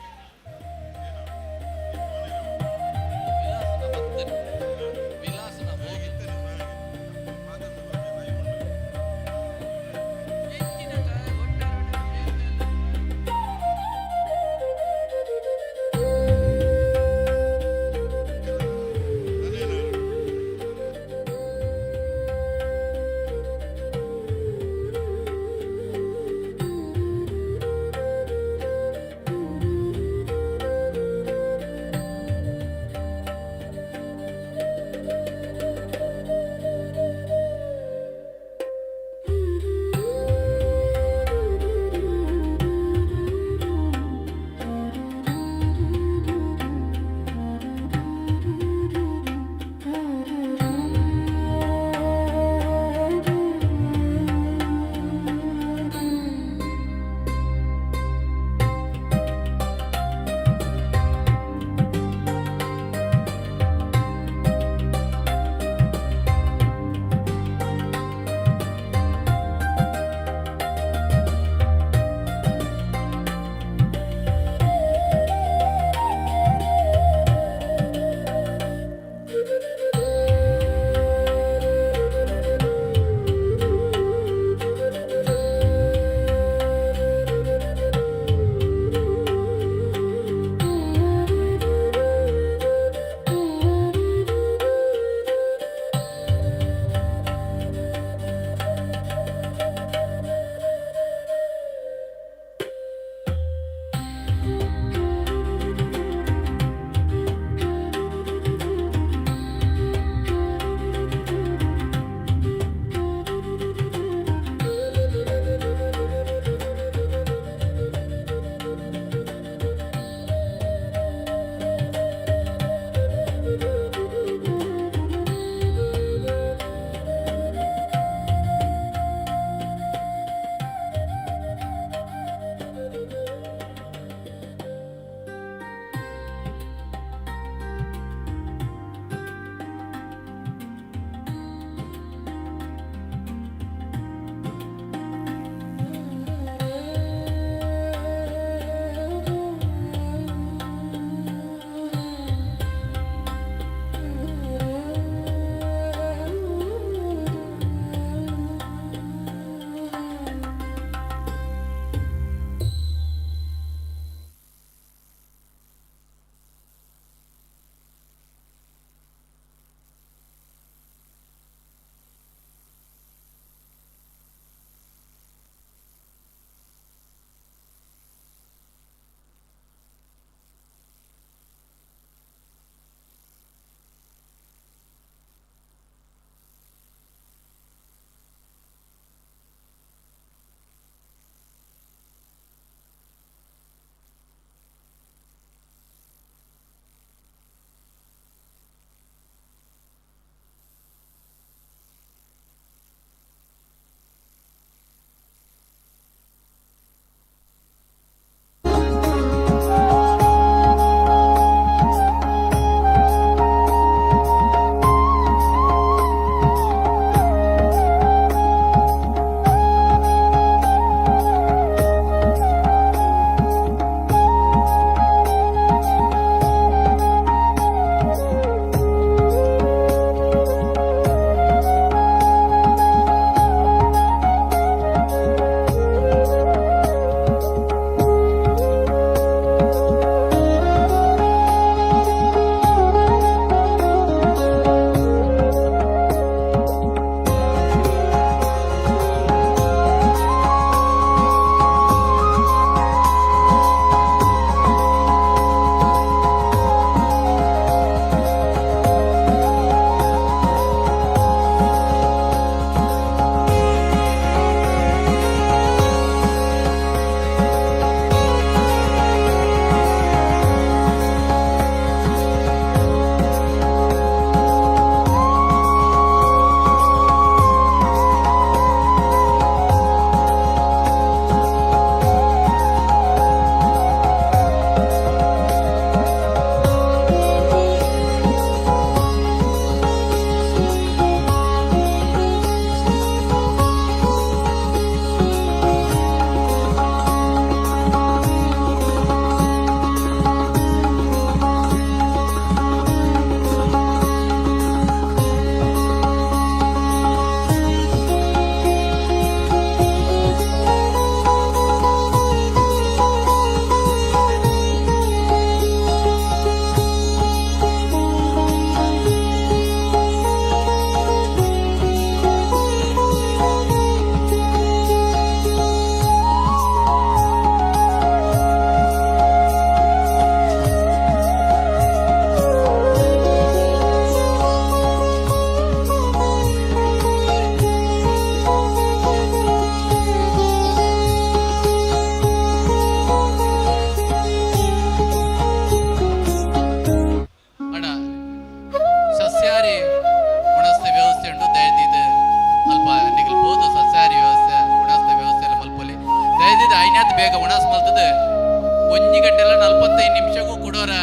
ಒಂಜಿ ಗಂಟೆಲ 45 ನಿಮಿಷಕ್ಕೂ ಕೊಡೋರ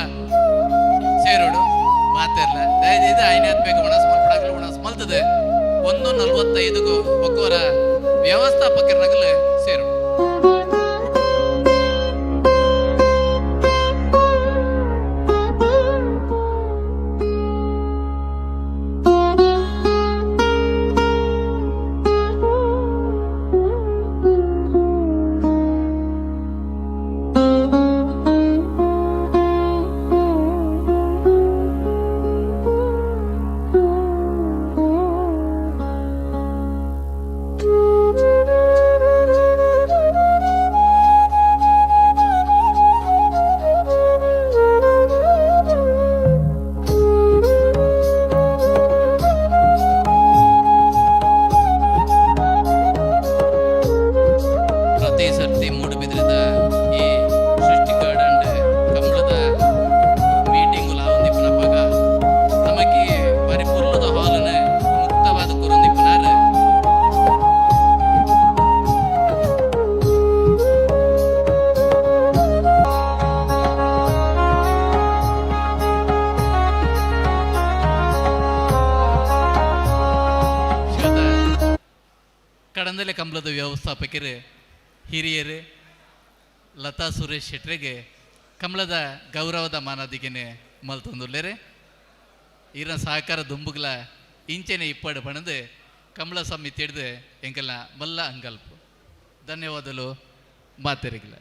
ಸೇರೋಡು ಮಾತಿರ್ಲ. ದಯದೀದ ಐನಾತ್ ಬೇಗ ಒಣಸ್ ಮಲ್ಪಡಾಗಲು ಒಣಸ್ ಮಲ್ತದೆ 1:45 ಬೊಕ್ಕೋರ ವ್ಯವಸ್ಥಾಪಕರನಗಲು ಸೇರೋಡು. ಪ್ರತಿ ಸರ್ತಿ ಮೂಡುಬಿದ್ರದ ಈ ಸೃಷ್ಟಿ ಗಾರ್ಡನ್ ಕಂಬಳದ ಮೀಟಿಂಗ್ ಲಾವಂದಿಪ್ಪನಪ್ಪಾಗ ನಮಗೆ ಪರಿಪೂರ್ಣದ ಹಾಲನ್ನು ಮುಕ್ತವಾದ ಕುರಂದಿಪ್ಪನಾರು. ಕಡಂದಲೆ ಕಂಬಳದ ವ್ಯವಸ್ಥಾಪಕರು ಹಿರಿಯರು ಲತಾ ಸುರೇಶ್ ಶೆಟ್ರಿಗೆ ಕಮಲದ ಗೌರವದ ಮಾನದಿಗೆನೆ ಮಲ್ತೊಂದುಲ್ಲೇರೆ. ಈರನ ಸಹಕಾರ ದುಂಬುಗ್ಲ ಇಂಚೆನೆ ಇಪ್ಪಡು ಪಣದು ಕಮಲ ಸಮಿತಿ ಹಿಡ್ದು ಎಂಕೆಲ್ಲ ಮಲ್ಲ ಅಂಗಲ್ಪು. ಧನ್ಯವಾದಗಳು ಮಾತೆರಿಗಿಲ್ಲ.